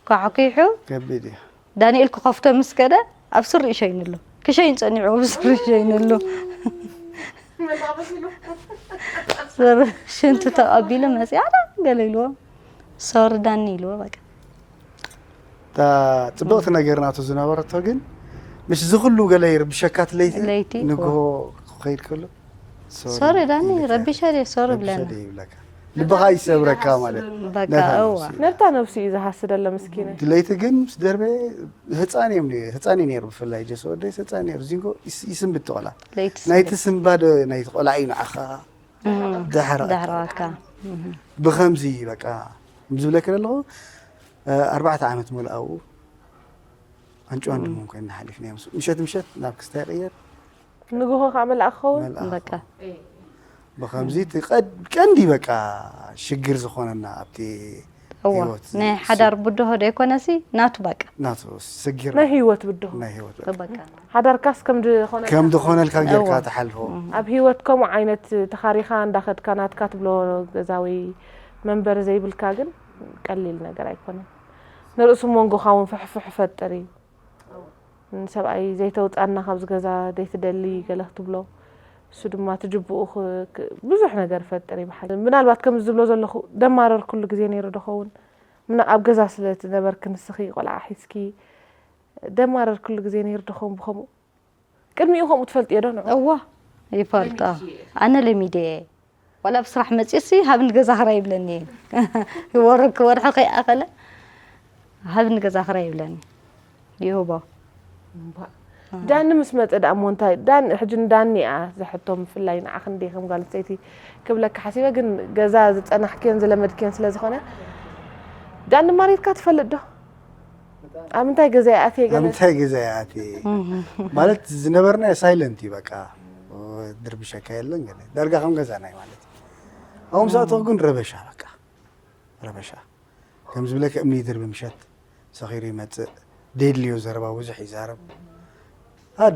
ኳሕኪሑ ከቢድ እዩ ዳንኤል ክኸፍቶ ምስ ከደ ኣብ ስሪ ይሸይንሉ ክሸይን ጸኒዑ ኣብ ስሪ ይሸይንሉ ሽንቲ ተቐቢሉ መፅኣ ገለ ኢልዎ ሶሪ ዳኒ ኢልዎ በቃ እታ ፅብቕቲ ነገር ናቱ ዝነበረቶ ግን ምስ ዝኽሉ ገለ ይርብሸካት ለይቲ ለይቲ፣ ንግሆ ክኸይድ ከሎ ሶሪ ዳኒ ረቢሸ ድየ ሶሪ ብለና ይብለካ ልብኻ ይሰብረካ ማለት በቃ ነታ እዋ ነብሲ። ነብታ ነብሲ እዩ ዝሃስደሎ ምስኪነ። ድለይቲ ግን ምስ ደርበ ህፃን እዮም ነ- ህፃን እዩ ነይሩ። ብፍላይ ጀሶ ወደይ ህፃን ነይሩ። ዚንጎ ይስ- ይስንብት ቆላ ለይቲ ናይቲ ስንባደ ናይቲ ቆልዓ እዩ ንዓኻ ድሕሪ ዳሕረዋካ ብኸምዚ በቃ ዝብለክ ኣለኹ። ኣርባዕተ ዓመት መልኣኡ ኣንጭዋን ድሙን ኮይና ሓሊፍና እዮም። ምሸት ምሸት ናብ ክስታይ ይቕየር ንግሆ ከዓ መልኣኽ ክኸውን መልኣኽ በቃ ብኸምዚ እቲ ቀድ- ቀንዲ በቃ ሽግር ዝኾነና ኣብቲ እዋ ህይወት ናይ ሓዳር ብድሆ ዶ ኣይኮነሲ ናቱ በቃ ናቱ ስግር ናይ ህይወት ብድሆ ናይ ህይወት በቃ ሓዳርካስ ከም ዝኾነ ከም ዝኾነልካ ጌርካ እዋ። ትሓልፎ ኣብ ህይወት ከምኡ ዓይነት ተኻሪኻ እንዳኸድካ ናትካ ትብሎ ገዛ ወይ መንበሪ ዘይብልካ ግን ቀሊል ነገር ኣይኮነን። ንርእሱ መንጎኻ እውን ፍሕፍሕ ፈጥር እዩ። ንሰብኣይ ዘይተውፃና ካብዚ ገዛ ዘይትደሊ ገለ ክትብሎ እሱ ድማ ትጅብኡ ክ- ክ- ብዙሕ ነገር ፈጥር እዩ ብሓቂ። ምናልባት ከምዚ ዝብሎ ዘለኹ ደማረር ኩሉ ግዜ ነይሩ ዶ ኸውን ምና ኣብ ገዛ ስለ ትነበርኪ ንስኺ ቆልዓ ሒዝኪ ደማረር ኩሉ ግዜ ነይሩ ዶ ኸውን ብኸምኡ ቅድሚኡ ከምኡ ትፈልጥዮ ዶ ንዑ እዋ ይፈልጦ ኣነ ለሚደ እየ ዋላ ብስራሕ መፅኡሲ ሃብኒ ገዛ ክራይ ይብለኒ እዩ ወርሒ ክወርሒ ከይኣኸለ ሃብኒ ገዛ ክራይ ይብለኒ ይህቦ ዳኒ ምስ መፀ ደኣ እሞ እንታይ ዳኒ ሕጂ ንዳኒ እያ ዘሕቶ ብፍላይ ንዓኺ እንደ ከም ጓል ኣንስተይቲ ክብለካ ሓሲበ ግን ገዛ ዝፀናሕክዮን ዝለመድክዮን ስለ ዝኾነ ዳኒ ማሪርካ ትፈልጥ ዶ ኣብ ምንታይ ገዛ ይኣትየ ኣብ ገለ ምንታይ ገዛ ይኣት ማለት ዝነበርና ሳይለንት እዩ በቃ ድርብሸካ የለን ገለ ዳርጋ ከም ገዛና እዩ ማለት ኣብኡ ምስ ኣተኹ ግን ረበሻ በቃ ረበሻ ከም ዝብለካ እምኒ ይድርቢ ምሸት ሰኺሩ ይመፅእ ደድልዮ ዘረባ ብዙሕ ይዛረብ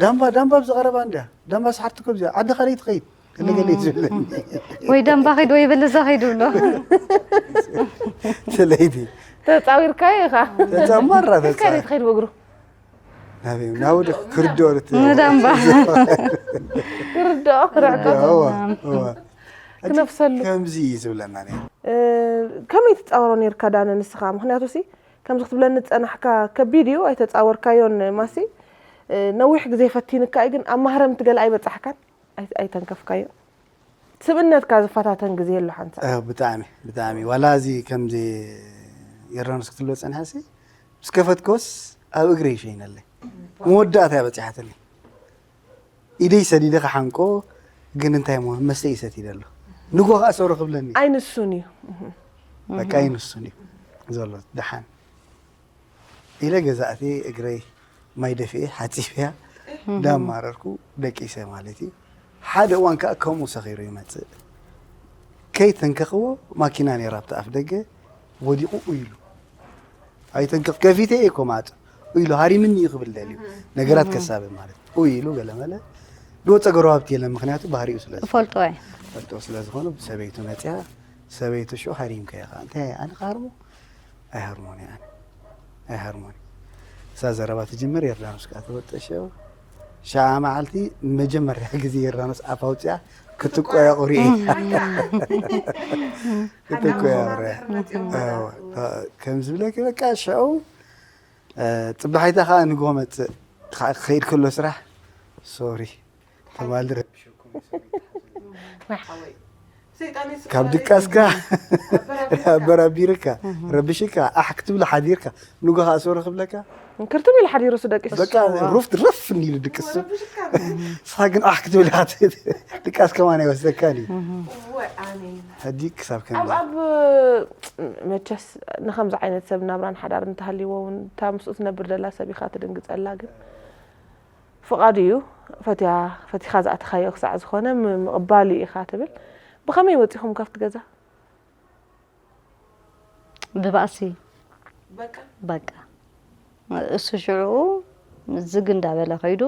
ዳምባ ዳምባ ብዝቐረባ እንድያ ዳምባ ሰሓርቲ ኮ ብዚኣ ዓዲ ካለይ ትኸይድ ገለገለ እዩ ዝብለኒ ወይ ዳምባ ኸይድ ወይ በለዛ ኸይድ ብሎ ስለይቲ ተፃዊርካዮ ኢኻ ተፀማራ ተፃ ካለይ ትኸይድ ብእግሩ ናበይ ናብኡ ዶ ክርድኦ ርት ንዳምባ ክርድኦ ክርዕቀ እዋ እዋ ክነፍሰሉ ከምዚ እዩ ዝብለና ነይሩ ከመይ ትፃወሮ ነርካ ዳነ ንስኻ ምክንያቱ ሲ ከምዚ ክትብለኒ ዝፀናሕካ ከቢድ እዩ ኣይተፃወርካዮን ማሲ ነዊሕ ግዜ ፈቲንካ እዩ ግን ኣብ ማህረምቲ ገለ ኣይበፃሕካን ኣይ- ኣይተንከፍካዮ ስብእነትካ ዝፈታተን ግዜ ኣሎ ሓንሳ ብጣዕሚ ብጣዕሚ ዋላ እዚ ከምዚ የራንስ ክትብሎ ፀንሐሲ ምስ ከፈትኮስ ኣብ እግረ ይሸይነለይ መወዳእታ እያ በፂሓትኒ ኢደይ ሰዲደ ክሓንቆ ግን እንታይ ሞ መስተ ይሰት ይደሎ ንጎ ከዓ ሰሮ ክብለኒ ኣይንሱን እዩ በቃ ይንሱን እዩ ዘሎ ደሓን ኢለ ገዛእቲ እግረይ ማይ ደፊኤ ሓፂብያ ዳማረርኩ ደቂሰ ማለት እዩ ሓደ እዋን ከዓ ከምኡ ሰኺሩ ይመፅእ ከይተንከኽዎ ማኪና ነይራ ኣብቲ ኣፍ ደገ ወዲቑ ኢሉ ኣይተንከፍ ከፊተ እየ ኮማጥ ኢሉ ሃሪምኒ እዩ ክብል ደልዩ ነገራት ከሳብ ማለት እዩ ኢሉ ገለመለ ዝወፀ ገረባብቲ የለን ምክንያቱ ባህሪኡ ስለ ፈልጦ እየ ፈልጦ ስለ ዝኾነ ሰበይቱ መፅያ ሰበይቱ ሽዑ ሃሪምካ ኢኻ እንታይ ኣነ ክሃርሞ ኣይሃርሞን እየ ኣነ ኣይሃርሞን እየ እሳ ዘረባ ትጅምር የርዳኖስ ከዓ ተወጠ ሽዑ ሸዓ መዓልቲ ንመጀመርያ ግዜ የርዳኖስ ኣፍ ኣውፅያ ክትቆያቑሪ ክትቆያቑሪ ከም ዝብለኪ በቃ ሽዑ ፅባሒታ ከዓ ንጎ መፅእ ክኸይድ ከሎ ስራሕ ሶሪ ተማሊ ረብሸኩም ካብ ድቃስካ ኣበራቢርካ ረብሽካ ኣሕ ክትብል ሓዲርካ ንጎ ከዓ ሶሪ ክብለካ ክርትም ኢሉ ሓዲሩ ሱ ደቂሱ በቃ ሩፍ ረፍ እንዲሉ ድቅሱ ንስኻ ግን ኣሕ ክትብል ኢኻ ድቃስ ከማን ኣይወስደካን እዩ ሕጂ ክሳብ ከም ኣብ ኣብ መቸስ ንከምዚ ዓይነት ሰብ ናብራን ሓዳር እንተሃልይዎ እውን እታ ምስኡ ትነብር ደላ ሰብ ኢኻ ትድንግፀላ ግን ፍቓዱ እዩ ፈትያ ፈቲኻ ዝኣተኻዮ ክሳዕ ዝኾነ ም- ምቕባሉ ኢኻ ትብል ብኸመይ ወፂኹም ካብቲ ገዛ ብባእሲ በቃ እሱ ሽዑ ዝግ እንዳበለ ከይዱ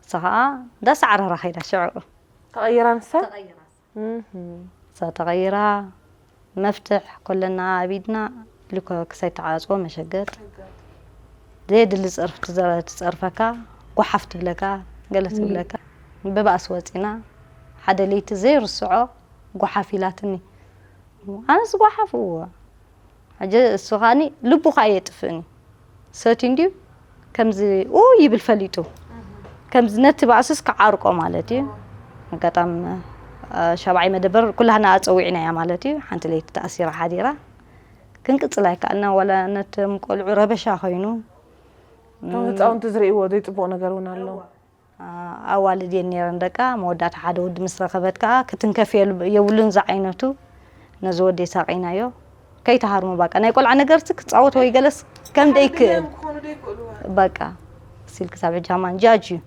እሳ ከዓ እንዳሰዓረራ ከይዳ ሽዑ ተቐይራ ንሳ እሳ ተቐይራ መፍትሕ ኮለና ኣብ ኢድና ልኮ ክሳይ ተዓፅቦ መሸገጥ ዘየድሊ ፀርፊ ትዘረ- ትፀርፈካ ጓሓፍ ትብለካ ገለ ትብለካ ብባእሲ ወፂና ሓደ ለይቲ ዘይርስዖ ጓሓፍ ኢላትኒ ኣነስ ጓሓፍ እዎ ሕጂ እሱ ከዓኒ ልቡ ከዓ የጥፍእኒ ሰትዩ እንድዩ ከምዚ ኡ ይብል ፈሊጡ ከምዚ ነቲ ባእስስ ክዓርቆ ማለት እዩ ኣጋጣሚ ሻብዓይ መደበር ኩላህና ኣጸዊዕናያ ማለት እዩ። ሓንቲ ለይቲ ተኣሲራ ሓዲራ። ክንቅጽል ኣይከኣልና፣ ዋላ ነቶም ቆልዑ ረበሻ ኮይኑ። እቶም ህፃውንቲ ዝርእይዎ ዘይፅቡቕ ነገር እውን ኣሎ። ኣዋልድ እየን ነይረን ደቃ። መወዳእታ ሓደ ወዲ ምስ ረኸበት ከዓ ክትንከፍ የብሉን ዝዓይነቱ። ነዚ ወዲ የሳቐይናዮ። ከይተሃርሞ በቃ ናይ ቆልዓ ነገርሲ ክፃወት ወይ ገለስ ከም ደይክእል በቃ ሲል ክሳብ ሕጂ ሃማን ጃጅ እዩ።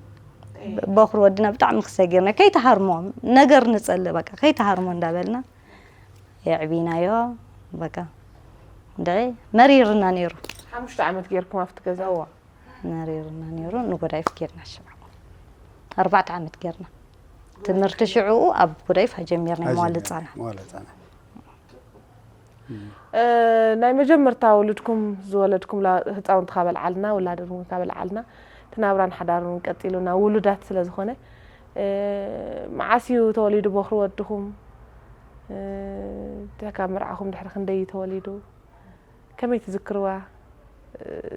በኹሪ ወድና ብጣዕሚ ክሰጊርና ከይተሃርሞ ነገር ንፀልእ በቃ ከይተሃርሞ እንዳበልና የዕቢናዮ። በቃ እንድዒ መሪርና ነይሩ። ሓሙሽተ ዓመት ጌርኩም ኣብቲ ገዛ? እዋ መሪርና ነይሩ። ንጎዳይፍ ጌርና ሽዑ ኣርባዕተ ዓመት ጌርና ትምህርቲ ሽዑኡ ኣብ ጎዳይፍ ጀሚርና። መዋል ህፃናት መዋል ህፃናት ናይ መጀመርታ ውሉድኩም ዝወለድኩም ህፃውንቲ ካበልዓልና ውላድኩም ካበልዓልና እቲ ናብራን ሓዳርን ቀፂሉና ውሉዳት ስለ ዝኾነ መዓስ እዩ ተወሊዱ በኽሪ ወድኹም? ካብ መርዓኹም ድሕሪ ክንደይ እዩ ተወሊዱ? ከመይ ትዝክርዋ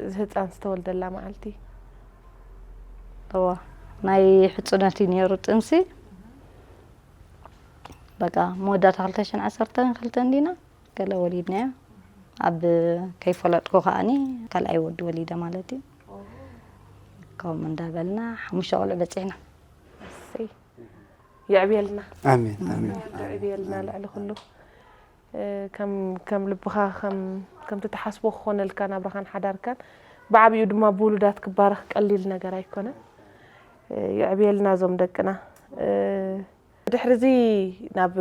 እዚ ህፃን ዝተወልደላ መዓልቲ? እዋ ናይ ሕፁነት እዩ ነይሩ ጥንሲ በቃ መወዳእታ ክልተ ሽሕን ዓሰርተ ክልተን ዲና ገለ ወሊድናዮ። ኣብ ከይፈለጥኩ ከዓኒ ካልኣይ ወዲ ወሊደ ማለት እዩ። ከምኡ እንዳበልና ሓሙሽተ ቆልዑ በፂሕና። እሰይ የዕብየልና። ኣሜን ኣሜን። የዕብየልና ልዕሊ ኩሉ። ከም ልብኻ ከምቲ ትሓስቦ ክኾነልካ ናብራኻን ሓዳርካን ብዓብኡ ድማ ብውሉዳት ክባረኽ ቀሊል ነገር ኣይኮነን። የዕብየልና እዞም ደቅና። ድሕሪ እዚ ናብ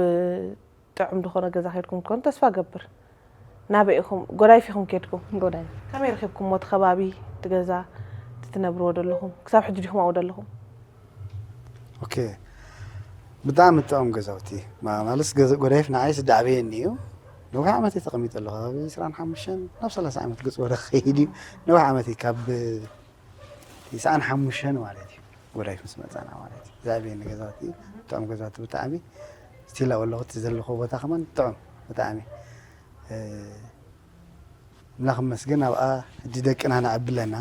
ጥዑም ዝኾነ ገዛ ከድኩም ትኮኑ ተስፋ ገብር። ናበይ ኢኹም ጎዳይፍ ኢኹም ከድኩም? ጎዳይፍ። ከመይ ረኺብኩሞ እቲ ከባቢ እቲ ገዛ እቲ ትነብርዎ ዘለኹም ክሳብ ሕጂ ዲኹም ኣብኡ ዘለኹም? ኦኬ ብጣዕሚ ጥዑም ገዛውቲ ማለትስ ጎዳይፍ ንዓይስ ዳዕበየኒ እዩ። ነዊሕ ዓመት እየ ተቐሚጠ ኣለኹ ካብ ዕስራን ሓሙሽተን ናብ ሰላሳ ዓመት ገፅ ወረ ክኸይድ እዩ። ነዊሕ ዓመት እዩ ካብ ትስዓን ሓሙሽተን ማለት እዩ ጎዳይፍ ምስ መፃና ማለት እዩ። ዛዕበየኒ ገዛውቲ ጥዑም ገዛውቲ ብጣዕሚ ስቲል ኣብኡ ኣለኹ እቲ ዘለኹ ቦታ ከማን ጥዑም ብጣዕሚ ኣምላኽ ይመስገን ኣብኣ ሕጂ ደቅና ነዕቢ ኣለና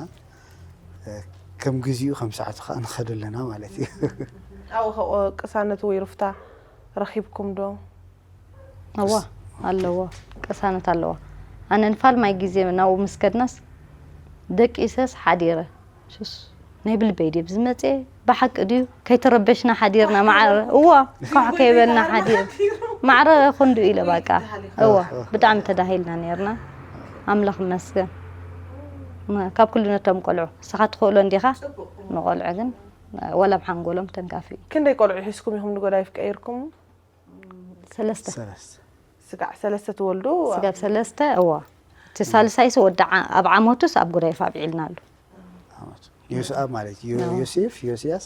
ከም ግዚኡ ከም ሰዓቱ ከዓ ንኸዶ ኣለና ማለት እዩ። ኣብኡ ቅሳነት ወይ ሩፍታ ረኺብኩም ዶ? እዋ ኣለዎ ቅሳነት ኣለዋ። ኣነ ንፋልማይ ግዜ ናብኡ ምስ ከድናስ ደቂሰስ ሓዲረ ሱስ ናይ ብልበይ ድዩ ዝመፅኤ ብሓቂ ድዩ ከይተረበሽና ሓዲርና ማዕረ እዋ ኳሕ ከይበልና ሓዲር ማዕረ ክንዱ ኢለ በቃ እዋ ብጣዕሚ ተዳሂልና ነርና። ኣምላኽ ይመስገን ካብ ኩሉ ነቶም ቆልዑ ንስኻ ትኽእሎ እንዲኻ። ንቆልዑ ግን ወላ ብሓንጎሎም ተንካፊ እዩ። ክንደይ ቆልዑ ሒዝኩም ኢኹም ንጎዳይፍ ቀይርኩም? ሰለስተ ሰለስተ ስጋዕ ሰለስተ ትወልዱ? ስጋብ ሰለስተ እዋ እቲ ሳልሳይስ ወዲ ዓ- ኣብ ዓመቱስ ኣብ ጉዳይፍ ኣብዒልናሉ። ዓመት ዮስኣብ ማለት ዮ- ዮሴፍ ዮስያስ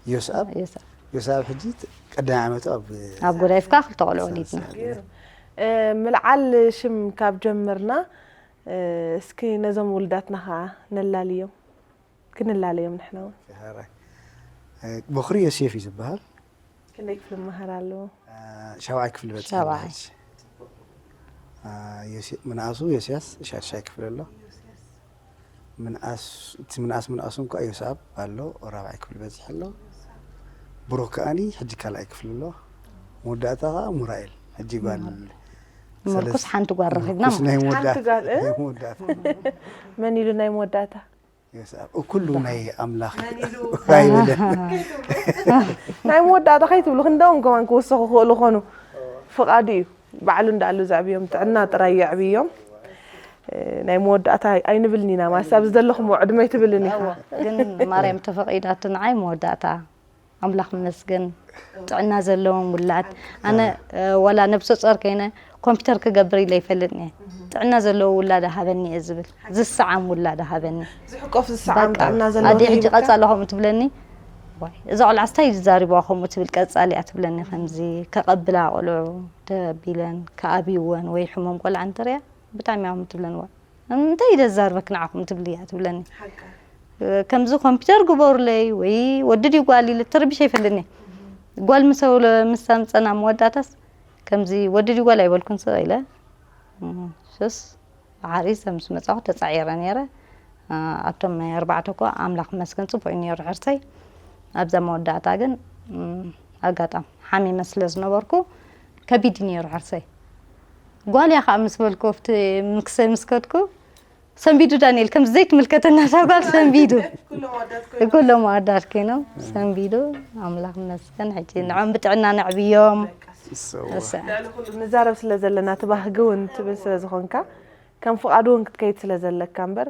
ዮስኣብ ዮስኣብ። ዮስኣብ ሕጂ ት- ቀዳማይ ዓመቱ ኣብ ኣብ ጉዳይፍካ ክልተ ቆልዑ ወሊድና። እ፣ ምልዓል ሽም ካብ ጀመርና እ፣ እስኪ ነዞም ውልዳትና ከዓ ነላልዮም። ክንላለዮም ንሕና እውን። ሕራይ። እ፣ በኹሪ ዮሴፍ እዩ ዝበሃል። ክንደይ ክፍሊ መሃር ኣለዎ? እ፣ ሻብዓይ ክፍሊ በፂሑ ኣሎ ሻብዓይ። ሕጂ። እ፣ ዮሴ- ምንኣሱ ዮስያስ ሻድሻይ ክፍሊ ኣሎ። ምንኣስ እቲ ምንኣስ ምንኣሱ እንኳ ዮስኣብ ኣሎ ራብዓይ ክፍሊ በፂሑ ኣሎ። ብሩክ ከኣኒ ሕጂ ካልኣይ ክፍሊ ኣሎ። መወዳእታ ከዓ ሙራኤል ሕጂ ጓል ምርኩስ ሓንቲ ጓል ረኺብና ምርኩስ ናይ መወዳእታ ሓንቲ ጓል እ? ናይ መወዳእታ መን ኢሉ ናይ መወዳእታ የስኣብ ኩሉ ናይ ኣምላኽ እዩ። ኣይብልን። ናይ መወዳእታ ከይትብሉ ክንደኦም ከማን ክውሰኹ ክኽእሉ ኾኑ ፍቓዱ እዩ። ባዕሉ እንዳኣሉ ዘዕብዮም ጥዕና ጥራይ የዕብዮም። ናይ መወዳእታ ኣይንብልን ኢና ማለት ኣብዚ ዘለኹም ዕድመ ኣይትብልን ኢኻ። ግን ማርያም ተፈቒዳቱ ንዓይ መወዳእታ ኣምላኽ ይመስገን ጥዕና ዘለዎም ውላድ። ኣነ ወላ ነብሰ ጾር ከይነ ኮምፒተር ክገብር ኢለ ይፈልጥን እየ። ጥዕና ዘለዎ ውላድ ሃበኒ እየ ዝብል። ዝሰዓም ውላድ ሃበኒ። ዝሕቆፍ ዝሰዓም በቃ ጥዕና ዘለዎ ኣደይ ሕጂ ዘይብልካ? ቀጻሊ ከምኡ ትብለኒ። ዋይ እዛ ቆልዓ ስታይ ዝዛሪብዋ ከምኡ ትብል ቀጻሊ እያ ትብለኒ። ከምዚ ከቐብላ ቆልዑ ተቢለን ከኣብይወን ወይ ሕሙም ቆልዓ እንተሪኣ ብጣዕሚ እያ ከምኡ ትብለኒ። ዋ እንታይ ኢለ ዝዛርበክ ንዓኹም ትብሊ እያ ትብለኒ። ከምዚ ኮምፒተር ግበሩለይ ወይ ወዲ ድዩ ጓል ኢለ ተረቢሸ ይፈልጥኒ። ጓል ምስ ኣውለ ምስ ኣምፀና መወዳእታስ ከምዚ ወዲ ድዩ ጓል ኣይበልኩን ስቕ ኢለ ሱስ ሓሪስ ምስ መፃኹ ተፃዒረ ነይረ። ኣቶም ናይ ኣርባዕተ እኮ ኣምላኽ መስገን ፅቡቅ እዩ ነይሩ ሕርሰይ። ኣብዛ መወዳእታ ግን ኣጋጣም ሓሚመ ስለ ዝነበርኩ ከቢድ እዩ ነይሩ ሕርሰይ። ጓል እያ ከዓ ምስ በልኩ ኣብቲ ምክሰ ምስ ከድኩ ሰንቢዱ ዳንኤል፣ ከምዚ ዘይትምልከተና እዛ ጓል ሰንቢዱ። ኩሎም ኣወዳት ኮይኖም። ኩሎም ኣወዳት ኮይኖም ሰንቢዱ። ኣምላኽ ይመስገን። ሕጂ ንዖም ብጥዕና ነዕብዮም። እሰዋ። እሰ- ልዕሊ ኩሉ ንዛረብ ስለ ዘለና፣ እቲ ባህጊ እውን ትብል ስለ ዝኾንካ፣ ከም ፍቓዱ እውን ክትከይድ ስለ ዘለካ እምበር፣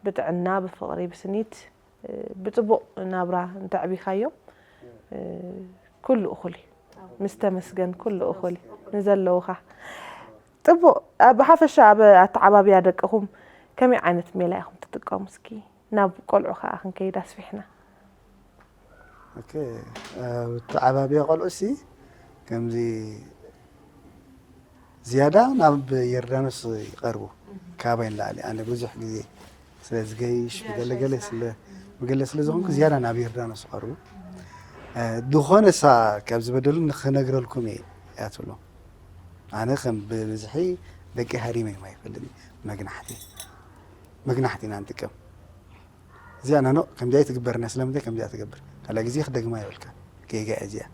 ብጥዕና፣ ብፍቕሪ፣ ብስኒት፣ ብጽቡቕ ናብራ እንተዕቢኻዮም፣ ኩሉ እኹል እዩ። ምስ ተመስገን ኩሉ እኹል እዩ። ንዘለውኻ ጽቡቕ። ኣብ ሓፈሻ ኣብ ኣተዓባብያ ደቅኹም ከመይ ዓይነት ሜላ ኢኹም ትጥቀሙ? እስኪ ናብ ቆልዑ ከኣ ክንከይድ ኣስፊሕና። ኦኬ፣ ኣብ ኣተዓባብያ ቆልዑ ሲ ከምዚ ዝያዳ ናብ ዮርዳኖስ ይቐርቡ። ካባይ ንላዕሊ ኣነ ብዙሕ ግዜ ስለ ዝገይሽ፣ ብገለገለ ስለ ብገለ ስለ ዝኾንኩ ዝያዳ ናብ ዮርዳኖስ ይቐርቡ። እ፣ ዝኾነ ሳ ካብ ዝበደሉ ንኽነግረልኩም እየ እያ ትብሎ። ኣነ ከም ብብዝሒ ደቂ ሃሪመ እዮም ኣይፈልጥን። መግናሕቲ፣ መግናሕቲ ኢና ንጥቀም። እዚኣ ናኖ ከምዚኣ ኣይትግበርና፣ ስለምንታይ ከምዚኣ ትገብር? ካልእ ግዜ ክደግማ የብልካ። ጌጋ እያ እዚኣ።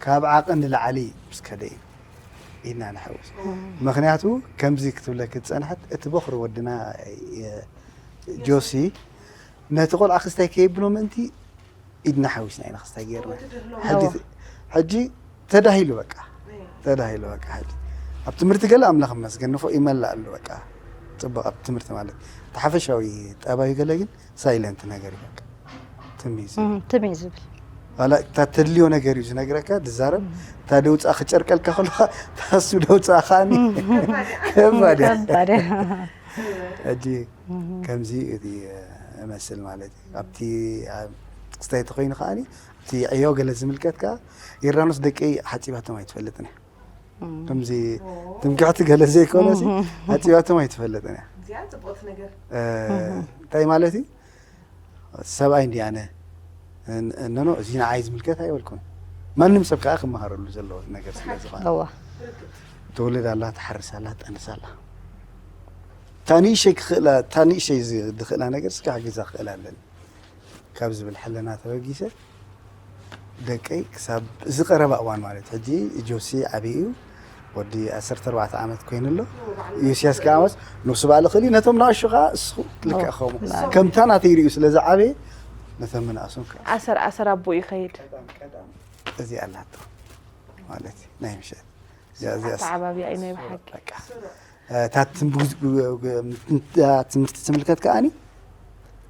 ካብ ዓቐን ንላዕሊ ምስ ከደ እዩ ኢድና ንሕውስ። ምኽንያቱ ከምዚ ክትብለኪ ዝጸንሐት፣ እቲ በኹሪ ወድና፣ እ፣ ጆሲ፣ ነቲ ቆልዓ ክስታይ ከየብሎ ምእንቲ ኢድና ሓዊስና ኢና ክስታይ ጌርና። ሕጂ፣ ሕጂ ተዳሂሉ በቃ። ተዳሂሉ በቃ ሕጂ። ኣብ ትምህርቲ ገለ ኣምላኽ ይመስገን ንፎ ይመልእ ኣሎ በቃ። ጽቡቕ ኣብ ትምህርቲ ማለት። እቲ ሓፈሻዊ ጠባዩ ገለ ግን ሳይለንት ነገር እዩ በቃ። ትም እዩ ዝብል። እም፣ ትም እዩ ዝብል። ዋላ እታ ተድልዮ ነገር እዩ ዝነግረካ፣ ዝዛረብ። እታ ደውጻ ክጨርቀልካ ከሎ፣ እታ እሱ ደውጻ ከኣኒ። ከባድ እያ። ከባድ እያ። ሕጂ ከምዚ እቲ እመስል ማለት እዩ። ኣብቲ፣ ኣብ ክስታይ ተኾይኑ ከኣኒ፣ ኣብቲ ዕዮ ገለ ዝምልከት ከኣ፣ ዮርዳኖስ ደቀይ ሓጺባቶም ኣይትፈልጥን እያ። እም። ከምዚ ትምክሕቲ ገለ ዘይኮነሲ፣ እም። ሓጺባቶም ኣይትፈልጥን እያ። እዚኣ ጽቡቕቲ ነገር። እ፣ እንታይ ማለት እዩ? ሰብኣይ እንዲ ኣነ፣ እ፣ ኖ፣ ኖ፣ እዚ ንዓይ ዝምልከት ኣይበልኩን። ማንም ሰብ ከኣ ክመሃረሉ ዘለዎ ነገር ስለ ዝኾነ። እዋ። ትወልድ ኣላ፣ ትሓርስ ኣላ፣ ትጠንስ ኣላ። እታ ንእሸይ ክኽእላ፣ እታ ንእሸይ ዝ-፣ ዝኽእላ ነገር ስጋ ክግዛ ክኽእል ኣለኒ ካብ ዝብል ሕልና ተበጊሰ፣ ደቀይ ክሳብ እዚ ቀረባ እዋን ማለት፣ ሕጂ ጆሲ ዓብዪ እዩ፣ ወዲ ዓሰርተ ኣርባዕተ ዓመት ኮይኑ ኣሎ። ዮስያስ ከኣ መስ-፣ ንሱ በዓል ክእል እዩ፣ ነቶም ንኣሽቱ ከኣ እሱ ልክዕ ከምኡ። ከምታ ናተይ ርእዩ ስለ ዝዓበየ፣ ነቶም ምንኣሶም ከኣ ኣሰር ኣሰር ኣቦኡ ይኸይድ። እዚኣ ኣላቶ ማለት እዩ፣ ናይ ምሸት። እዚኣ፣ እዚኣ ኣተዓባብያ እዩ ናይ ብሓቂ። በቃ። እታ ትም-፣ እታ ትምህርቲ ትምልከት ከኣኒ፣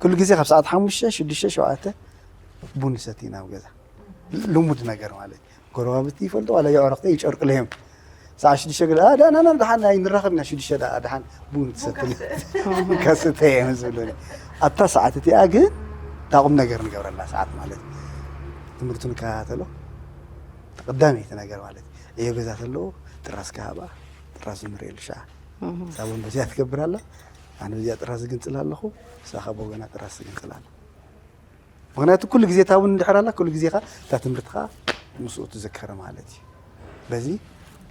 ኩሉ ግዜ ካብ ሰዓት ሓሙሽተ፣ ሽዱሽተ፣ ሸውዓተ ቡን ንሰቲ ኢና ኣብ ገዛ። ልሙድ ነገር ማለት እዩ። ጎረባብቲ ይፈልጡ፣ ዋላ የዕሩኽተይ ይጨርቅለዮም። ሰዓት ሽዱሽተ ገለ፣ "ኣ፣ ደኣ፣ ና፣ ና፣ ደሓን ኣይንራኸብና፣ ሽዱሽተ ደኣ፣ ደሓን ቡን ትሰትል?" ከስተ እየ ምስ ዝብሉኒ። ኣብታ ሰዓት እቲኣ ግን፣ እታ ቁም ነገር ንገብረላ ሰዓት ማለት እዩ። ትምህርቱ ንከታተሎ፣ ቀዳመይቲ ነገር ማለት እዩ። ዕዮ ገዛ ተለዎ፣ ጥራዝ ክሃባ፣ ጥራዝ ንርእየሉ ሸዓ። እህ። ሳቦን በዚኣ ትገብር ኣላ፣ ኣነ በዚኣ ጥራዝ እግንጽል ኣለኹ፣ ንሳ ካብ ወገና ጥራዝ ትግንጽል ኣላ። ምኽንያቱ ኩሉ ግዜ እታ ቡን እንድሕር ኣላ፣ ኩሉ ግዜ ኸኣ እታ ትምህርቲ ኸኣ ምስኡ ትዝከር ማለት እዩ። በዚ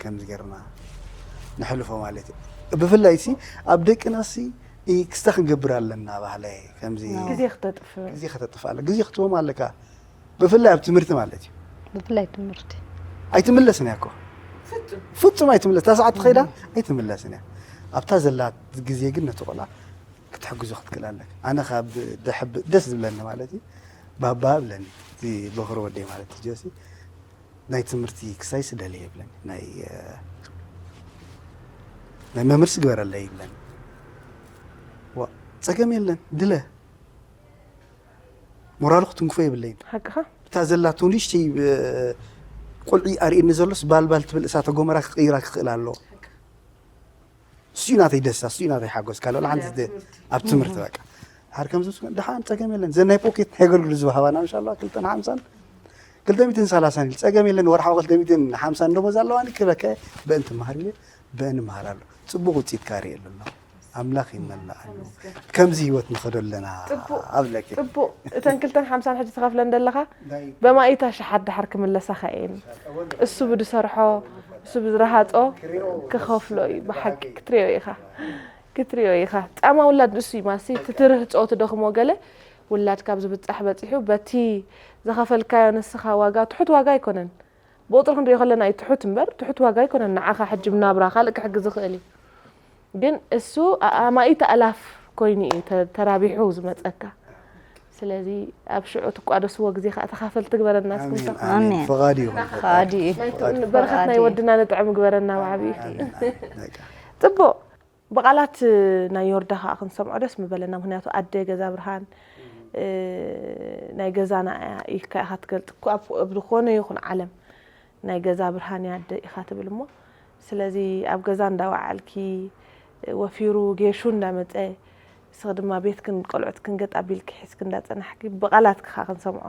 ከምዚ ጌርና ነሕልፎ ማለት እዩ። ብፍላይ ሲ ኣብ ደቅና ሲ ክስታ ክንገብር ኣለና ባህላይ ከምዚ ግዜ ክተጥፍእ። ግዜ ከተጥፍእ ኣለ-፣ ግዜ ክትቦም ኣለካ። ብፍላይ ኣብ ትምህርቲ ማለት እዩ። ብፍላይ ትምህርቲ። ኣይትምለስን እያ እኮ። ፍጹም። ፍጹም ኣይትምለስ። እታ ሰዓት ትኸይዳ ኣይትምለስን እያ። ኣብታ ዘላ ግዜ ግን ነቲ ቆልዓ ክትሕግዞ ክትክእል ኣለካ። ኣነ ካብ ደሕብ-፣ ደስ ዝብለኒ ማለት እዩ፣ ባባ ብለኒ፣ እቲ በኹሪ ወደይ ማለት እዩ፣ ጆሲ፣ ናይ ትምህርቲ ክሳይ ስደለየ ይብለኒ። ናይ፣ እ፣ ናይ መምህርሲ ግበረለይ ይብለኒ። ዋ፣ ጸገም የለን፣ ድለ። ሞራሉ ክትንክፎ የብለይን። ሓቅኻ? እታ ዘላቶ ንእሽተይ፣ እ፣ ቁልዒ ኣርእየኒ ዘሎስ ባልባል ትብል እሳተ ጎመራ ክቕይራ ክኽእል ኣለዎ። እሱ እዩ ናተይ ደስታ፣ እሱ እዩ ናተይ ሓጎስ። ካልእ ወላ ሓንቲ ናይ ዘ-፣ ትምህርቲ። ኣብ ትምህርቲ በቃ። ድሓር ከምዚ ምስ-፣ ደሓን ጸገም የለን። ዘን ናይ ፖኬት ናይ ኣገልግሎት ዝወሃባና፣ እንሻላ፣ ክልተን ሓምሳን፣ ክልተ ሚእትን ሰላሳን ኢሉ፣ ጸገም የለን፣ ወርሓዊ ክልተ ሚእትን ሓምሳን ደሞዝ ኣለዋኒ፣ ክበከ፣ በእን ትመሃር ኢለ፣ በእን እመሃር ኣሎ። ጽቡቕ ውጽኢት ካርየሉ ኣሎ። ኣምላኽ ይመልኣሉ። ከምዚ ህይወት ንኸዶ ኣለና ጽቡቕ፣ ኣብለኪ። ጽቡቕ። እተን ክልተን ሓምሳን ሕጂ ትኸፍለን ዘለኻ፣ ናይ በማኢታ ሸሓት ድሓር ክምለሳኻ እየን። እሱ ብዝሰርሖ፣ እሱ ብዝረሃጾ ክኸፍሎ እዩ። ብሓቂ ክትሪኦ ኢኻ። ክትሪኦ ኢኻ። ጻማ ውላድ ንሱ እዩ ማሲ፣ እቲ ትርህጾ፣ ትደኽሞ ገለ ውላድ ካብ ዝብጻሕ በጺሑ፣ በቲ ዝኸፈልካዮ ንስኻ ዋጋ፣ ትሑት ዋጋ ኣይኮነን። ብቁፅሪ ክንሪኦ ከለና እዩ ትሑት እምበር፣ ትሑት ዋጋ ኣይኮነን። ንዓኻ ሕጂ ብናብራ ካልእ ክሕግዝ ይኽእል እዩ። ግን እሱ ኣማኢት ኣእላፍ ኮይኑ እዩ ተ-፣ ተራቢሑ ዝመፀካ። ስለዚ ኣብ ሽዑ ትቋደስዎ ግዜ ከዓ ተኻፈልቲ ግበረና። ኣሜን፣ ኣሜን። ኣሜን። ፍቓድ እዩ። ፍቓድ እዩ። ናይ ፍቓድ እዩ። በረኸት ናይ ፍቓድ እዩ። ወድና ንጥዕም ግበረና ብዓብዩ። ኣሜን፣ ኣሜን። በቃ። ጽቡቕ። ብቓላት ናይ ዮርዳ ከዓ ክንሰምዖ ደስ ምበለና። ምኽንያቱ ኣደ ገዛ ብርሃን፣ እ፣ ናይ ገዛና እያ ኢልካ ኢኻ ትገልጽ እኮ ኣብ፣ ኣብ ዝኾነ ይኹን ዓለም። ናይ ገዛ ብርሃን እያ ኣደ ኢኻ ትብል እሞ፣ ስለዚ ኣብ ገዛ እንዳወዓልኪ፣ ወፊሩ ጌሹ እንዳመጸ፣ ንስኺ ድማ ቤትክን ቆልዑትክን ገጥ ኣቢልኪ ሒዝኪ እንዳጸናሕኪ፣ ብቓላትኪ ከኣ ክንሰምዖ፣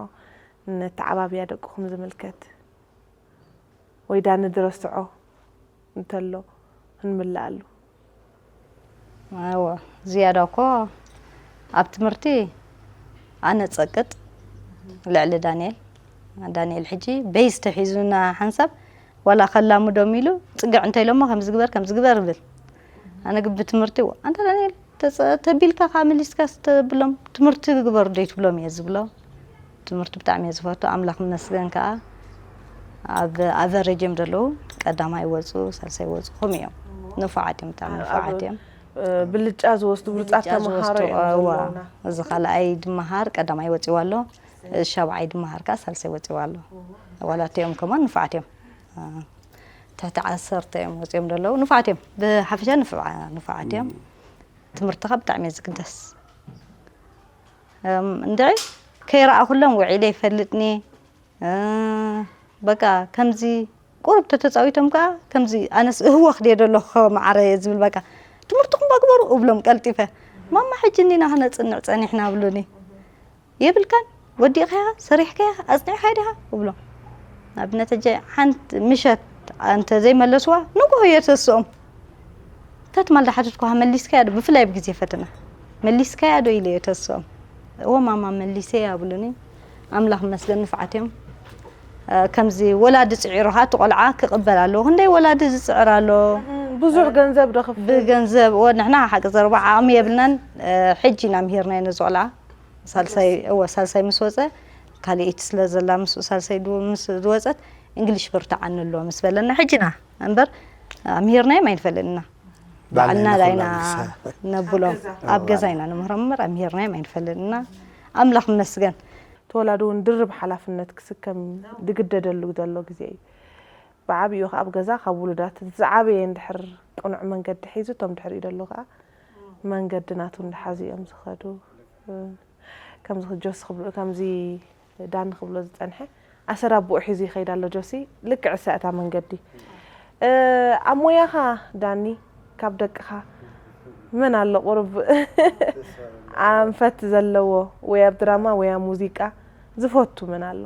ነተዓባብያ ደቅኹም ዝምልከት ወይ ዳኒ ድረስዖ እንተሎ ክንምልኣሉ። እወ፣ ዝያዳ እኮ ኣብ ትምህርቲ ኣነ ጸቅጥ ልዕሊ ዳንኤል። ዳንኤል ሕጂ ቤዝ ተሒዙና ሓንሳብ ዋላ ከላምዶም ኢሉ ጽግዕ እንተ ኢሎሞ ከምዚ ግበር፣ ከምዚ ግበር ይብል። ኣነ ግን ብትምህርቲ፣ "ኣንታ ዳንኤል፣ ተጸ-፣ ተቢልካ ከኣ መሊስካ ስተብሎም ትምህርቲ ግበር ዶ ኣይትብሎም?" እየ ዝብሎ። ትምህርቲ ብጣዕሚ እየ ዝፈቱ። ኣምላኽ ይመስገን ከኣ ኣብ ኣቨሬጅ እዮም ዘለዉ። ቀዳማይ ወጹ፣ ሳልሳይ ወጹ፣ ከምኡ እዮም። ንፉዓት እዮም፣ ብጣዕሚ ኣብ ንፉዓት እዮም። እ፣ ብልጫ ዝወስዱ ብሉጻት ብልጫ ተምሃሮ ዝወስዱ፣ እዮም እዋ። ዘለዉና። እዚ ካልኣይ ድመሃር ቀዳማይ ወጺዋ ኣሎ። ሻብዓይ ድመሃር ከኣ ሳልሳይ ወጺዋ ኣሎ። ዋላ እቲኦም ከማን ንፉዓት እዮም። እ፣ ትሕቲ ዓሰርተ እዮም ወጺኦም ዘለዉ። ንፉዓት እዮም። ብሓፈሻ ንፉዓ-፣ ንፉዓት እዮም። ትምህርቲ ከኣ ብጣዕሚ እየ ዝግደስ። እም፣ እንድዒ ከይረኣኹሎም ውዒለ ይፈልጥኒ። እ፣ በቃ ከምዚ ቁሩብ ተተጻዊቶም ከኣ ከምዚ ኣነስ እህወኽ ድየ ደለኹ መዓረ እየ ዝብል። በቃ ትምህርትኹም ኣግበሩ እብሎም ቀልጢፈ። "ማማ ሕጂ እኒና ክነጽንዕ ጸኒሕና" ብሉኒ። "የብልካን፣ ወዲእካያ፣ ሰሪሕካያ፣ ኣጽኒዕካያ ዲኻ?" እብሎም። ንኣብነት ሕጂ ሓንቲ ምሸት እንተ ዘይመለስዋ ንግሆ እየ ተስኦም። ተትማል ዳሓተትኩኻ መሊስካያ ዶ? ብፍላይ ኣብ ግዜ ፈተና መሊስካያ ዶ ኢለ እየ ተስኦም። "እወ ማማ መሊሰያ" ብሉኒ። ኣምላኽ ይመስገን ንፉዓት እዮም። እ፣ ከምዚ ወላዲ ጽዒሩ ኸኣ እቲ ቆልዓ ክቕበል ኣለዎ። ክንደይ ወላዲ ዝጽዕር ኣሎ። እም፣ ብዙሕ ገንዘብ ዶ ክፍል? ብገንዘብ፣ እወ፣ ንሕና ሓቂ ዘረባ ዓቕሚ የብልናን። እ፣ ሕጂ ኢና ምሂርናዮ ነዚ ቆልዓ። ሳልሳይ፣ እወ፣ ሳልሳይ ምስ ወጸ፣ ካልኣይቲ ስለ ዘላ ምስኡ ሳልሳይ ድው-፣ ምስ ዝወጸት፣ እንግሊሽ ብርትዓኒ ኣሎ ምስ በለና፣ ሕጂ ኢና እምበር፣ ኣምሂርናዮም ኣይንፈልጥን ኢና። ባዕልና ባዕልና ዳይና ንኹሎም ምስ ነብሎም። ኣብ ኣብ ገዛ ባዕልና። ኢና ንምህሮም እምበር፣ ኣምሂርናዮም ኣይንፈልጥን ኢና። ኣምላኽ ይመስገን። እቲ ወላዲ እውን ድርብ ሓላፍነት ክስከም ዝግደደሉ ዘሎ ግዜ እዩ። ብዓብዩ ከኣ ኣብ ገዛ ካብ ውሉዳት ዝዓበየ እንድሕር ቅኑዕ መንገዲ ሒዙ፣ እቶም ድሕሪኡ ዘለዉ ከኣ መንገዲ ናቱ እንዳሓዙ እዮም ዝኸዱ። ከምዚ ጆሲ ክብሎ፣ ከምዚ ዳኒ ክብሎ ዝጸንሐ፣ ኣሰር ኣቦኡ ሒዙ ይኸይድ ኣሎ ጆሲ። ልክዕ እሳ እታ መንገዲ። እ፣ ኣብ ሞያኻ ዳኒ፣ ካብ ደቅኻ መን ኣሎ ቁሩብ ኣንፈት ዘለዎ፣ ወይ ኣብ ድራማ ወይ ኣብ ሙዚቃ ዝፈቱ መን ኣሎ?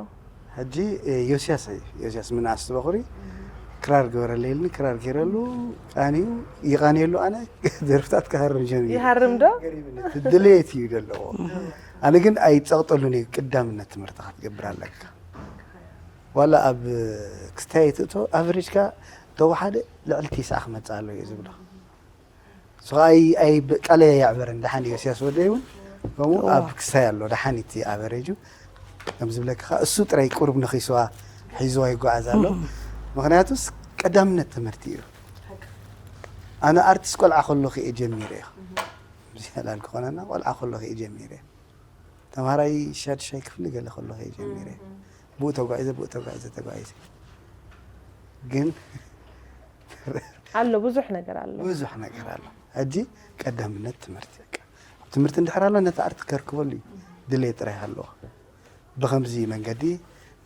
ሕጂ፣ እ፣ ዮስያስ እዩ። ዮስያስ ምንኣስ በኹሪ ክራር ግበረለይ ኢልኒ፣ ክራር ገይረሉ፣ ቃንዩ፣ ይቃንየሉ፣ ኣነ ደርፍታት ክሃርም ጀሚረ። ይሃርም ዶ? ገሪምኒ፣ እቲ ድሌት እዩ ዘለዎ። ኣነ ግን ኣይጸቕጠሉን እዩ፣ ቀዳምነት ትምህርትኻ ክትገብር ኣለካ። ዋላ ኣብ ክስታይ ትእቶ፣ ኣቨሬጅካ ተወሓደ ልዕሊ ቲስዓ ክመጽእ ኣለዎ እዩ ዝብሎ። ንሱ ኸኣ ኣይ-፣ ኣይ-፣ ብ-፣ ቃለይ ኣየዕበረን። ደሓን ዮስያስ ወደይ እውን ከምኡ እዋ። ኣብ ክስታይ ኣሎ፣ ደሓን እቲ ኣቨሬጁ። ከም ዝብለካ ኸኣ እሱ ጥራይ ቁሩብ ነኺስዋ ሒዝዋ ይጓዓዝ ኣሎ። እህ። ምኽንያቱስ ቀዳምነት ትምህርቲ እዩ። ኣነ ኣርቲስት ቆልዓ ከለኹ እየ ጀሚረ። ከምዚ ዕላል ክኾነና ቆልዓ ከለኹ እየ ጀሚረ። ተምሃራይ ሻድሻይ ክፍሊ ገለ ከለኹ እየ ጀሚረ። እህ። ብኡ ተጓዒዘ፣ ብኡ ተጓዒዘ፣ ተጓዒዘ። ግን ኣሎ፣ ብዙሕ ነገር ኣሎ። ብዙሕ ነገር ኣሎ። ሕጂ ቀዳምነት ትምህርቲ፣ በቃ። ትምህርቲ እንድሕር ኣሎ፣ ነቲ ኣርቲ ከርክበሉ እዩ። ድሌት ጥራይ ሃለዎ። ብኸምዚ መንገዲ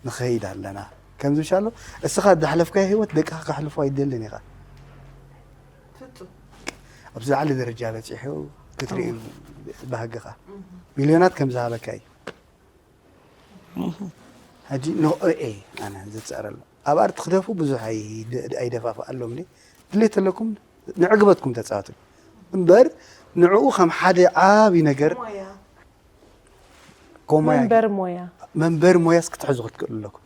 ንኸይድ ኣለና። ከምዚ ምሽ ኣሎ፣ እስኻ ዝሓለፍካዮ ህይወት ደቅኻ ከሕልፎ ኣይደልን ኢኻ። ፍጹም። ኣብዚ ዝለዓለ ደረጃ በጺሑ ክትርኢ እዎ። ባህግኻ። እህ። ሚልዮናት ከም ዝሃበካ እዩ። እህ። ሕጂ ንዕኡ እየ ኣነ ዝጽዕረሉ። ኣብ ኣርቲ ክደፉ ብዙሕ ኣይ-፣ ኣይደፋፍኣሎም ድየ። ድሌት ኣለኩም ንዕግበትኩም ተጻወቱ። እምበር ንዕኡ ከም ሓደ ዓቢ ነገር ሞያ። ኮማያ መንበር ሞያ። መንበር ሞያስ ክትሕዙ ክትክእሉ ኣለኩም።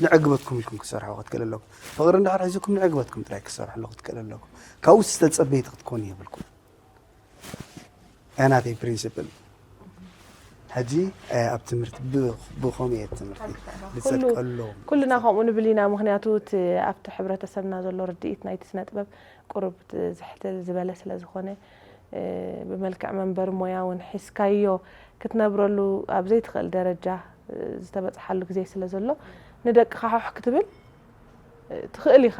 ንዕግበትኩም ኢልኩም ክትሰርሑ ክትክእሉ ኣለኩም። ፍቕሪ እንድሕር ሒዝኩም ንዕግበትኩም ጥራይ ክትሰርሕሉ ክትክእሉ ኣለኩም። ካብኡ ዝተጸበይቲ ክትኮኑ የብልኩም። እያ ናተይ ፕሪንሲፕል። ሕጂ ኣብ ትምህርቲ ብኸመይ እየ ትምህርቲ ዝጸድቀሎም? ኩልና ከምኡ ንብል ኢና። ምክንያቱ ኣብቲ ሕብረተሰብና ዘሎ ርድኢት ናይቲ ስነ ጥበብ ቁሩብ ዝሕትል ዝበለ ስለ ዝኾነ፣ ብመልክዕ መንበሪ ሞያ እውን ሒዝካዮ ክትነብረሉ ኣብ ዘይትኽእል ደረጃ ዝተበፅሓሉ ግዜ ስለ ዘሎ፣ ንደቅኻ ሑሕ ክትብል ትኽእል ኢኻ።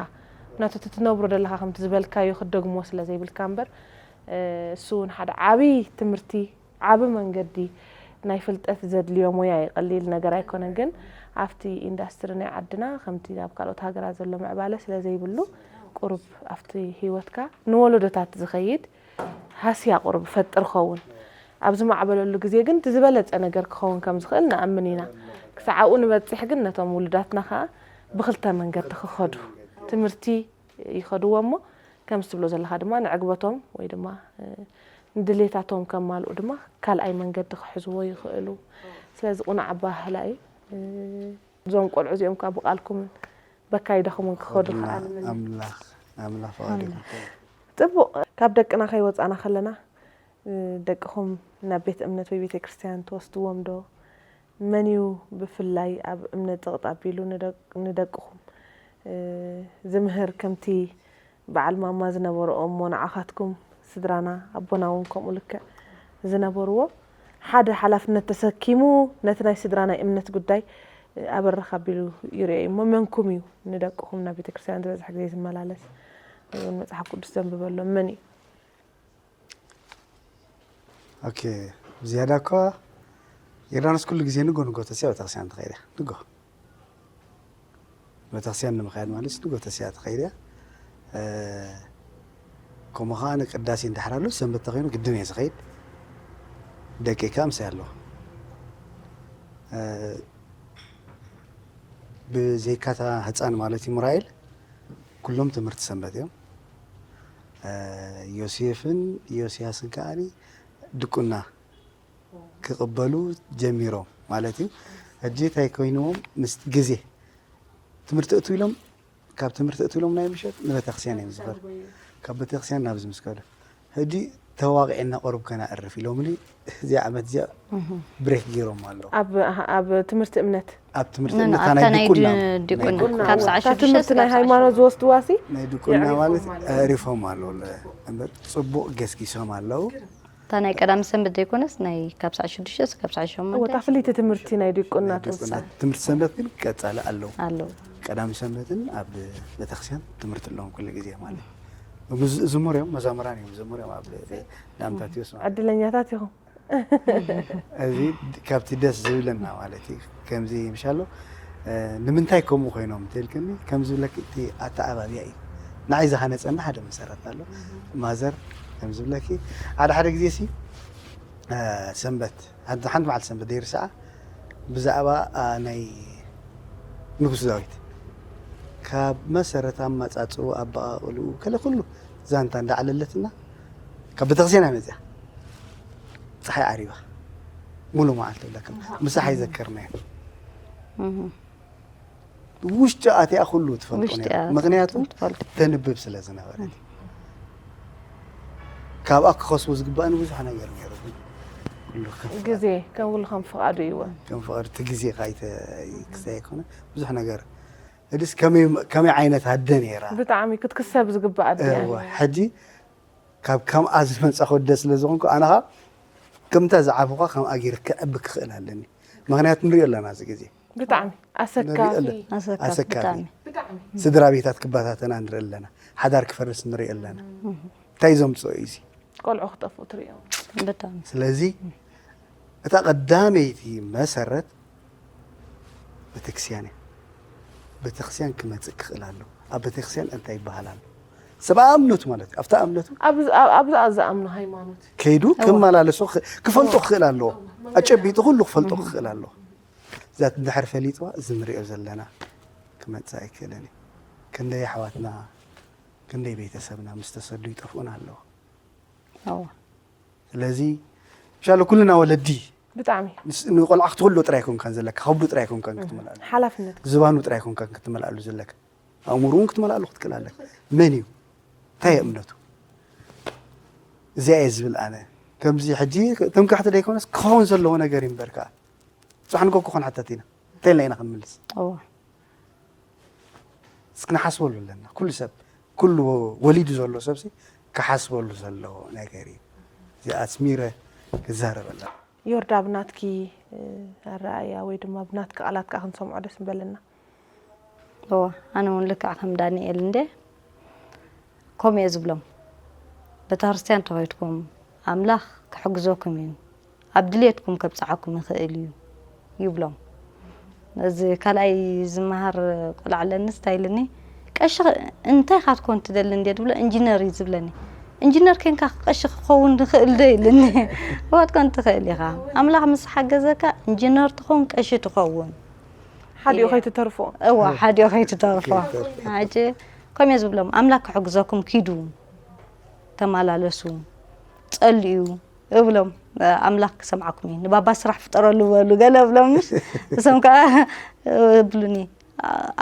ምክንያቱ እቲ ትነብሮ ዘለኻ ከምቲ ዝበልካዮ ክትደግሞ ስለ ዘይብልካ እምበር፣ እሱ እውን ሓደ ዓብዪ ትምህርቲ ዓቢ መንገዲ ናይ ፍልጠት ዘድልዮ ሞያ እዩ። ቀሊል ነገር ኣይኮነን። ግን ኣብቲ ኢንዳስትሪ ናይ ዓድና ከምቲ ኣብ ካልኦት ሃገራት ዘሎ ምዕባለ ስለ ዘይብሉ፣ ቁሩብ ኣብቲ ህይወትካ ንወለዶታት ዝኸይድ ሃስያ ቁሩብ ፈጥር ኸውን። ኣብ ዝማዕበለሉ ግዜ ግን እቲ ዝበለጸ ነገር ክኸውን ከም ዝኽእል ንኣምን ኢና። ክሳዕ ኣብኡ ንበጽሕ ግን ነቶም ውሉዳትና ኸኣ ብኽልተ መንገዲ ክኸዱ ትምህርቲ ይኸድዎ እሞ ከምዚ ትብሎ ዘለኻ ድማ ንዕግበቶም ወይ ድማ ንድሌታቶም ከማልኡ ድማ ካልኣይ መንገዲ ክሕዝዎ ይኽእሉ። ስለዚ ቁኑዕ ኣበሃህላ እዩ። እዞም ቆልዑ እዚኦም ከዓ ብቓልኩምን በካይዳኹምን ክኸዱ ከዓ ንምነ። ኣምላኽ ኣምላኽ ፈቓዱ ይኹን። ጽቡቕ፣ ካብ ደቅና ከይወጻና ከለና ደቅኹም ናብ ቤት እምነት ወይ ቤተ ክርስቲያን ትወስድዎም ዶ? መን እዩ ብፍላይ ኣብ እምነት ጸቕጥ ኣቢሉ ንደቅኹም ዝምህር? ከምቲ በዓል ማማ ዝነበርኦ እሞ ንዓኻትኩም ስድራና ኣቦና እውን ከምኡ ልክዕ ዝነበርዎ ሓደ ሓላፍነት ተሰኪሙ ነቲ ናይ ስድራ ናይ እምነት ጉዳይ ኣበርኽ ኣቢሉ ይርእዮ እዩ እሞ መንኩም እዩ ንደቅኹም ናብ ቤተ ክርስቲያን ዝበዝሕ ግዜ ዝመላለስ ወይ እውን መጽሓፍ ቅዱስ ዘንብበሎም መን እዩ? ኦኬ ብዝያዳ እኳ ዮርዳኖስ ኩሉ ግዜ ንጎ ንጎ ተስያ ቤተክርስትያን ትኸይድ እያ ንጎ ቤተክርስትያን ንምኽያድ ማለት ንጎ ተስያ ትኸይድ እያ። ከምኡ ከዓ ንቅዳሴ እንድሕር ኣሎ ሰንበት ተኸይኑ ግድን እየ ዝኸይድ። ደቂ ከዓ ምሳይ ኣለዉ። ብዘይካታ ህፃን ማለት እዩ ሙራኤል ኩሎም ትምህርቲ ሰንበት እዮም። ዮሴፍን ዮስያስን ከዓ ድቁና ክቕበሉ ጀሚሮም ማለት እዩ። ሕጂ እንታይ ኮይንዎም ምስ ግዜ ትምህርቲ እቱ ኢሎም ካብ ትምህርቲ እቱ ኢሎም ናይ ምሸት ንቤተክርስቲያን እዮም ዝኸዱ። ካብ ቤተክርስቲያን ናብዚ ምስ ከዱ ሕጂ ተዋቂዕና ቁሩብ ከነዕርፍ ኢሎምኒ እዚኣ ዓመት እዚኣ ብሬክ ገይሮም ኣለዉ። ኣብ ትምህርቲ እምነት ኣብ ትምህርቲ እምነት ናይ ድቁና ካብ ሰዓ ሽዱሽተ ትምህርቲ ናይ ሃይማኖት ዝወስድዋሲ ናይ ድቁና ማለት ኣዕሪፎም ኣለዉ። እምበር ጽቡቕ ገስጊሶም ኣለዉ። እታ ናይ ቀዳሚ ሰንበት ዘይኮነስ ናይ ካብ ሰዓ ሽዱሽተ እስካብ ሰዓ ሸሞንተ እታ ፍልይቲ ትምህርቲ ናይ ድቁና ትውሳነ። ትምህርቲ ሰንበት ግን ቀጻሊ ኣለዉ ኣለዉ። ቀዳሚ ሰንበትን ኣብ ቤተክርስትያን ትምህርቲ ኣለዎም ኩሉ ግዜ ማለት እዩ። ዝምሩ እዮም መዛምራን እዮም ዝምሩ እዮም ኣብ ዳምታቲዮስ ማለት እዩ። ዕድለኛታት ኢኹም። እዚ ካብቲ ደስ ዝብለና ማለት እዩ ከምዚ ምሻሎ ንምንታይ ከምኡ ኮይኖም እንተልክኒ ከም ዝብለኪ እቲ ኣተዓባብያ እዩ ንዓይ ዝሃነፀና ሓደ መሰረት ኣሎ ማዘር ከም ዝብለኪ ሓደ ሓደ ግዜ ሲ ሰንበት ሓንቲ መዓልቲ ሰንበት ዘይርስዓ ብዛዕባ ናይ ንጉስ ዳዊት ካብ መሰረት ኣመፃፅኡ ኣበቓቕልኡ ከለ ኩሉ ዛንታ እንዳዕለለትና ካብ ቤተክርስትያን እያ መፅያ ፀሓይ ዓሪባ ሙሉ መዓልቲ ብለካ ምሳሕ ኣይዘከርናዮ ውሽጢ ኣትያ ኩሉ ትፈልጦ ምክንያቱ ተንብብ ስለ ዝነበረት ካብኣ ክኸስቡ ዝግባእኒ ብዙሕ ነገር ነይሩ ግዜ ከም ውሉ ከም ፍቓዱ ይወ ከም ፍቓዱ እቲ ግዜ ክሳይ ኣይኮነ ብዙሕ ነገር እድስ ከመይ ዓይነት ኣደ ነይራ ብጣዕሚ ክትክሰብ ዝግባእ ኣደ ሕጂ ካብ ከምኣ ዝመፃኹ ኣደ ስለ ዝኾንኩ ኣነ ኸዓ ከምታ ዝዓበኹ ከምኣ ገይረ ክዕቢ ክኽእል ኣለኒ ምኽንያቱ ንሪኦ ኣለና እዚ ግዜ ብጣዕሚ ኣሰካፊ ኣሰካፊ ስድራ ቤታት ክበታተና ንርኢ ኣለና ሓዳር ክፈርስ ንርኢ ኣለና እንታይ ዘምፅኦ እዩ እዚ ቆልዑ ክጠፍኡ ትሪኦ ብጣዕሚ ስለዚ እታ ቀዳመይቲ መሰረት ቤተክርስቲያን እያ ቤተክርስቲያን ክመፅእ ክኽእል ኣለዎ ኣብ ቤተክርስቲያን እንታይ ይበሃል ኣሎ ሰብኣ እምነቱ ማለት እዩ ኣብታ እምነቱ ኣብዛ ዝኣምኖ ሃይማኖት ከይዱ ክመላለሶ ክፈልጦ ክኽእል ኣለዎ ኣጨቢጡ ኩሉ ክፈልጦ ክኽእል ኣለዎ እዛ ድሕር ፈሊጥዋ እዚ ንሪኦ ዘለና ክመፅእ ኣይክእልን እዩ ክንደይ ኣሕዋትና ክንደይ ቤተሰብና ምስ ተሰዱ ይጠፍኡና ኣለዉ ስለዚ ምሻሎ ኩልና ወለዲ ብጣዕሚ ንቆልዓ ክትወልዶ ጥራይ ኮንካን ዘለካ ከብዱ ጥራይ ኮንካን ክትመልኣሉ ሓላፍነት ዝባኑ ጥራይ ኮንካን ክትመልኣሉ ዘለካ ኣእምሩውን ክትመልኣሉ ክትክእል ኣለካ መን እዩ እንታይ እምነቱ እዚኣ እየ ዝብል ኣነ ከምዚ ሕጂ ትምክሕቲ ደይኮነስ ክኸውን ዘለዎ ነገር እዩ እምበር ከዓ። ጽባሕ ንጎ ክኾን ሓተት ኢና። እንታይ ኢልና ኢና ክንምልስ? እዎ እስኪ ንሓስበሉ ኣለና። ኩሉ ሰብ፣ ኩሉ ወሊዱ ዘሎ ሰብሲ ክሓስበሉ ዘለዎ ነገር እዩ። እዚ ኣስሚረ ክዛረበላ። ዮርዳ፣ ብናትኪ ኣረኣእያ ወይ ድማ ብናትኪ ቃላት ከዓ ክንሰምዖ ደስ ምበለና። እዎ ኣነ እውን ልክዕ ከም ዳንኤል እንደ ከምኡ እየ ዝብሎም። ቤተክርስትያን ተኸይድኩም ኣምላኽ ክሕግዘኩም እዩ፣ ኣብ ድልየትኩም ከብፅሓኩም ይኽእል እዩ ይብሎም። እዚ ካልኣይ ዝመሃር ቆልዓ ኣለኒ፣ እንታይ ኢልኒ፣ ቀሺ እንታይ ኢኻ ክትኮን ትደሊ እንዴ ትብሎ፣ ኢንጂነር እዩ ዝብለኒ። ኢንጂነር ኬንካ ቀሺ ክኸውን ንኽእል ዶ ኢልኒ። ክትኮን ትኽእል ኢኻ፣ ኣምላኽ ምስ ሓገዘካ ኢንጂነር ትኸውን፣ ቀሺ ትኸውን። ሓዲኡ ከይትተርፎ። እዋ ሓዲኡ ከይትተርፎ። ሕጂ ከምኡ ዝብሎም ኣምላክ ክሕግዘኩም፣ ኪዱ ተመላለሱ፣ ጸልዩ እብሎም። ኣምላክ ክሰምዓኩም እዩ፣ ንባባ ስራሕ ፍጠረሉ በሉ ገለ እብሎም። ምሽ እሶም ከዓ እብሉኒ፣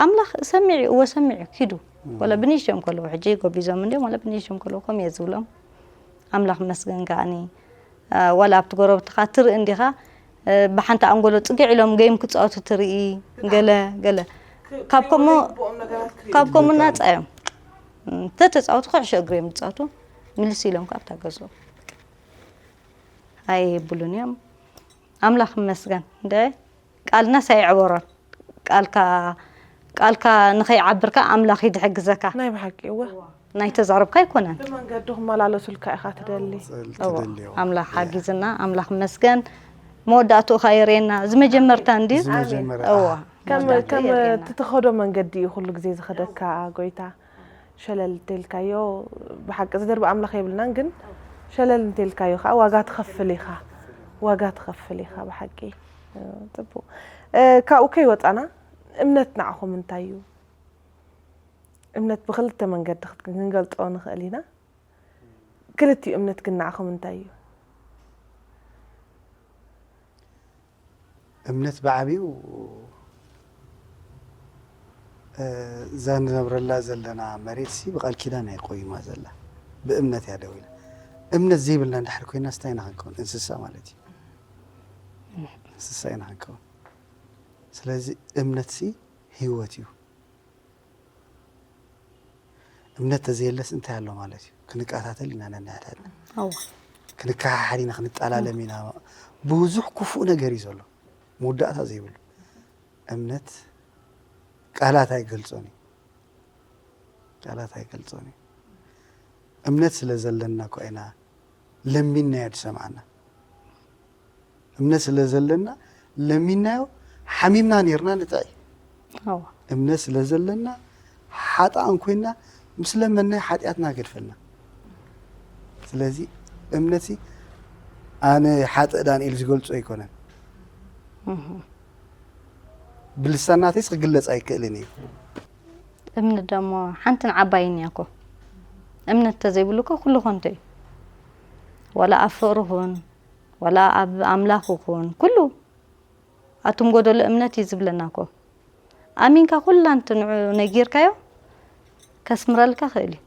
ኣምላክ ሰሚዑ፣ እወ ሰሚዑ፣ ኪዱ። ወላ ብንእሽቶም ከለዉ፣ ሕጂ ጎቢዞም እንዲዮም፣ ወላ ብንእሽቶም ከለዉ ከምኡ እየ ዝብሎም። ኣምላኽ ይመስገን ከዓኒ፣ ዋላ ኣብቲ ጎረብትኻ ትርኢ እንዲኻ፣ ብሓንቲ ኣንጎሎ ጽግዕ ኢሎም ጌም ክጻወቱ ትርኢ፣ ገለ ገለ። ካብ ከምኡ፣ ካብ ከምኡ ናጻ እዮም። እንተተጻወቱ ኩዕሾ እግሪ እዮም ዝጻወቱ፣ ምልስ ኢሎም ካብ እታ ገዝኦም ኣይብሉን እዮም። ኣምላኽ ይመስገን እንደ ቃልናስ ኣይዕበሮን። ቃልካ፣ ቃልካ ንኸይዓብርካ ኣምላኽ ይድሕግዘካ። ናይ ብሓቂ እወ። ናይ ተዛረብካ ኣይኮነን። ብመንገዲ ክመላለሱልካ ኢኻ ትደሊ። ኣምላኽ ሓጊዝና፣ ኣምላኽ መስገን። መወዳእትኡ ኸዓ የርእየና። እዚ መጀመርታ እንድዩ። እወ። ከም ከም ትትኸዶ መንገዲ እዩ ኩሉ ግዜ ዝኸደካ ጎይታ። ሸለል እንተልካዮ ብሓቂ ዝደርቢ ኣምላኽ የብልናን፣ ግን ሸለል እንተልካዮ ከዓ ዋጋ ትኸፍል ኢኻ። ዋጋ ትኸፍል ኢኻ ብሓቂ። ጽቡቕ። ካብኡ ከይወጻና እምነት ንዓኹም እንታይ እዩ? እምነት ብኽልተ መንገዲ ክንገልጾ ንኽእል ኢና። ክልቲኡ እምነት ግን ንዓኹም እንታይ እዩ? እምነት ብዓብዩ እዛ ንነብረላ ዘለና መሬት ሲ ብቃል ኪዳን እያ ቆይማ ዘላ፣ ብእምነት እያ ደው ኢላ። እምነት ዘይብልና እንድሕር ኮይና ስታይ ኢና ክንከውን? እንስሳ ማለት እዩ። እንስሳ ኢና ክንከውን። ስለዚ እምነት ሲ ህይወት እዩ። እምነት ተዘየለስ እንታይ ኣሎ ማለት እዩ? ክንቀታተል ኢና ነንሕድሕድና። ኣዎ ክንከሓሓድ ኢና፣ ክንጠላለም ኢና። ብዙሕ ክፉእ ነገር እዩ ዘሎ፣ መወዳእታ ዘይብሉ። እምነት ቃላት ኣይገልጾን እዩ፣ ቃላት ኣይገልጾን እዩ። እምነት ስለ ዘለና እኮ ኢና ለሚንናዮ ዝሰምዓና። እምነት ስለ ዘለና ለሚንናዮ፣ ሓሚምና ኔርና ንጥዒ። ኣዎ እምነት ስለ ዘለና ሓጥኣን ኮይና ምስ ለመንናዮ ሓጢኣትና ገድፈልና። ስለዚ እምነትሲ ኣነ ሓጥእ ዳንኤል ዝገልጾ ኣይኮነን። እህ ብልሳን ናተይስ ክግለጽ ኣይክእልን እዩ። እምነት ደሞ ሓንትን ዓባይን እያ እኮ። እምነት ተዘይብሉ እኮ ኩሉ ከንቱ እዩ። ዋላ ኣብ ፍቕሪ ኩን፣ ዋላ ኣብ ኣምላኽ ኩን፣ ኩሉ ኣቱም ጎደሎ እምነት እዩ ዝብለና እኮ። ኣሚንካ ኩላ እንተ ንዑ ነጊርካዮ ከስምረልካ ክእል እዩ።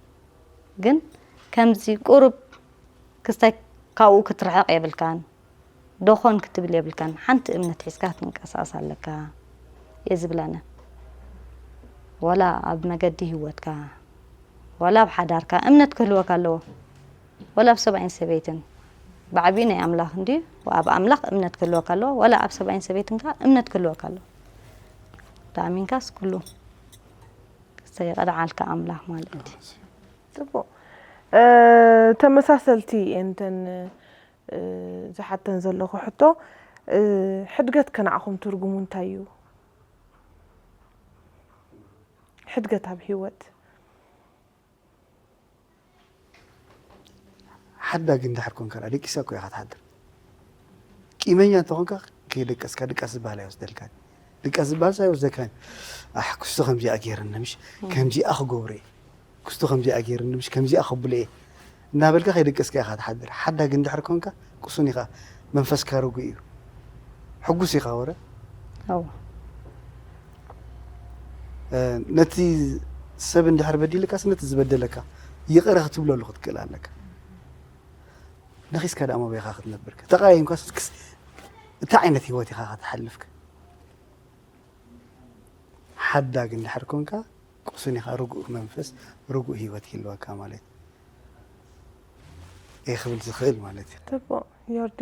ግን ከምዚ ቁሩብ ክስታይ ካብኡ ክትርሕቕ የብልካን። ዶኾን ክትብል የብልካን። ሓንቲ እምነት ሒዝካ ክትንቀሳቐስ ኣለካ እየ ዝብል ኣነ። ዋላ ኣብ መገዲ ህይወትካ፣ ዋላ ኣብ ሓዳርካ እምነት ክህልወካ ኣለዎ። ዋላ ኣብ ሰብኣይን ሰበይትን፣ ብዓብዩ ናይ ኣምላኽ እንድዩ። ኣብ ኣምላኽ እምነት ክህልወካ ኣለዎ። ዋላ ኣብ ሰብኣይን ሰበይትን ከኣ እምነት ክህልወካ ኣለዎ። ተኣሚንካስ ኩሉ ክሰየቐድዓልካ ኣምላኽ ማለት እዩ። ጽቡቕ። ተመሳሰልቲ እየን እተን ዝሓተን ዘለኹ ሕቶ። ሕድገት ከ ንዓኹም ትርጉሙ እንታይ እዩ? ሕድገት ኣብ ህይወት። ሓዳግ እንድሕር ኮንካ ደኣ ደቂስካ እኮ ኢኻ ትሓድር። ቂመኛ እንተኾንካ ከይደቀስካ ድቃስ ዝበሃል ኣይወስደልካን። ድቃስ ዝበሃል ኣይወስደካን። ኣሕ ክስቶ ከምዚኣ ገይርኒ ምሽ፣ ከምዚኣ ክገብሮ እየ፣ ክስቶ ከምዚኣ ገይርኒ ምሽ፣ ከምዚኣ ከብሎ እየ እናበልካ ከይደቀስካ ኢኻ ትሓድር። ሓዳግ እንድሕር ኮንካ ቅሱን ኢኻ፣ መንፈስካ ርጉእ እዩ፣ ሕጉስ ኢኻ። ወረ ኣዎ ነቲ ሰብ እንድሕር በዲልካስ ነቲ ዝበደለካ ይቕረ ክትብለሉ ክትክእል ኣለካ። ነኺስካ ደኣ መበይኻ ክትነብር ከ? ተቐያይምካስ ክስ-፣ እንታይ ዓይነት ህይወት ኢኻ ከተሓልፍ ከ? ሓዳግ እንድሕር ኮንካ፣ ቅሱን ኢኻ፣ ርጉእ መንፈስ፣ ርጉእ ህይወት ይህልወካ ማለት እዩ። እየ ክብል ዝኽእል ማለት እዩ። ጽቡቕ፣ ዮርዲ።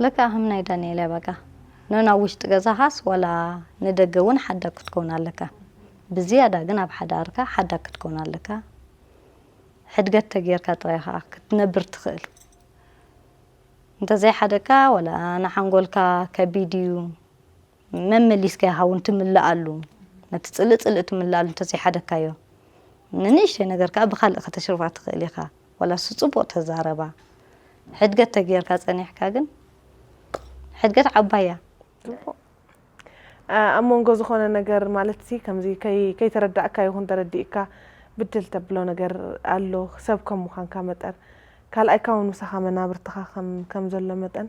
ለካ ከም ናይ ዳንኤል እያ በቃ። ነናብ ውሽጢ ገዛኻስ ዋላ ንደገ እውን ሓዳግ ክትከውን ኣለካ። ብዝያዳ ግን ኣብ ሓዳርካ ሓዳግ ክትከውን ኣለካ። ሕድገት ተጌርካ ጥራይ ኸዓ ክትነብር ትኽእል። እንተዘይሓደግካ ዋላ ንሓንጎልካ ከቢድ እዩ። መመሊስካ ኢኻ እውን ትምልኣሉ። ነቲ ጽልእ ጽልእ ትምልኣሉ እንተዘይሓደግካዮ። ንንእሽተይ ነገር ከኣ ብኻልእ ከተሽርፋ ትኽእል ኢኻ። ዋላ እሱ ጽቡቕ ተዛረባ። ሕድገት ተጌርካ ጸኒሕካ ግን ሕድገት ዓባይ እያ። ጽቡቕ። ኣ- ኣብ መንጎ ዝኾነ ነገር ማለት ሲ ከምዚ ከይ- ከይተረዳእካ ይኹን ተረዲእካ ብድል ተብሎ ነገር ኣሎ። ሰብ ከም ምዃንካ መጠን ካልኣይካ እውን ምሳኻ መናብርትኻ ከም ከም ዘሎ መጠን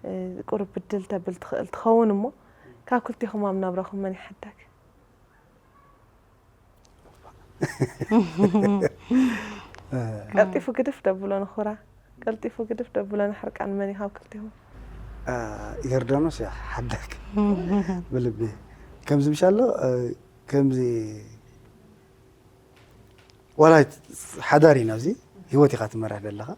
እ፣ ቁሩብ ብድል ተብል ትኽእል ትኸውን እሞ ካብ ክልቲኹም ኣብ ናብራኹም መን ይሓዳግ? ቀልጢፉ ግድፍ ደብሎ ንኹራ፣ ቀልጢፉ ግድፍ ደብሎ ንሕርቃን መን እዩ ካብ ክልቲኹም? ዮርዳኖስ እያ ሓዳግ ብልቢ ከምዚ ምሻ ኣሎ ከምዚ ዋላ ሓዳር ኢና ኣብዚ ህይወት ኢኻ ትመርሕ ዘለኻ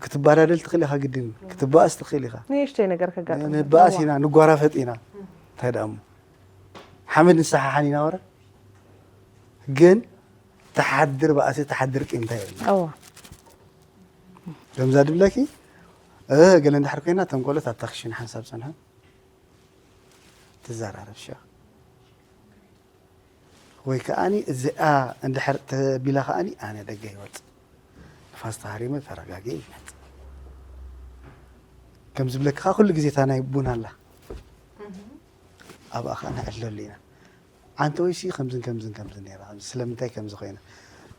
ክትባዳደል ትኽእል ኢኻ ግድን ክትባእስ ትኽእል ኢኻ ንእሽተይ ነገር ከጋጥም ንባእስ ኢና ንጓራፈጥ ኢና እንታይ ደኣ እሞ ሓመድ ንሰሓሓን ኢና ወረ ግን ተሓድር ባእሲ ተሓድር ቂምታ የብልና እዎ ከምዛ ድብለኪ ገለ እንድሕር ኮይና ተንኮለት ኣብታ ክሽን ሓንሳብ ፀንሐ ትዘራረብ ሸ ወይ ከዓኒ እዚኣ እንድሕር ተቢላ ከዓኒ ኣነ ደገ ይወፅእ ንፋስ ተሃሪመ ተረጋጊ ይመፅእ ከም ዝብለኪ ከዓ ኩሉ ግዜ እታ ናይ ቡን ኣላ ኣብኣ ከዓ ንዕለሉ ኢና ኣንተ ወይሲ ከምዝን ከምዝን ከምዝን ነይራ ስለምንታይ ከምዚ ኮይና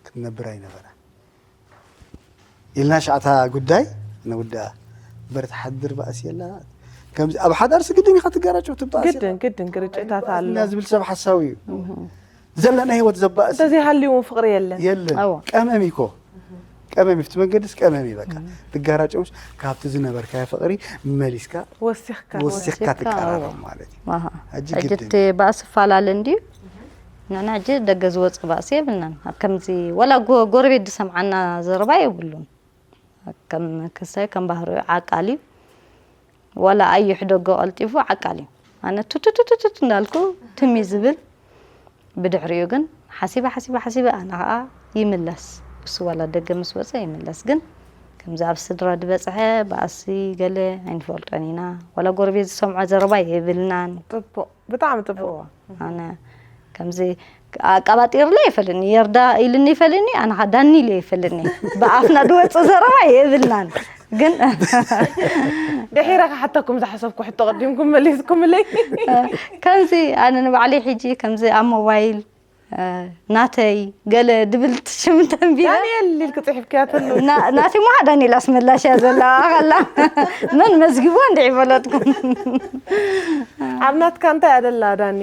ክትነብር ኣይነበረ ኢልና ሻዕታ ጉዳይ ነውድኣ እምበር ትሓድር ባእሲ የላ ከምዚ ኣብ ሓዳርሲ ግድን ኢኻ ትጋራጨው ትባእስ ግድን ግድን ግርጭታት ኣሎ ኢና ዝብል ሰብ ሓሳዊ እዩ ዘለና ህይወት ዘባእስ እንተዘይሃልዩ እውን ፍቅሪ የለን የለን ኣዎ። ቀመም እኮ ቀመም ፍቲ መንገድስ ቀመም በቃ ትጋራጨውስ ካብቲ ዝነበርካዮ ፍቅሪ መሊስካ ወሲኽካ ወሲኽካ ወሲኽካ፣ ትቀራረብ ኣዎ። ማለት እዩ ኣሃ። ሕጂ ሕጂ ግድን እቲ ባእሲ ፈላለ እንድዩ ንሕና ሕጂ ደገ ዝወፀ ባእሲ የብልናን ኣብ ከምዚ ወላ ጎ- ጎረቤት ዝሰምዓና ዘረባ የብሉን ከም ክሳይ ከም ባህሪኡ ዓቃል እዩ ዋላ ኣይሕደጎ ቀልጢፉ ዓቃል እዩ ኣነ ቱቱቱቱቱት እንዳልኩ ትሚ ዝብል ብድሕሪኡ ግን ሓሲበ ሓሲበ ሓሲበ ኣነ ከዓ ይምለስ እሱ ዋላ ደገ ምስ ወፀ ይምለስ ግን ከምዚ ኣብ ስድራ ዝበፅሐ ባእሲ ገለ ኣይንፈልጦን ኢና ዋላ ጎረቤት ዝሰምዖ ዘረባ የብልናን ጽቡቅ ብጣዕሚ ጽቡቅ ኣነ ከምዚ ኣቃባጢርለ ይፈልኒ የርዳ ኢልኒ ይፈልኒ ኣነ ዳኒ ኢለ ይፈልኒ ብኣፍና ድወፅእ ዘረባ የብልናን ግን ድሒረ ክሓተኩም ዝሓሰብኩ ሕቶ ቀዲምኩም መሊስኩምለይ ከምዚ ኣነ ንባዕለይ ሕጂ ከምዚ ኣብ ሞባይል ናተይ ገለ ድብል ሽም ተንቢበ ዳንኤል ኢልክ ጽሒፍክያ ተሎ ናተይ ሞዓ ዳንኤል ኣስመላሽ እያ ዘላ ኣላ መን መዝጊቦ እንድዒ ፈለጥኩም ኣብ ናትካ እንታይ ኣደላ ዳኒ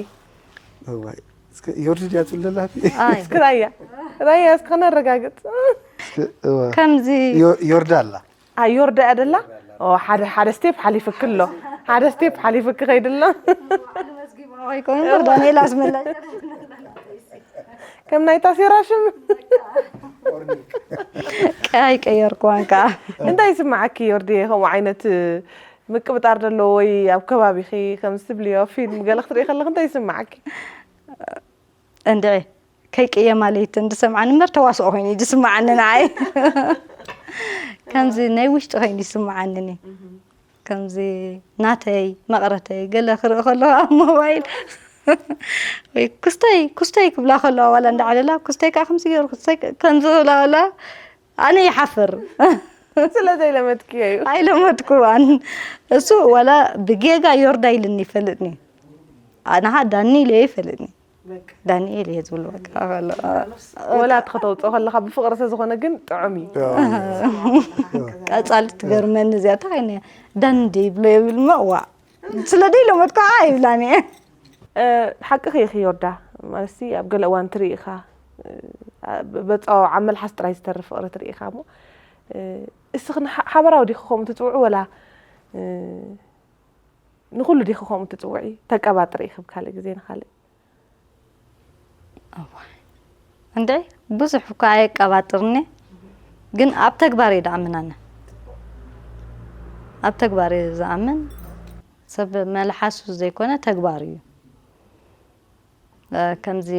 እዋይ እስከ ዮርዲ ድያ ትብለላ ኣይ እስኪ ራያ ራያ እስኪ ከነረጋግጽ ከምዚ ዮርዳ ኣላ ኣይ ዮርዳ እያ ደላ ኦ ሓደ ሓደ ስቴፕ ሓሊፍክ ኣሎ ሓደ ስቴፕ ሓሊፍክ ከይድሎ ኣይኮነ ዳንኤል ኣስመላሽ ከም ናይ ታሴራ ሽም ቀያይ ቀየርኩዋን ከዓ እንታይ ይስምዓኪ ዮርዲ ከምኡ ዓይነት ምቅብጣር ዘለዎ ወይ ኣብ ከባቢኺ ከም ዝትብልዮ ፊልም ገለ ክትርኢ ከለክ እንታይ ይስምዓኪ እንድዒ ከይቅየማ ለይቲ እንድሰምዓኒ እምበር ተዋስኦ ኮይኑ እዩ ዝስምዓኒ ንዓይ ከምዚ ናይ ውሽጢ ኮይኑ ይስምዓኒ እኔ ከምዚ ናተይ መቕረተይ ገለ ክርኢ ከለኹ ኣብ ሞባይል ወይ ኩስተይ ኩስተይ ክብላ ከለዋ ዋላ እንዳዓለላ ኩስተይ ከዓ ከምዚ ገይሩ ኩስተይ ከምዚ ክብላ ከለዋ ኣነ ይሓፍር ስለ ዘይለመድክዮ እዩ ኣይለመድኩዋን እሱ ዋላ ብጌጋ ዮርዳ ኢልኒ ይፈልጥኒ ኣነኻ ዳኒ ኢለ ይፈልጥኒ ዳንኤል እየ ዝብሎ በቃ ከሎ ወላ እቲ ከተውፅኦ ከለካ ብፍቅሪ ስለ ዝኾነ ግን ጥዑም እዩ ቀፃሊ ትገርመኒ እዚኣ እንታይ ዳን ደ ይብሎ የብል መዋ ስለ ደይ ለመድኩ ከዓ ይብላኒ ሓቅኺ ኢኺ ዮርዳ ማለት ኣብ ገለ እዋን ትርኢ ኢኻ በፀዋውዓ መልሓስ ጥራይ ዝተርፍ ፍቕሪ ትርኢ ኢኻ እሞ፣ እስኺ ሓበራዊ ዲኺ ከምኡ ትፅውዑ ወላ ንኹሉ ዲኺ ከምኡ ትፅውዒ? ተቀባጥሪ ኢኺ ብካልእ ግዜ ንኻልእ? እንደ ብዙሕ እኳ ኣየቀባጥርኒ፣ ግን ኣብ ተግባር እየ ዝኣምን ኣነ። ኣብ ተግባር እየ ዝኣምን። ሰብ መልሓሱ ዘይኮነ ተግባር እዩ። ከምዚ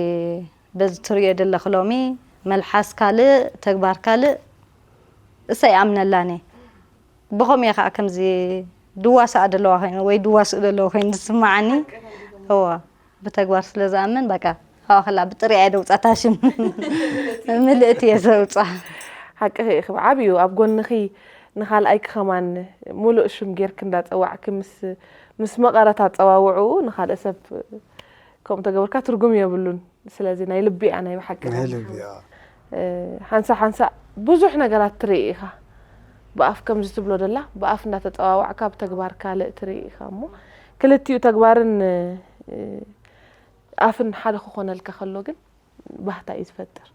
በዚ ትሪኦ ዘለኺ ሎሚ መልሓስ ካልእ ተግባር ካልእ እሳ ይኣምነላኒ። ብኸምኡ እየ ከዓ ከምዚ ድዋሳኣ ዘለዋ ኮይኑ ወይ ድዋስኡ ዘለዎ ኮይኑ ዝስማዓኒ። እወ ብተግባር ስለ ዝኣምን በቃ ካብኣ ከላ ብጥሪኣ እየ ደውፃ ታሽም ምልእቲ እየ ዘውፃ። ሓቅኺ ኢኺ ብዓብዩ ኣብ ጎንኺ ንኻልኣይኪ ከማን ሙሉእ ሽም ጌርኪ እንዳፀዋዕኪ ምስ ምስ መቐረት ኣፀዋውዕኡ ንኻልእ ሰብ ከምኡ ተገበርካ ትርጉም የብሉን። ስለዚ ናይ ልቢ እያ ናይ ብሓቂ ናይ ልቢ እያ። ሓንሳ ሓንሳ ብዙሕ ነገራት ትርኢ ኢኻ። ብኣፍ ከምዚ ትብሎ ደላ ብኣፍ እንዳተፀዋዋዕካ ብተግባር ካልእ ትርኢ ኢኻ እሞ ክልቲኡ ተግባርን ኣፍን ሓደ ክኾነልካ ከሎ ግን ባህታ እዩ ዝፈጥር።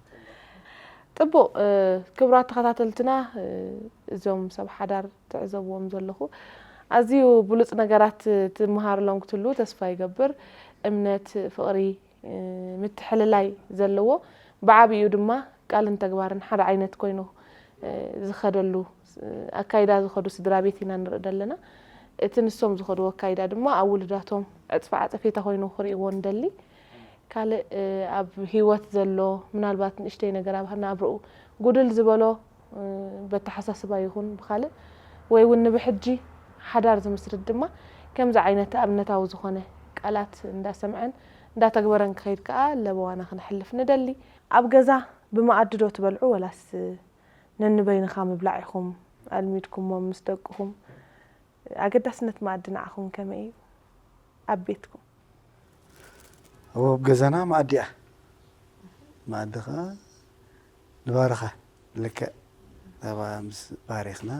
ጥቡቕ ክብራት ተኸታተልትና እዞም ሰብ ሓዳር ትዕዘብዎም ዘለኹ ኣዝዩ ብሉፅ ነገራት ትመሃርሎም ክትህልዉ ተስፋ ይገብር። እምነት፣ ፍቕሪ፣ ምትሕልላይ ዘለዎ ብዓብይኡ ድማ ቃልን ተግባርን ሓደ ዓይነት ኮይኑ ዝኸደሉ ኣካይዳ ዝኸዱ ስድራ ቤት ኢና ንርኢ ዘለና። እቲ ንሶም ዝኸድዎ ኣካይዳ ድማ ኣብ ውሉዳቶም ዕፅፊ ዓፀፌታ ኮይኑ ክርእይዎ ንደሊ። ካልእ ኣብ ህይወት ዘሎ ምናልባት ንእሽተይ ነገር ኣብ ናብርኡ ጉድል ዝበሎ በተሓሳስባ ይኹን ብኻልእ ወይ እውን ንብሕጂ ሓዳር ዝምስርት ድማ ከምዚ ዓይነት ኣብነታዊ ዝኾነ ቃላት እንዳሰምዐን እንዳተግበረን ክኸይድ ከዓ ለበዋና ክነሕልፍ ንደሊ። ኣብ ገዛ ብመኣዲ ዶ ትበልዑ ወላስ ነንበይንኻ ምብላዕ ኢኹም ኣልሚድኩሞም ምስ ደቅኹም? ኣገዳስነት መኣዲ ንዓኹም ከመይ እዩ ኣብ ቤትኩም? ኣብ ገዛና መኣዲ እያ። መኣዲ ኸዓ ንባርኻ ልክዕ ዛባ ምስ ባሪኽና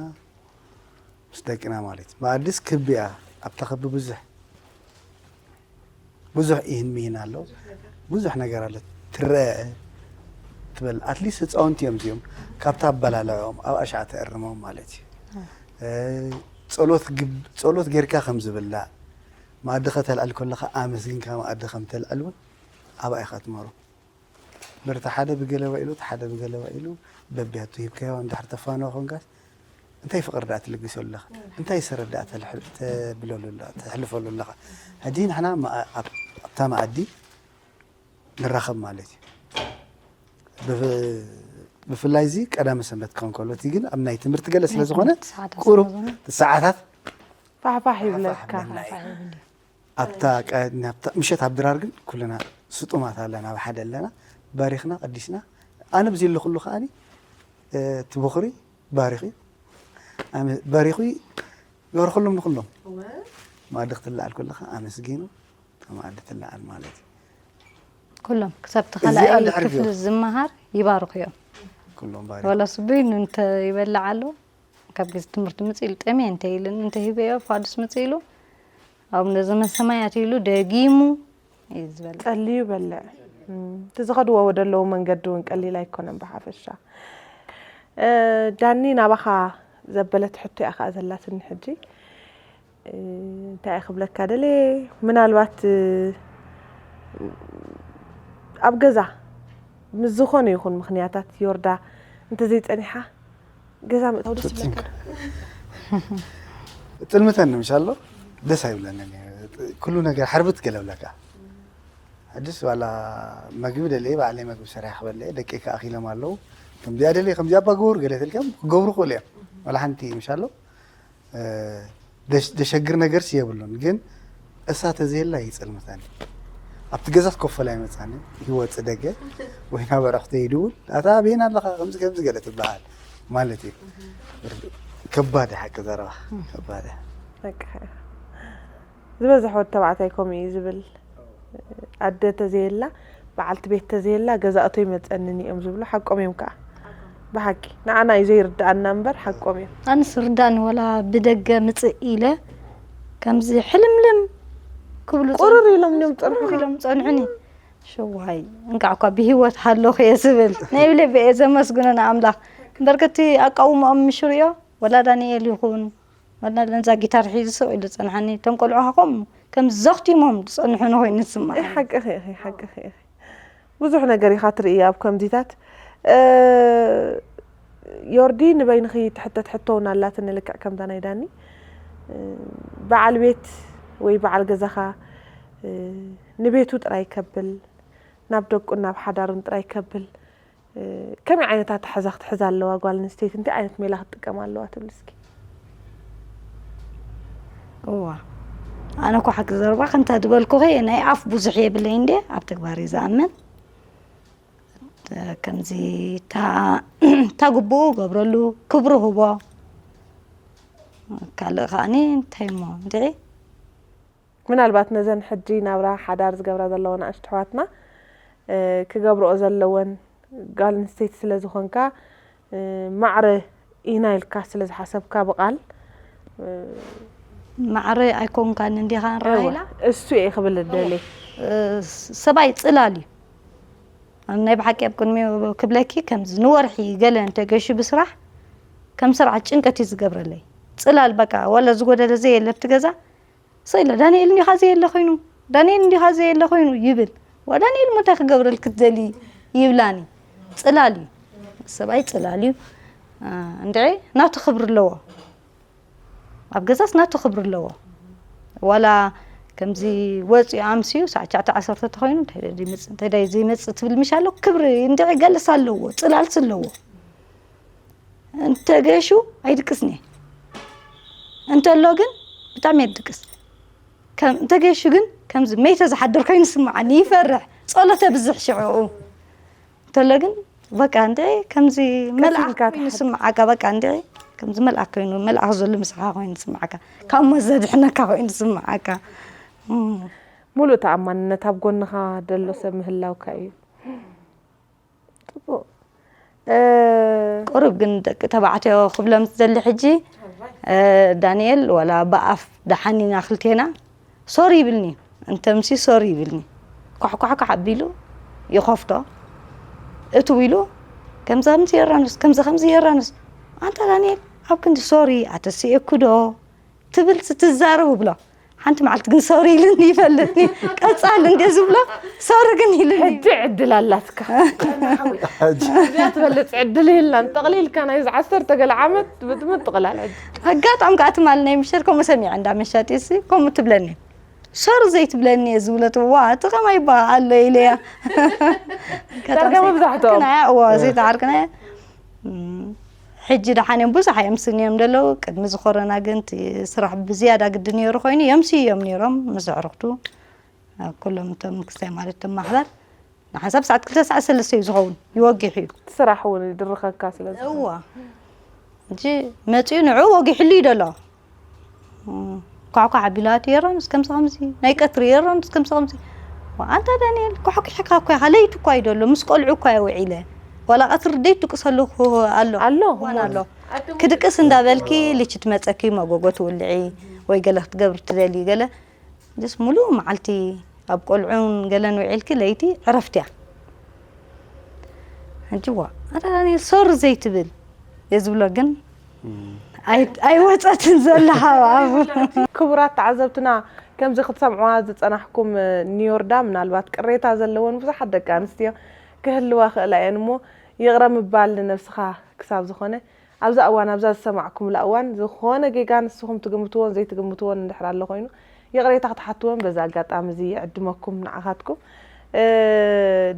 ምስ ደቅና ማለት እዩ። መኣድስ ክቢ እያ። ኣብታ ክቢ ብዙሕ ብዙሕ ኢህን ሚህን ኣሎ። ብዙሕ ነገር ኣሎ። ትረአ ትበል ኣትሊስት ህፃውንቲ እዮም እዚኦም ካብታ ኣበላልዕኦም ኣብ ኣሽዓ ተእርሞም ማለት እዩ። እ፣ ጸሎት ግብ- ጸሎት ጌርካ ከም ዝብላዕ መኣዲ ከተልዕል ከለኻ ኣመስጊንካ መኣዲ ከም ተልዕል እውን ኣብኣ ኢኻ ትመሮ። በርቲ ሓደ ብገለባ ኢሉ እቲ ሓደ ብገለባ ኢሉ በቢያቱ ሂብካዮ እንድሕር ተፋነወ ኮንካስ እንታይ ፍቕሪ ደኣ ትልግሰሉ ኣለኻ እንታይ ሰረት ደኣ ተልሕ- ተብለሉ ኣለኻ ተሕልፈሉ ኣለኻ። ሕጂ ንሕና መኣ- ኣብ- ኣብታ መኣዲ ንራኸብ ማለት እዩ። ብፍ- ብፍላይ እዚ ቀዳመ ሰንበት ክኸውን ከሎ እቲ ግን ኣብ ናይ ትምህርቲ ገለ ስለ ዝኾነ ቁሩብ ሰዓታት ፋሕፋሕ ይብለካ። ኣብታ ቀ- ናብታ ምሸት ኣብ ድራር ግን ኩልና ስጡማት ኣለና፣ ኣብ ሓደ ኣለና፣ ባሪኽና ቀዲስና። ኣነ ብዚ ኣለኹሉ ከዓኒ እቲ ቦኽሪ ባሪኺ ኣነ ባሪኹ ይባርኸሎም ንኹሎም። መኣዲ ክትለዓል ከለኻ ኣመስጊኑ መኣዲ ትለዓል ማለት እዩ። ኩሎም ክሳብ እቲ እዚኣ ካልኣይ ድሕሪ ክፍሊ ፊልም። ዝመሃር ይባርኹ እዮም። ኩሎም ባሪኹ። ወላ ስቡይ እንተ ይበልዕ ኣሎ ካብ ግዜ ትምህርቲ ምጽእ ኢሉ ጠምየ እንተ ኢልን እንተ ሂበዮ ፋዱስ ምጽእ ኢሉ ኣብ ነዘመ ሰማያት ኢሉ ደጊሙ እዩ ዝበልዕ። ጸልዩ በልዕ። እም፣ እቲ ዝኸድዎ ዘለዉ መንገዲ እውን ቀሊል ኣይኮነን ብሓፈሻ። እ፣ ዳኒ ናባኻ ዘበለት ሕቶ እያ ከኣ ዘላትኒ ሕጂ። እ፣ እንታይ እየ ክብለካ ደልየ፣ ምናልባት እ፣ ኣብ ገዛ ምስ ዝኾነ ይኹን ምኽንያታት ዮርዳ እንተዘይጸኒሓ ገዛ ምእታው ደስ ይብለካ? ጥልምተኒ ምሽ ኣሎ ደስ ኣይብለንን እዩ። ኩሉ ነገር ሓርብት ገለ ብለካ። ሕድስ ዋላ መግቢ ደለየ ባዕለይ መግቢ ሰሪሐ ክበልዕ ደቂ ከኣኺሎም ኣለዉ። ከምዚኣ ደለየ ከምዚኣ ኣባ ግበሩ ገለ ተልከም ክገብሩ ክእሉ እዮም። ዋላ ሓንቲ ምሽ ኣሎ ደሸግር ነገርስ የብሉን፣ ግን እሳ ተዘየላ ይጽልምተኒ። ኣብቲ ገዛ ኮፈል ኣይመጻኒ ይወጽእ ደገ ወይ ናብ ኣዕሩኽተ ይድውል፣ ኣታ ኣበየን ኣለኻ ከምዚ ከምዚ ገለ ትበሃል ማለት እዩ። ከባድ ሓቂ ዘረባ ከባድ። ዝበዝሕ ወዲ ተባዕታይ ከምኡ እዩ ዝብል። ኣደ ተዘየላ በዓልቲ ቤት ተዘየላ ገዛእቶ ይመፀንን እዮም ዝብሉ ሓቆም እዮም ከዓ። ብሓቂ ንዓና እዩ ዘይርድኣና እምበር ሓቆም እዮም። ኣንስ ርዳእኒ ወላ ብደገ ምፅእ ኢለ ከምዚ ሕልምልም ክብሉ ቁርር ኢሎም እዮም ፀንሑ ኢሎም ፀንሑኒ። ሽዋይ እንቃዕ እኳ ብህይወት ሃለኹ እየ ዝብል ናይ ብልቢ እየ ዘመስግኖ ንኣምላኽ። እምበር ከቲ ኣቃውምኦም ምሽ ርእዮ፣ ወላ ዳንኤል ይኹን፣ ወላ ነዛ ጊታር ሒዙ ስቕ ኢሉ ዝጸንሓኒ፣ እቶም ቆልዑ ሃኾም ከም ዘኽቲሞም ዝጸንሑኒ ኮይኑ ዝስምዓኒ። ሓቅኺ ኢኺ፣ ሓቅኺ ኢኺ። ብዙሕ ነገር ኢኻ ትርኢ ኣብ ከምዚታት። እ፣ ዮርዲ፣ ንበይንኺ ትሕተት ሕቶ እውን ኣላትኒ፣ ልክዕ ከምዛ ናይ ዳኒ። እ፣ በዓል ቤት ወይ በዓል ገዛኻ፣ እ፣ ንቤቱ ጥራይ ከብል፣ ናብ ደቁን ናብ ሓዳሩን ጥራይ ከብል፣ እ፣ ከመይ ዓይነት ኣተሓዛ ክትሕዝ ኣለዋ ጓል ኣንስተይቲ? እንታይ ዓይነት ሜላ ክትጥቀም ኣለዋ ትብል እስኪ? እዋ፣ ኣነ እኮ ሓቂ ዘረባ ከምታ ዝበልኩኺ ናይ ኣፍ ብዙሕ የብለይ እንዴ፣ ኣብ ተግባር እየ ዝኣምን። እ፣ ከምዚ እታ፣ እታ ግቡኡ ገብረሉ፣ ክብሩ ህቦ። ካልእ ከኣኒ እንታይ እሞ እንድዒ? ምናልባት ነዘን ሕጂ ናብራ ሓዳር ዝገብራ ዘለዋ ንኣሽቱ ኣሕዋትና፣ እ፣ ክገብርኦ ዘለወን ጓል ኣንስተይቲ ስለ ዝኾንካ፣ እ፣ ማዕረ ኢና ኢልካ ስለ ዝሓሰብካ ብቓል፣ እ፣ ማዕረ ኣይኮንካን እንዲኻ እወ፣ ራሄላ? እሱ እየ ክብል እደሊ። እ፣ ሰብኣይ ጽላል እዩ። ናይ ብሓቂ ኣብ ቅድሚኡ ክብለኪ ከምዚ ንወርሒ ገለ እንተገሹ ብስራሕ ከም ስራሕ ጭንቀት እዩ ዝገብረለይ። ጽላል በቃ ዋላ ዝጎደለ ዘየለ ኣብቲ ገዛ ስቕ ኢለ፣ "ዳንኤል እንዲኻ ዘየለ ኮይኑ፣ ዳንኤል እንዲኻ ዘየለ ኮይኑ" ይብል። "ዋ ዳንኤል እሞ እንታይ ክገብረልኪ ትደሊ?" ይብላኒ። ጽላል እዩ። ሰብኣይ ጽላል እዩ። እ፣ እንድዒ ናቱ ክብሪ ኣለዎ። ኣብ ገዛስ ናቱ ክብሪ ኣለዎ። ዋላ ከምዚ ወፂኡ ኣምስዩ ሳዕ ትሽዓተ ዓሰርተ ተኾይኑ እንታይ ደይ ይመፅእ፣ እንታይ ደይ ዘይመፅእ ትብል ምሽ ኣሎ። ክብሪ እንድዒ ገለስ ኣለዎ፣ ፅላልስ ኣለዎ። እንተገሹ ኣይድቅስን እየ። እንተሎ ግን ብጣዕሚ እየ ድቅስ። ከም፣ እንተገሹ ግን ከምዚ መይተ ዝሓድር ኮይኑ ይስምዓኒ፣ ይፈርሕ። ጸሎት የብዝሕ ሽዕኡ። እንተሎ ግን በቃ እንድዒ ከምዚ መልኣኽ ከፊልካ ኮይኑ ትሓድር። ይስምዓካ፣ በቃ እንድዒ ከምዚ መልኣኽ ኮይኑ፣ መልኣኽ ዘሎ ምሳኻ ኮይኑ ይስምዓካ። ካብ ሞት ዘድሕነካ ኮይኑ ይስምዓካ። እም። ሙሉእ ተኣማንነት ኣብ ጎንኻ ደሎ ሰብ ምህላውካ እዩ። ጽቡቕ። እ፣ ቁሩብ ግን ደቂ ተባዕትዮ ክብሎም ዝደሊ ሕጂ፣ እ፣ ዳንኤል ዋላ ብኣፍ ደሓን ኢና ክልቴና፣ ሶሪ ይብልኒ። እንተምሲ ሶሪ ይብልኒ። ኳሕ ኳሕ ኳሕ ኣቢሉ ይኸፍቶ። እትው ኢሉ፣ "ከምዚ ከምዚ የራኑስ፣ ከምዚ ከምዚ የራኑስ። ኣንታ ዳንኤል፣ ኣብ ክንዲ ሶሪ ኣተስኤኩ ዶ?" ትብል ትዛረብ ብሎ። ሓንቲ መዓልቲ ግን ሶሪ ኢሉኒ ይፈልጥኒ። ቀጻሊ እንደ ዝብሎ ሶሪ ግን ኢሉኒ። ሕጂ ዕድል ኣላትካ። ሕጂ። እዚኣ ትበልጽ ዕድል የላን። ጠቕሊልካ ናይዚ ዓሰርተ ገለ ዓመት ምጥቕላል ሕጂ። ኣጋጣሚ ከኣ ትማሊ ናይ ምሸት ከምኡ ሰሚዐ እንዳ መሻጢ ሲ ከምኡ ትብለኒ። ሶሪ ዘይትብለኒ እየ ዝብሎ። ዋ፣ እቲ ከማይ ይበሃል ኣሎ ኢለያ። ዳርጋ መብዛሕትኦም። ዘይተዓርክናያ፣ እዋ፣ ዘይተዓርክናያ። እም፣ ሕጂ ደሓን እዮም፣ ብዙሕ እዮም ስንዮም ዘለዉ። ቅድሚ እዚ ኮሮና ግን እቲ ስራሕ ብዝያዳ ግዲ ነይሩ ኮይኑ፣ የምስዩ እዮም ነይሮም ምስ ኣዕሩኽቱ። ኣብ ኩሎም እቶም ክስታይ ማለት እቶም ማሕበር ንሓንሳብ ሰዓት ክልተ ሰዓት ሰለስተ እዩ ዝኸውን፣ ይወግሕ እዩ። እቲ ስራሕ እውን ይድርኸካ ስለ ዝኾነ። እዋ። ሕጂ መጺኡ ንዑ ወጊሕሉ እዩ ዘሎ። እም፣ ኳዕኳዕ ኣቢላቱ የራኑስ ከምዚ ከምዚ፣ ናይ ቀትሪ የራኑስ ከምዚ ከምዚ። ዋ፣ ኣንታ ዳንኤል፣ ኳሕኲሕካ እኮ ኢኻ፣ ለይቲ እኳ እዩ ዘሎ፣ ምስ ቆልዑ እኳ እየ ውዒለ። ዋላ ቀትሪ ደይት ድቅሰሉ እኮ ኣሎ። ኣሎ። እዋን ኣሎ። ክድቅስ እንዳበልኪ ልቺ ትመጸኪ፣ መጎጎ ትውልዒ፣ ወይ ገለ ክትገብሪ ትደልዪ፣ ገለ ደስ ሙሉእ መዓልቲ ኣብ ቆልዑን ገለን ውዒልኪ፣ ለይቲ ዕረፍቲ እያ። ሕጂ ዋ፣ ኣታ ዳንኤል ሶሪ ዘይትብል እየ ዝብሎ፣ ግን ኣይ-፣ ኣይወጸትን ዘላ ሃብሃብ። ክቡራት ተዓዘብትና፣ ከምዚ ክትሰምዕዋ ዝጸናሕኩም ኒዮርዳ፣ ምናልባት ቅሬታ ዘለወን ብዙሓት ደቂ ኣንስትዮ ክህልዋ ክእላ እየን እሞ፣ ይቕረ ምባል ንነብስኻ ክሳብ ዝኾነ፣ ኣብዛ እዋን፣ ኣብዛ ዝሰማዕኩምላ እዋን፣ ዝኾነ ጌጋ ንስኹም ትግምትዎን ዘይትግምትዎን እንድሕር ኣሎ ኮይኑ፣ ይቕሬታ ክትሓትወን በዚ ኣጋጣሚ እዚ ይዕድመኩም ንዓኻትኩም። እ፣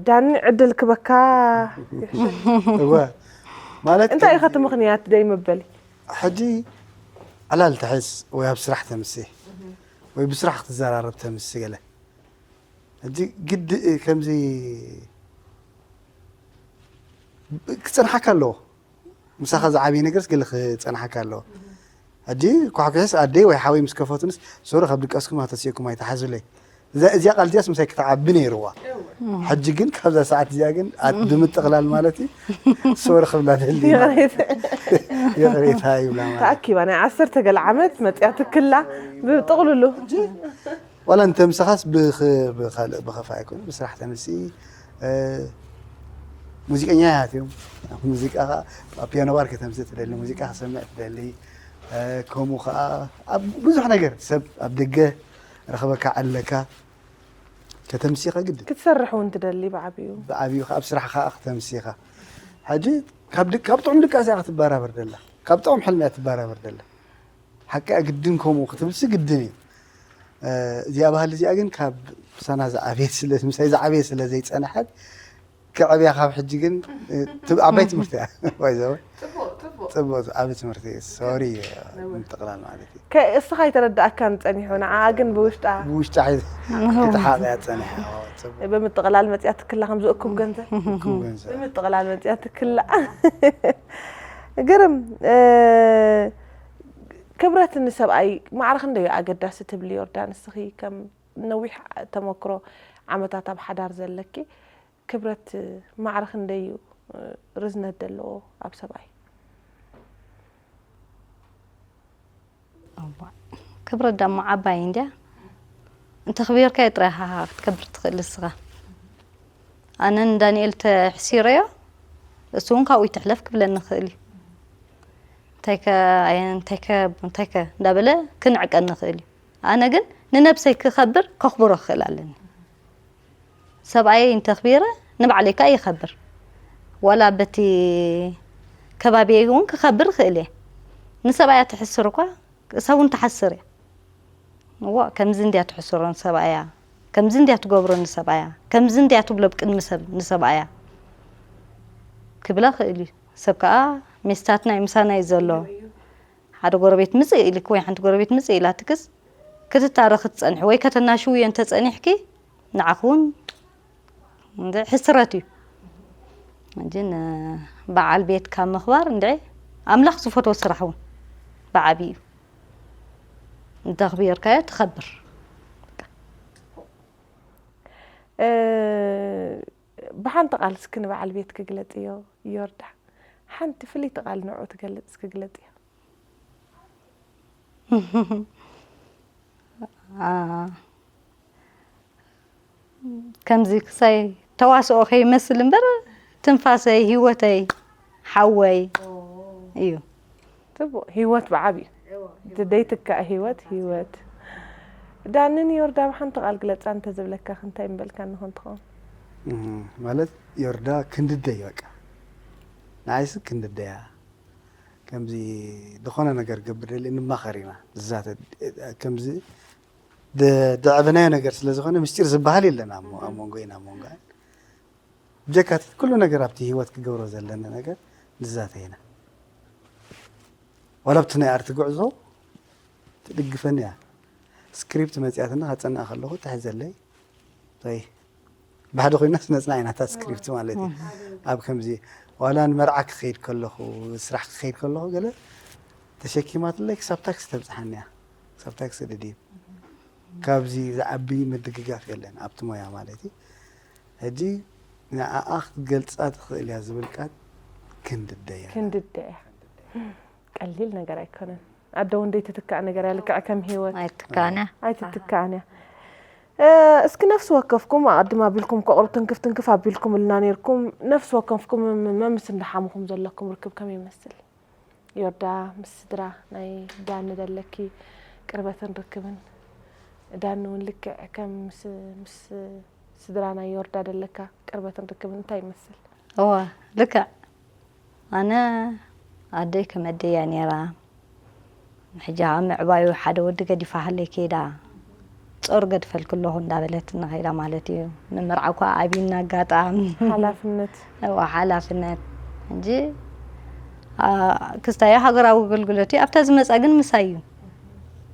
ዳኒ፣ ዕድል ክበካ ይሕሸኒ። እወ። ማለት እንታይ ኢኻ እቲ ምኽንያት ደይ መበሊ? ሕጂ ዕላል ትሕዝ ወይ ኣብ ስራሕ ተምሲ ወይ ብስራሕ ክትዘራረብ ተምሲ ገለ። ሕጂ ግዲ ከምዚ ክጸንሓካ ኣለዎ። ምሳኻ ዝዓበየ ነገርስ ገለ ክጸንሓካ ኣለዎ። ሕጂ ኳሕኲሕስ ኣደይ ወይ ሓወይ ምስ ከፈቱንስ፣ ሶሪ ካብ ድቃስኩም ኣተሲእኩም ኣይትሓዙለይ። እዛ፣ እዚኣ ቃል እዚኣስ ምሳይ ክትዓቢ ነይርዋ። ሕጂ ግን ካብዛ ሰዓት እዚኣ ግን ኣት-፣ ብምጥቕላል ማለት እዩ፣ ሶሪ ክብላ ደሊ። ይቕሬታ። ይቕሬታ ይብላ ማለት። ተኣኪባ ናይ ዓሰርተ ገለ ዓመት መጽያ ትክላ ብጥቕልሉ። ዋላ እንተምስኻስ ብኽ- ብኻልእ ብኸፋ ኣይኮነ ብስራሕ ተምሲ ሙዚቀኛ ያትዮም ሙዚቃ ኣብ ፒያኖ ባር ከተምስእ ትደሊ ሙዚቃ ክሰምዕ ትደሊ ከምኡ ከዓ ኣብ ብዙሕ ነገር ሰብ ኣብ ደገ ረኽበካ ኣለካ ከተምሲኻ ግድን ክትሰርሕ እውን ትደሊ ብዓብዩ ብዓብዩ ከዓ ኣብ ስራሕ ከዓ ክተምሲኻ ሕጂ ካብ ጥዑም ድቃስ ክትበራበር ደላ ካብ ጥዑም ሕልሚ ክትበራበር ደላ ሓቂ ግድን ከምኡ ክትብልሲ ግድን እዩ እዚኣ ባህሊ እዚኣ ግን ካብ ሳና ዝዓበየት ስለ ምሳይ ዝዓበየ ስለ ዘይፀናሐት ክዕብያ ካብ ሕጂ ግን ዓባይ ትምህርቲ እያ ባይዘወ ፅቡቅ ዓቢ ትምህርቲ ሶሪ ምጥቕላል ማለት እዩ እስኻ ኣይተረዳእካን ፀኒሑ ንዓ ግን ብውሽጣ ብውሽጣ ክትሓቕያ ፀኒሐ ብምጥቕላል መፅያ ትክላ ከምዚ እኩብ ገንዘብ ብምጥቕላል መፅያ ትክላ ግርም ክብረት ንሰብኣይ ማዕረ ክንደይ ኣገዳሲ ትብሊ ዮርዳን እስኺ ከም ነዊሕ ተመክሮ ዓመታት ኣብ ሓዳር ዘለኪ ክብረት ማዕረ ክንደይ እዩ ርዝነት ዘለዎ ኣብ ሰብኣይ ክብረት ዳሞ ዓባይ እንድያ እንተኽቢርካዮ ጥራይ ሃሃ ክትከብር ትኽእል እስኻ ኣነ ንዳንኤል ተሕሲረዮ እሱ እውን ካብኡ ይትሕለፍ ክብለኒ ይኽእል እዩ እንታይከ ኣየ እንታይከ እንታይከ እንዳበለ ክንዕቀኒ ይኽእል እዩ ኣነ ግን ንነብሰይ ክኸብር ከኽብሮ ክኽእል ኣለኒ ሰብኣየይ እንተኽቢረ ንባዕለይ ከዓ ይኸብር ዋላ በቲ ከባቢየይ እውን ክኸብር ይኽእል እየ ንሰብኣያ ትሕስር እኳ እሳ እውን ትሓስር እያ እዋ ከምዚ እንድያ ትሕስሮ ንሰብኣያ ከምዚ እንድያ ትገብሮ ንሰብኣያ ከምዚ እንድያ ትብሎ ብቅድሚ ሰብ ንሰብኣያ ክብላ ክእል እዩ ሰብ ከዓ ሜስታትና እዩ ምሳና እዩ ዘሎ ሓደ ጎረቤት ምፅእ ኢልክ ወይ ሓንቲ ጎረቤት ምፅእ ኢላትክስ ክትታረኺ ትፀንሒ ወይ ከተናሽውዮ እንተፀኒሕኪ ንዓኺ እውን ሕስረት እዩ ሕጂ በዓል ቤት ካብ ምኽባር እንድዒ ኣምላኽ ዝፈትዎ ስራሕ እውን ብዓብዩ እዩ እንተኽቢርካዮ ትኸብር ብሓንቲ ቃል እስኪ ንበዓል ቤት ክግለፅዮ ዮርዳ ሓንቲ ፍልይቲ ቃል ንዑ ትገልፅ ክግለፅዮ ከምዚ ክሳይ ተዋስኦ ከይመስል እምበር ትንፋሰይ ህይወተይ ሓወይ እዩ ፅቡቅ ህይወት ብዓብዩ እቲ ዘይትካእ ህይወት ህይወት ዳንን ዮርዳ ብሓንቲ ቃል ግለፃ እንተዝብለካ ክንታይ ምበልካ ንኾን ትኸውን ማለት ዮርዳ ክንድደይ በቃ ንዓይስ ክንድደያ ከምዚ ዝኾነ ነገር ገብር ደሊ ንማኸር ኢና ዝዛተ ከምዚ ደዕበናዮ ነገር ስለ ዝኾነ ምስጢር ዝበሃል የለን ኣብ መንጎ ኢና መንጎ ብጀካቲ ኩሉ ነገር ኣብቲ ህይወት ክገብሮ ዘለና ነገር ንዛተ ኢና ዋላ ኣብቲ ናይ ኣርቲ ጉዕዞ ትድግፈኒ እያ ስክሪፕት መፅያትና ከፀንኣ ከለኹ ትሕዘለይ ይ ብሓደ ኮይና ስነፅና ዓይናታት ስክሪፕት ማለት እዩ ኣብ ከምዚ ዋላ ንመርዓ ክኸይድ ከለኹ ስራሕ ክኸይድ ከለኹ ገለ ተሸኪማትለይ ክሳብ ታክሲ ተብፅሓኒ እያ ክሳብ ታክሲ ድድብ ካብዚ ዝዓቢ ምድግጋፍ የለን ኣብቲ ሞያ ማለት እዩ ሕጂ ንዓኣ ክትገልፃ ትኽእል እያ ዝብል ቃል ክንድደያ ክንድደያ ቀሊል ነገር ኣይኮነን ኣደ እውን ዘይትትካእ ነገር እያ ልክዕ ከም ህይወት ኣይትትካእን እያ ኣይትትካእን እያ እስኪ ነፍሲ ወከፍኩም ኣቐድም ኣቢልኩም ከቕሩ ትንክፍ ትንክፍ ኣቢልኩም እልና ነርኩም ነፍሲ ወከፍኩም መምስ እንዳሓምኹም ዘለኩም ርክብ ከመይ ይመስል ዮርዳ ምስ ስድራ ናይ ዳኒ ደለኪ ቅርበትን ርክብን ዳኒ እውን ልክዕ ከም ምስ ስድራ ናይ ዮርዳ ደለካ ቅርበትን ርክብን እንታይ ይመስል እዋ ልክዕ ኣነ ኣደይ ከመደያ ነይራ ሕጂ ከዓ ምዕባዩ ሓደ ወዲ ገዲፋ ሃለይ ከይዳ ጾር ገድፈልኪ ኣለኹ እንዳበለትኒ ከይዳ ማለት እዩ ንምርዓ እኳ ኣብይና ኣጋጣሚ ሓላፍነት እዋ ሓላፍነት እንጂ ክስታዮ ሃገራዊ ኣገልግሎት እዩ ኣብታ ዝመፃ ግን ምሳይ እዩ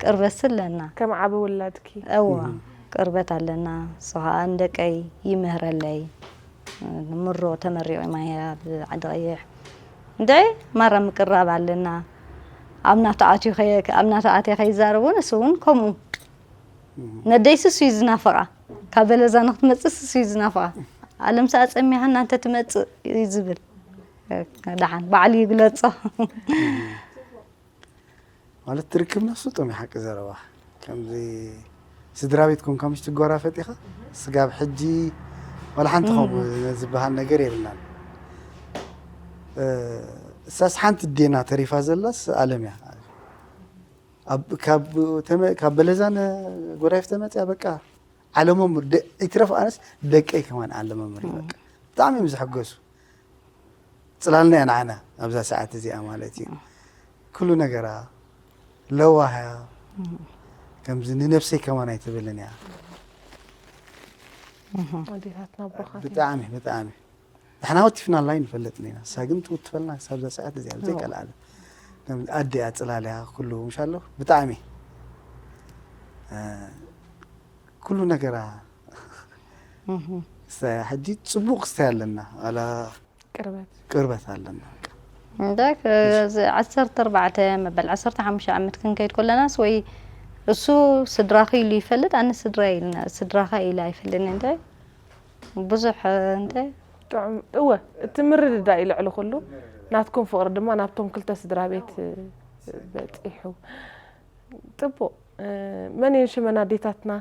ቅርበት ስለና ከም ዓቢ ውላድኪ እዋ ቅርበት ኣለና እሱ ከዓ ንደቀይ ይምህረለይ ምሮ ተመሪቑ ማያ ብዓዲ ቀይሕ እንድዒ ማራ ምቅራብ ኣለና ኣብ ናተ ኣትዩ ኣብ ናተ ኣትየ ከይዛረቡ ንሱ እውን ከምኡ ነደይ ስሱ እዩ ዝናፍቓ ካብ በለዛ ንክትመፅእ ስሱ እዩ ዝናፍቓ ኣለምሳ ፀሚኻ እናንተ ትመፅእ እዩ ዝብል ደሓን ባዕሉ ይግለፆ ማለት ትርክብ ነሱ ጥም ሓቂ ዘረባ ከምዚ ስድራ ቤት ኮንካ ምሽ ትጎራፈጥ ኢኻ። ስጋብ ሕጂ ዋላ ሓንቲ ከምኡ ዝበሃል ነገር የብልናን። እሳስ ሓንቲ ዴና ተሪፋ ዘላስ ኣለም እያ። ካብ በለዛን ጎዳይፍ ተመፅያ በቃ ዓለሞም ይትረፍ ኣነስ ደቀይ ከማን ኣለመምር በቃ ብጣዕሚ እዮም ዝሕገሱ። ፅላልና እያ ንዓና ኣብዛ ሰዓት እዚኣ ማለት እዩ። ኩሉ ነገራ ለዋህ እያ። ከምዚ ንነብሰይ ከማን ኣይትብልን እያ። ኣዴታትና ኣቦኻት ብጣዕሚ ብጣዕሚ ንሕና ወቲፍናላ ኣይንፈልጥን ኢና። ንሳ ግን ትውትፈልና ክሳብ እዛ ሰዓት እዚኣ ብዘይቀልዓለ ኣደ እያ ፅላል እያ ኩሉ ምሻሎ ብጣዕሚ ኩሉ ነገራ ሕጂ ፅቡቅ ክስታይ ኣለና ዋላ ቅርበት ቅርበት ኣለና። እንዳ ዓሰርተ ኣርባዕተ መበል ዓሰርተ ሓሙሽተ ዓመት ክንከይድ ከለናስ ወይ እሱ ስድራኺ ኢሉ ይፈልጥ ኣነ ስድራ ኢልና ስድራኻ ኢለ ኣይፈልጥን እንደ ብዙሕ እንደ ጥዑም እወ እቲ ምርድዳእ እዩ ልዕሊ ኩሉ ናትኩም ፍቕሪ ድማ ናብቶም ክልተ ስድራ ቤት በፂሑ። ፅቡቕ መን እየን ሽመን ኣዴታትና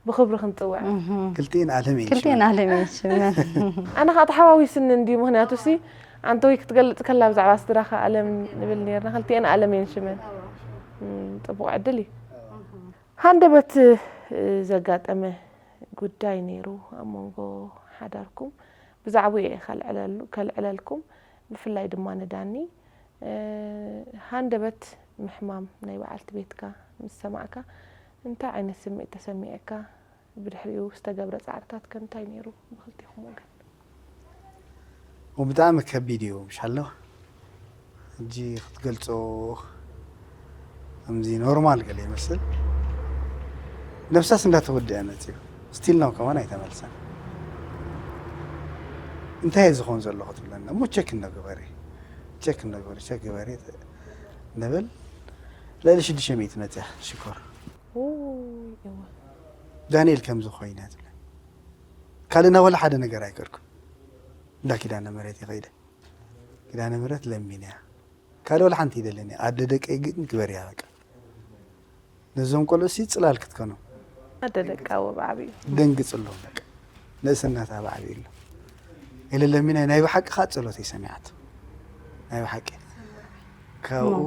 ብኽብሪ ክንፅውዐ ክልቲኤን ዓለም እየን ክልቲኤን ዓለም እየን ሽመን ኣነ ከዓ ተሓዋዊስኒ እንድዩ ምክንያቱ ሲ ኣንተ ወይ ክትገልፅ ከላ ብዛዕባ ስድራኻ ኣለም ንብል ነርና ክልቲኤን ኣለም እየን ሽመን ፅቡቕ ዕድል እዩ ሃንደበት ዘጋጠመ ጉዳይ ነይሩ ኣብ መንጎ ሓዳርኩም ብዛዕባኡ እየ ከልዕለሉ- ከልዕለልኩም ብፍላይ ድማ ንዳኒ ሃንደበት ምሕማም ናይ በዓልቲ ቤትካ ምስ ሰማዕካ እንታይ ዓይነት ስምዒት ተሰሚዐካ? ብድሕሪኡ ዝተገብረ ፃዕርታት ከ እንታይ ነይሩ ብክልቲኹም ወገን? ብጣዕሚ ከቢድ እዩ ምሻሎ ሕጂ ክትገልፆ ከምዚ ኖርማል ገለ ይመስል ነብሳስ እንዳተወደአ መፅዩ ስቲል ነው ከማን ኣይተመልሰን እንታይ ዝኸውን ዘሎ ክትብለና እሞ ቸክ እንደግበሪ ቸክ እንደግበሪ ቸክ ግበሪ ንብል ልዕሊ ሽዱሽተ ሚእቲ መፅያ ሽኮር ዳንኤል ከምዚ ኮይነ ትብለ ካልእና ወላ ሓደ ነገር ኣይከድኩ እንዳ ኪዳነ ምሕረት ይኸይደ ኪዳነ ምሕረት ለሚን እያ ካልእ ወላ ሓንቲ ይደለን እያ ኣደ ደቀይ ግን ግበር እያ በቃ ነዞም ቆልዑ ሲ ፅላል ክትከኖ ኣደ ደቃ ወብ ዓብዩ ደንግፅሎም በቃ ንእስነታ ብዓብዩ ኣሎ ኢለ ለሚና ናይ ብሓቂ ከዓ ፀሎተይ ሰሚዓት ናይ ብሓቂ ካብኡ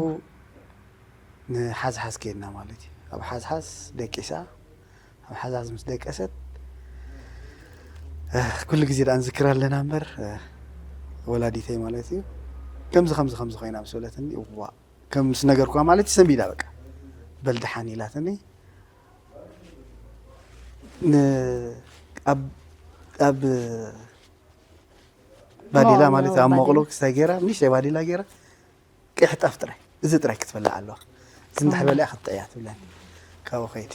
ንሓዝሓዝ ከይድና ማለት እዩ ኣብ ሓዝሓዝ ደቂሳ ኣብ ሓዝሓዝ ምስ ደቀሰት ኩሉ ግዜ ደኣ ንዝክር ኣለና እምበር ወላዲተይ ማለት እዩ ከምዚ ከምዚ ከምዚ ኮይና ምስ በለትኒ እዋ ከም ምስ ነገርኩዋ ማለት እዩ ሰንቢዳ በቃ በል ደሓን ኢላትኒ ኣብ ባዴላ ማለት ኣብ መቕሎ ክስታይ ገይራ ንእሽተይ ባዴላ ገይራ ቅሕ ጣፍ ጥራይ እዚ ጥራይ ክትበልዕ ኣለዋ እዚ እንድሕር በሊዓ ክትጥዕያ ትብለኒ ካብኡ ከይድ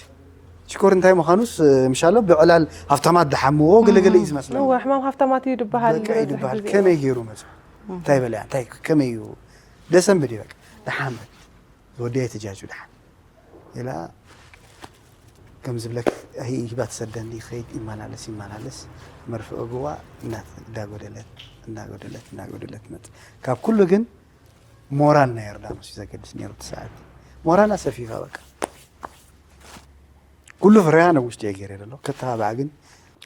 ሽኮር እንታይ ምዃኑስ ምሻሎ ብዕላል ሃፍታማት ድሓምዎ ገለገለ እዩ ዝመስለኒ እወ ሕማም ሃፍታማት እዩ ድበሃል በቃ እዩ ዝበሃል ድበሃል ግዜ። ከመይ ገይሩ መፅኡ እንታይ በሊዓ እንታይ ከመይ እዩ ደሰንብድ እዩ በቃ ደሓን በል ወዲ ኣይትጃጁ ደሓን ኢላ ከም ዝብለክ ሂባ ትሰደኒ ይኸይድ ይመላለስ ይመላለስ መርፍእ እግዋ እንዳጎደለት እንዳጎደለት እንዳጎደለት መፅ ካብ ኩሉ ግን ሞራል ናይ ዮርዳኖስ እዩ ዘገድስ ነይሩ እቲ ሰዓት ሞራላ ሰፊፋ በቃ ኩሉ ፍርያ ነው ውሽጢ ገይረ ዘሎ ከተባብዓ ግን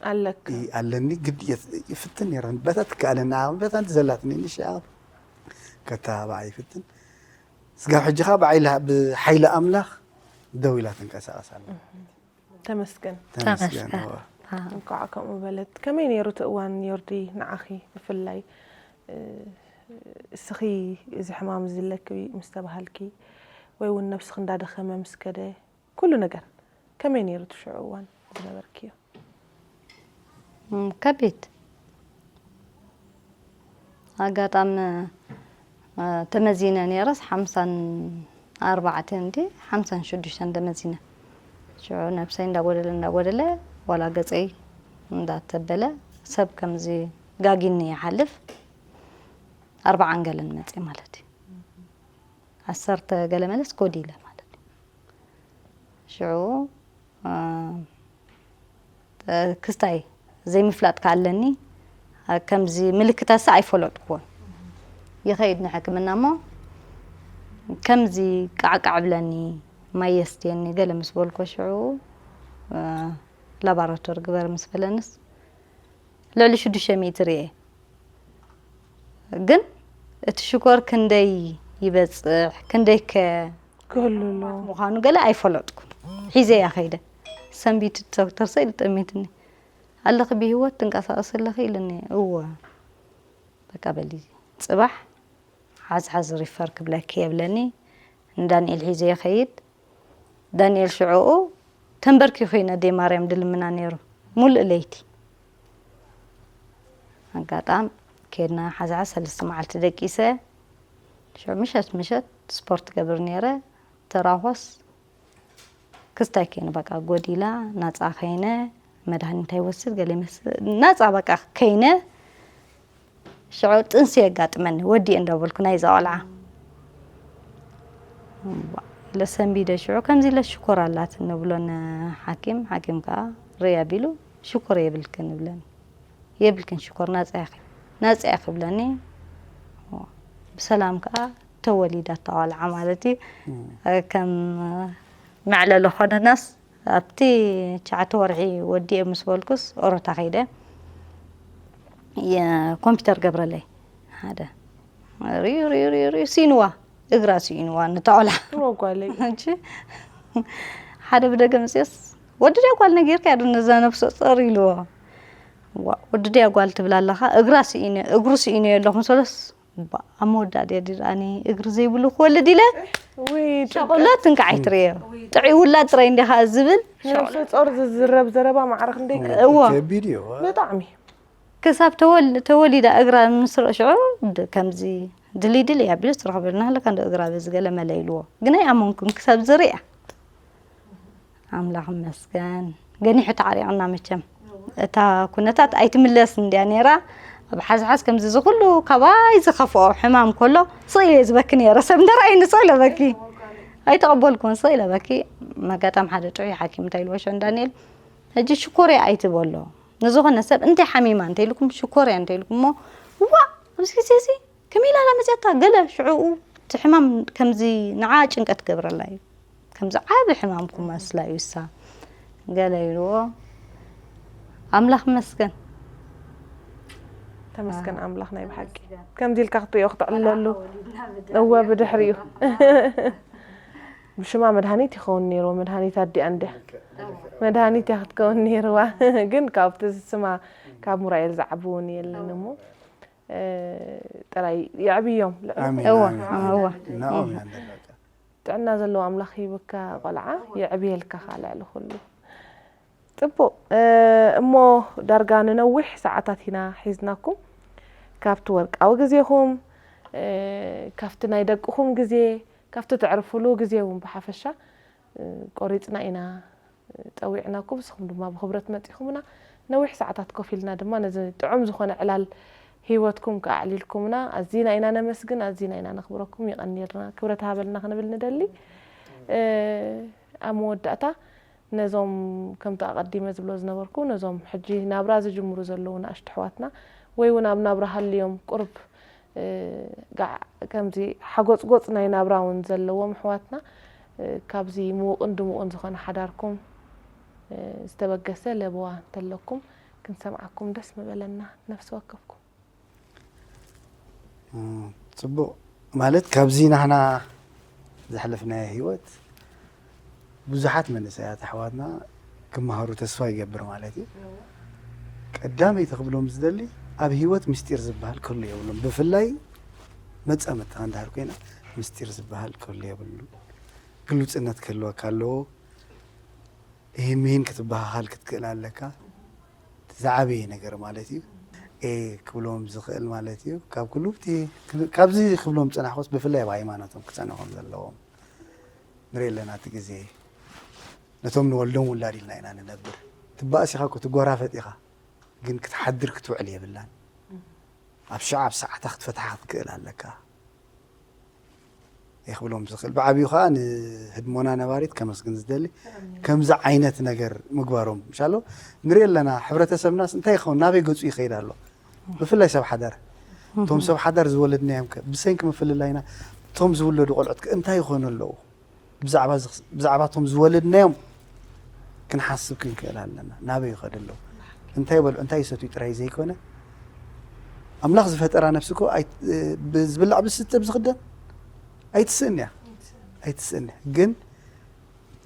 ኣለካ ኣለኒ ግድ ይፍትን ነይረ በታ ትከኣለኒ ዓቕሚ በታ ዘላትኒ ንሻ ከተባብዓ ይፍትን ስጋብ ሕጂ ከዓ ብሓይሊ ኣምላኽ ደው ኢላ ትንቀሳቐስ ኣላ ተመስገን ተመስገን ተመስገን። እወ። እንኳዕ ከምኡ በለት ከመይ ነይሩ እቲ እዋን ዮርዲ ንዓኺ ብፍላይ እስኺ እዚ ሕማም እዚ ኣለኪ ምስ ተባሃልኪ ወይ እውን ነብስኺ እንዳደኸመ ምስ ከደ ኩሉ ነገር ከመይ ነይሩ እቲ ሽዑ እዋን ዝነበርክዮ ከቢድ ኣጋጣሚ ተመዚነ ነይረስ ሓምሳን ኣርባዕተን እንዲ ሓምሳን ሽዱሽተን ተመዚነ ሽዑ ነብሰይ እንዳጎደለ እንዳጎደለ ዋላ ገፀይ እንዳተበለ ሰብ ከምዚ ጋጊኒ ይሓልፍ ኣርባዓን ገለን መፅእ ማለት እዩ ዓሰርተ ገለ መለስ ጎዲለ ማለት እዩ ሽዑ ክስታይ ዘይምፍላጥ ከኣለኒ ከምዚ ምልክታሳ ኣይፈለጥኩዎን ይኸይድ ንሕክምና እሞ ከምዚ ቃዕቃዕ ብለኒ ማይ የስትየኒ ገለ ምስ በልኮ ሽዑ ላባራቶሪ ግበር ምስ በለንስ ልዕሊ ሽዱሽተ ሚእቲ ርየ። ግን እቲ ሽኮር ክንደይ ይበፅሕ፣ ክንደይ ከ ክህሉ ኣለዎ። ምዃኑ ገለ ኣይፈለጥኩን። ሒዘያ ከይደ። ሰንቢት ዶክተር ስኢል ጠሚትኒ። ኣለኺ ብህይወት ትንቀሳቐሲ ኣለኺ ኢሉኒ። እወ። በቃ በሊ፣ ፅባሕ ሓዝሓዝ ሪፈር ክብለኪ የብለኒ። ንዳንኤል ሒዘ ይኸይድ። ዳንኤል ሽዕኡ ተንበርኪኹ ኢና ኣደይ ማርያም ድልምና ነይሩ። ሙሉእ ለይቲ ኣጋጣም ከድና ሓዝሓዝ ሰለስተ መዓልቲ ደቂሰ። ሽዑ ምሸት ምሸት ስፖርት ገብር ነይረ። ተራኾስ ክስታይ ከይነ በቃ ጎዲላ ናፃ ከይነ መድሃኒት ኣይወስድ ገለ ይመስል ናፃ በቃ ከይነ ሽዑ ጥንሲ የጋጥመኒ ወዲእ እንዳበልኩ ናይዛ ቆልዓ ለሰንቢደ ሽዑ ከምዚ ኢለ ሽኮር ኣላት ንብሎ ንሓኪም ሓኪም ከዓ ርያ ቢሉ ሽኮር የብልክን ይብለኒ የብልክን ሽኮር ናፃ ኢኺ ናፃ ኢኺ ይብለኒ ብሰላም ከዓ ተወሊዳ እታ ቆልዓ ማለት እዩ ከም መዕለሊ ኮነናስ ኣብቲ ትሽዓተ ወርሒ ወዲኤ ምስ በልኩስ ኦሮታ ከይደ የኮምፒውተር ገብረለይ ሓደ ሪዩ ሪዩ ሪዩ ሪዩ ሲንዋ እግራ ሲኢንዋ ንታ ቆልዓ ሮጓለይ እንጂ ሓደ ብደገ መፅዮስ ወዲ ድያ ጓል ነጊርካ ዶ ነዛ ነብሰ ፆር ኢልዎ ዋ ወዲ ድያ ጓል ትብል ኣለኻ እግራ ስኢነ እግሩ ስኢነ ኣለኹ መሰሎስ ባ ኣብ መወዳእ ድያ ድርኣኒ እግሪ ዘይብሉ ክወልድ ኢለ ውይ ሸቁለት እንከዓይ ትርእዮ ጥዑይ ውላድ ጥራይ እንዲኻ ዝብል ነብሰ ጾር ዝዝረብ ዘረባ ማዕረ ክንደይ እዎ ከቢድ እዩ ብጣዕሚ ክሳብ ተወል- ተወሊዳ እግራ ምስ ረእሽዑ ድ- ከምዚ ድልይ ድልይ ኣቢሉ ትረኽበልና ኣለካ እንዶ እግራ በዚ ገለ መለ ኢልዎ ግን ኣይኣመንኩን ክሳብ ዝርያ ኣምላኽ መስገን ገኒሑ ተዓሪቕና መቸም እታ ኩነታት ኣይትምለስ እንድያ ነይራ ኣብ ሓዝሓዝ ከምዚ ዝኩሉ ካባይ ዝኸፍኦ ሕማም ከሎ ስቕ ኢለ ዝበኪ ነይረ ሰብ እንደረኣይኒ ስቕ ኢለ በኪ ኣይተቐበልኩን ስቕ ኢለ በኪ መጋጣም ሓደ ጥዑይ ሓኪም እንታይ ኢልዎ ሸን ዳንኤል ሕጂ ሽኮርያ ኣይትበሎ ንዝኾነ ሰብ እንታይ ሓሚማ እንተኢልኩም ሽኮርያ እንተኢልኩም እሞ ዋ ኣብዚ ግዜ እዚ ከመይ ኢላ መፅያታ ገለ ሽዕኡ እቲ ሕማም ከምዚ ንዓ ጭንቀት ገብረላ እዩ ከምዚ ዓብ ሕማም ክመስላ እዩ እሳ ገለ ኢልዎ ኣምላኽ መስገን ተመስገን ኣምላኽ ናይ ብሓቂ ከምዚ ኢልካ ክትሪኦ ክትዕለሉ እወ ብድሕሪኡ ብሽማ መድሃኒት ይኸውን ነይርዎ መድሃኒት ኣዲኣ እንድያ መድሃኒት እያ ክትከውን ነይርዋ ግን ካብቲ ስማ ካብ ሙራኤል ዝዓቢ እውን የለን እሞ ጥራይ የዕብዮም ኣሜን እወ ኣሜን። እወ ናኦም ኢና ንደረቀ ጥዕና ዘለዎ ኣምላኽ ሂብካ ቆልዓ የዕብየልካ ከዓ ልዕሊ ኩሉ ፅቡቅ እሞ ዳርጋ ንነዊሕ ሰዓታት ኢና ሒዝናኩም ካብቲ ወርቃዊ ግዜኹም ካብቲ ናይ ደቅኹም ግዜ ካብቲ ተዕርፍሉ ግዜ እውን ብሓፈሻ ቆሪፅና ኢና ፀዊዕናኩም ንስኹም ድማ ብክብረት መፂኹምና ነዊሕ ሰዓታት ኮፍ ኢልና ድማ ነዚ ጥዑም ዝኾነ ዕላል ህይወትኩም ከኣዕሊልኩምና ኣዚና ኢና ነመስግን ኣዚና ኢና ነኽብረኩም ይቐኒልና ክብረት ሃበልና ክንብል ንደሊ ኣብ መወዳእታ ነዞም ከምቲ ኣቐዲመ ዝብሎ ዝነበርኩ ነዞም ሕጂ ናብራ ዝጅምሩ ዘለዉ ንኣሽቱ ኣሕዋትና ወይ እውን ኣብ ናብራ ሃልዮም ቁርብ ጋዕ ከምዚ ሓጎፅጎፅ ናይ ናብራ እውን ዘለዎም ኣሕዋትና ካብዚ ምዉቕን ድሙቕን ዝኾነ ሓዳርኩም ዝተበገሰ ለበዋ እንተለኩም ክንሰምዓኩም ደስ ምበለና ነፍሲ ወከፍኩም ፅቡቕ ማለት ካብዚ ናህና ዘሕለፍናዮ ህይወት ብዙሓት መንእሰያት ኣሕዋትና ክመሃሩ ተስፋ ይገብር ማለት እዩ ቀዳመይቲ ክብሎም ዝደሊ ኣብ ህይወት ምስጢር ዝበሃል ክህሉ የብሉን ብፍላይ መፃምድቲ እንድሃር ኮይና ምስጢር ዝበሃል ክህሉ የብሉ ግሉፅነት ክህልወካ ኣለዎ ይህን ምሂን ክትበሃሃል ክትክእል ኣለካ ዝዓበየ ነገር ማለት እዩ ኤ ክብሎም ዝኽእል ማለት እዩ ካብ ኩሉ እቲ ካብዚ ክብሎም ዝፀናሕኩስ ብፍላይ ኣብ ሃይማኖቶም ክፀንሖም ዘለዎም ንርኢ ኣለና እቲ ግዜ ነቶም ንወልዶም ውላድ ኢልና ኢና ንነብር ትባእስ ኢኻ እኮ ትጎራፈጥ ኢኻ ግን ክትሓድር ክትውዕል የብላን ኣብ ሽዓ ኣብ ሰዓታ ክትፈትሓ ክትክእል ኣለካ ይኽብሎም ዝኽእል ብዓብዩ ከዓ ንህድሞና ነባሪት ከመስግን ዝደሊ ከምዚ ዓይነት ነገር ምግባሮም ምሻሎ ንርኢ ኣለና ሕብረተሰብናስ እንታይ ይኸውን ናበይ ገፁ ይኸይድ ኣሎ ብፍላይ ሰብ ሓዳር እቶም ሰብ ሓዳር ዝወለድናዮም ከ ብሰንኪ ምፍልላይና እቶም ዝውለዱ ቆልዑት ከ እንታይ ይኾኑ ኣለዉ ብዛዕባ ቶም ዝወለድናዮም ክንሓስብ ክንክእል ኣለና። ናበይ ይኸዱ ኣለዉ? እንታይ ይበልዑ፣ እንታይ ይሰትዩ ጥራይ ዘይኮነ፣ ኣምላኽ ዝፈጠራ ነፍሲ እኮ ኣይ-፣ ብዝብላዕ ብዝስተ ብዝኽደን ኣይትስእን እያ። ኣይትስእን እያ። ግን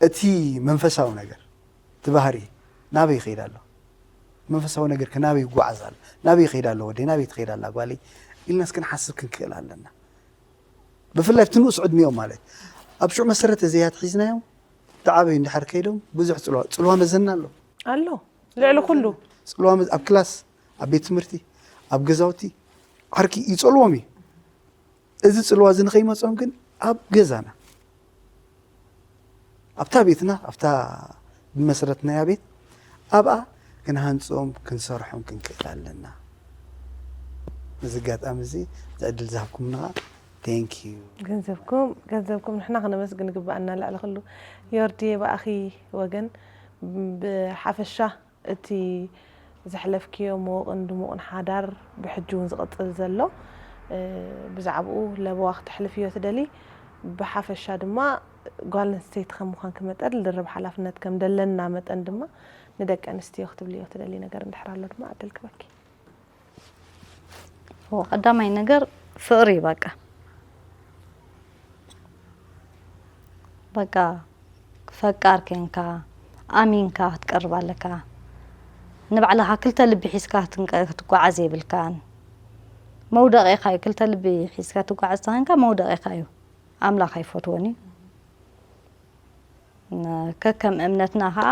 እቲ መንፈሳዊ ነገር፣ እቲ ባህሪ ናበይ ይኸይድ ኣሎ? መንፈሳዊ ነገር ከ ናበይ ይጓዓዝ ኣሎ? ናበይ ይኸይድ ኣሎ ወደይ? ናበይ ትኸይድ ኣላ ጓለይ? ኢልናስ ክንሓስብ ክንክእል ኣለና። ብፍላይ ኣብቲ ንኡስ ዕድሚኦም ማለት ኣብ ሽዑ መሰረት እዚ ኣትሒዝናዮም ተዓበዩ እንድሕር ከይዶም ብዙሕ ጽልዋ፣ ጽልዋ መዘና ኣሎ። ኣሎ። ልዕሊ ኩሉ። ጽልዋ መዝ-፣ ኣብ ክላስ፣ ኣብ ቤት ትምህርቲ፣ ኣብ ገዛውቲ ዓርኪ ይጸልዎም እዩ። እዚ ጽልዋ እዚ ንኸይመጾም ግን ኣብ ገዛና፣ ኣብታ ቤትና፣ ኣብታ ብመሰረትናያ ቤት፣ ኣብኣ ክንሃንጾም፣ ክንሰርሖም ክንክእል ኣለና። እዚ ኣጋጣሚ እዚ፣ እዚ ዕድል ዝሃብኩምና፣ thank you። ገንዘብኩም፣ ገንዘብኩም ንሕና ክነመስግን ይግባኣና። ልዕሊ ኩሉ ዮርዲ፣ ብኣኺ ወገን ብሓፈሻ እቲ ዘሕለፍክዮ ምዉቕን ድሙቕን ሓዳር ብሕጂ እውን ዝቕጽል ዘሎ፣ እ፣ ብዛዕባኡ ለበዋ ክተሕልፍዮ ትደሊ፣ ብሓፈሻ ድማ ጓል ኣንስተይቲ ከም ምዃንኪ መጠን ልድርብ ሓላፍነት ከም ደለና መጠን ድማ ንደቂ ኣንስትዮ ክትብልዮ ትደሊ ነገር እንድሕር ኣሎ ድማ ዕድል ክበኪ። ኦ፣ ቀዳማይ ነገር ፍቕሪ እዩ በቃ። በቃ ፈቃር ኬንካ፣ ኣሚንካ ክትቀርብ ኣለካ። ንባዕልኻ ክልተ ልቢ ሒዝካ ክትንቀ-፣ ክትጓዓዝ የብልካን። መውደቒኻ እዩ። ክልተ ልቢ ሒዝካ ትጓዓዝ ተኾይንካ መውደቒኻ እዩ። ኣምላኽ ኣይፈትዎን እዩ። ነ-፣ ከከም እምነትና ኸዓ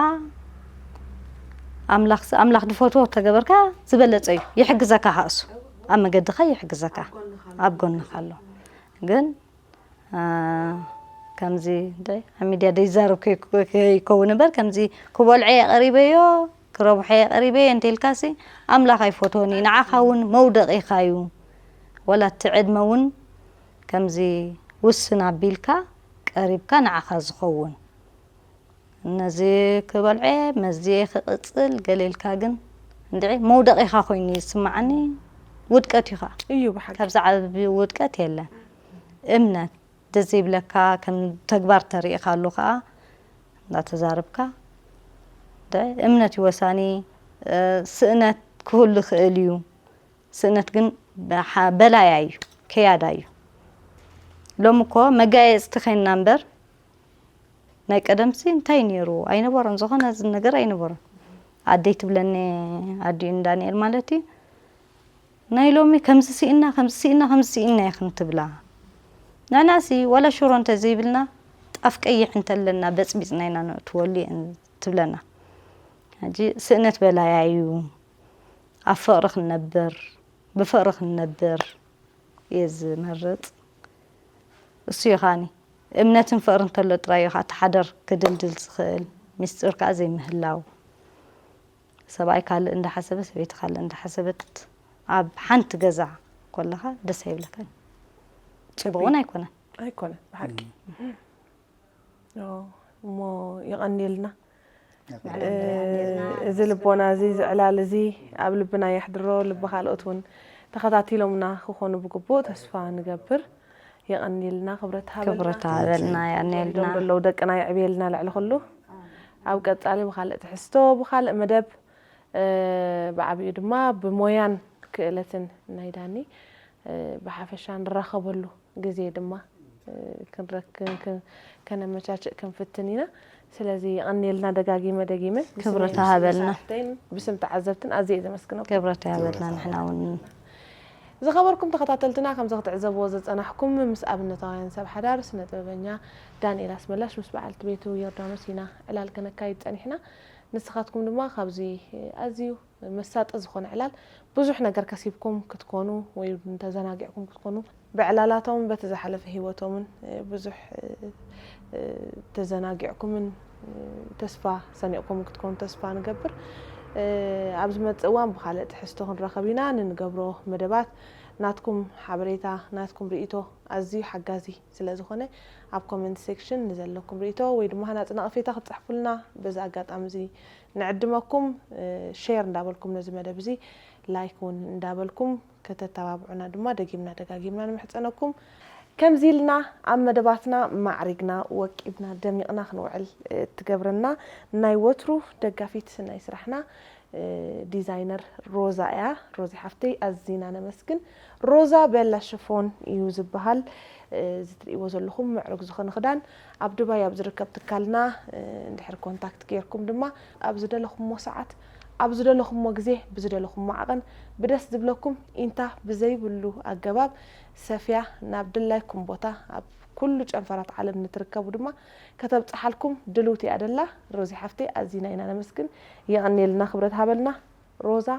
ኣምላኽ፣ ኣምላኽ ዝፈትዎ ተገበርካ ዝበለጸ እዩ። ይሕግዘካ ኸዓ እሱ። ኣብ መገድኻ ይሕግዘካ። ኣብ ጎንኻ ኣሎ። ግን፣ አ፣ ከምዚ እንደ ኣብ ሚድያ ደይዛረብ ከይ-፣ ከይከውን እምበር፣ ከምዚ ክበልዖ እየ ቀሪበዮ፣ ክረብሖ እየ ቀሪበዮ እንተ ኢልካሲ፣ ኣምላኽ ኣይፈትዎን እዩ። ንዓኻ እውን መውደቒኻ እዩ። ወላ እቲ ዕድመ እውን ከምዚ ውስን ኣቢልካ ቀሪብካ ንዓኻ ዝኸውን። ነዚ ክበልዖ፣ መዚ ክቕጽል ገለ ኢልካ ግን እንድዒ መውደቒኻ ኮይኑ ይስምዓኒ። ውድቀት እዩ ኸዓ። እዩ ብሓቂ። ካብዚ ዓቢ ውድቀት የለን። እምነት ደስ ዘይብለካ ከም ተግባር ተሪእኻሉ ኸዓ እንዳተዛረብካ፣ እንድዒ እምነት እዩ ወሳኒ። እ፣ ስእነት ክህሉ ይኽእል እዩ። ስእነት ግን ብሓ-፣ በላያ እዩ፣ ከያዳ እዩ። ሎሚ እኮ መጋየጽቲ ኸይንና እምበር፣ ናይ ቀደምሲ እንታይ ነይሩ? ኣይነበሮን፣ ዝኾነ ነገር ኣይነበሮን። ኣደይ ትብለኒ፣ ኣዲኡ ንዳንኤል ማለት እዩ፣ ናይ ሎሚ ከምዚ ስኢና፣ ከምዚ ስኢና፣ ከምዚ ስኢና ኢኽን ትብላ። ንሕናሲ ዋላ ሽሮ እንተዘይብልና፣ ጣፍ ቀይሕ እንተለና በጽቢጽና ኢና ነእትወሉ እየን ትብለና። ሕጂ ስእነት በላያ እዩ። ኣብ ፍቕሪ ክንነብር፣ ብፍቕሪ ክንነብር እየ ዝመርጽ። እሱ እዩ ኸኣኒ እምነትን ፍቕርን እንተሎ ጥራይ እዩ ኸኣ እቲ ሓዳር ክድልድል ዝኽእል፣ ምስጢር ከኣ ዘይምህላው። ሰብኣይ ካልእ እንዳሓሰበ፣ ሰበይቲ ካልእ እንዳሓሰበት፣ ኣብ ሓንቲ ገዛ ኮለኻ ደስ ኣይብለካን። ጽቡቕ እውን ኣይኮነን። ኣይኮነን፣ ብሓቂ። ኦ፣ እሞ የቐንየልና። እ፣ እዚ ልቦና እዚ፣ እዚ ዕላል እዚ ኣብ ልብና የሕድሮ፣ ልቢ ካልኦት እውን ተኸታቲሎምና ክኾኑ ብግቡእ ተስፋ ንገብር። የቐንየልና፣ ክብረት ሃበልና። ክብረት ሃበልና፣ የቐንየልና። ዘለዉ ደቅና የዕብየልና ልዕሊ ኩሉ። ኣብ ቀጻሊ ብኻልእ ትሕዝቶ፣ ብኻልእ መደብ፣ እ፣ ብዓቢኡ ድማ ብሞያን ክእለትን ናይ ዳኒ፣ እ፣ ብሓፈሻ ንራኸበሉ ግዜ ድማ፣ እ፣ ክንረክ-፣ ክን-፣ ክን-፣ ከነመቻችእ ክንፍትን ኢና። ስለዚ የቐንየልና ደጋጊመ ደጊመ። ብስመይ፣ ክብረት ብስም ሃበልና። ሳሕተይን ብስም ተዓዘብትን ኣዝየ እየ ዘመስግነኩም። ክብረት ሃበልና ንሕና እውን። ዝኸበርኩም ተኸታተልትና፣ ከምዚ ክትዕዘብዎ ዝጸናሕኩም፣ ምስ ኣብነታውያን ሰብ ሓዳር ስነ ጥበበኛ ዳንኤል ኣስመላሽ ምስ በዓልቲ ቤቱ ዮርዳኖስ ኢና ዕላል ከነካይድ ጸኒሕና። ንስኻትኩም ድማ ካብዚ ኣዝዩ መሳጢ ዝኾነ ዕላል ብዙሕ ነገር ከሲብኩም ክትኮኑ ወይ እውን ተዘናጊዕኩም ክትኮኑ፣ ብዕላላቶም በቲ ዝሓለፈ ህይወቶምን፣ እ፣ ብዙሕ፣ እ፣ እ፣ ተዘናጊዕኩምን፣ እ፣ ተስፋ ሰኒቕኩም ክትኮኑ ተስፋ ንገብር። እ፣ ኣብ ዝመጽእ እዋን ብኻልእ ትሕዝቶ ክንራኸብ ኢና። ንንገብሮ መደባት ናትኩም ሓበሬታ፣ ናትኩም ርእይቶ ኣዝዩ ሓጋዚ ስለ ዝኾነ፣ ኣብ ኮመንት ሴክሽን ንዘለኩም ርእይቶ ወይ ድማ ሃናጺ ነቐፌታ ክትጽሕፉልና በዚ ኣጋጣሚ እዚ ንዕድመኩም። እ፣ ሼር እንዳበልኩም ነዚ መደብ እዚ ላይክ እውን እንዳበልኩም ከተተባብዑና ድማ ደጊምና ደጋጊምና ንምሕጸነኩም። ከምዚ ኢልና ኣብ መደባትና ማዕሪግና ወቂብና ደሚቕና ክንውዕል እትገብረና ናይ ወትሩ ደጋፊት ናይ ስራሕና ዲዛይነር ሮዛ እያ። ሮዚ ሓፍተይ ኣዚና ነመስግን። ሮዛ ቤላ ሽፎን እዩ ዝበሃል። እዚ ትርእይዎ ዘለኹም ምዕሩግ ዝኾነ ክዳን ኣብ ዱባይ ኣብ ዝርከብ ትካልና እንድሕር ኮንታክት ገይርኩም ድማ ኣብ ዝደለኹምዎ ሰዓት ኣብ ዝደለኹምዎ ግዜ ብዝደለኹምዎ ዓቐን ብደስ ዝብለኩም ኢንታ ብዘይብሉ ኣገባብ ሰፍያ ናብ ድላይኩም ቦታ ኣብ ኩሉ ጨንፈራት ዓለም ንትርከቡ ድማ ከተብጽሓልኩም ድልውቲ እያ ደላ። ሮዚ ሓፍተይ ኣዚና ኢና ነመስግን። የቐንየልና ክብረት ሃበልና። ሮዛ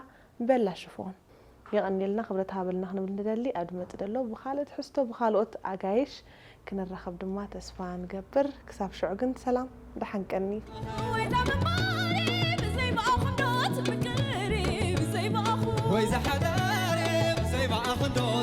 ቤላ ሽፎን የቐንየልና ክብረት ሃበልና ክንብል ንደሊ። ኣብ ድመጽእ ደሎ ብኻልእ ትሕዝቶ ብኻልኦት ኣጋይሽ ክንራኸብ ድማ ተስፋ ንገብር። ክሳብ ሽዑ ግን ሰላም ደሓን ቀኒ። ወይ ዝሓዳር ብዘይ ብኣኹንዶ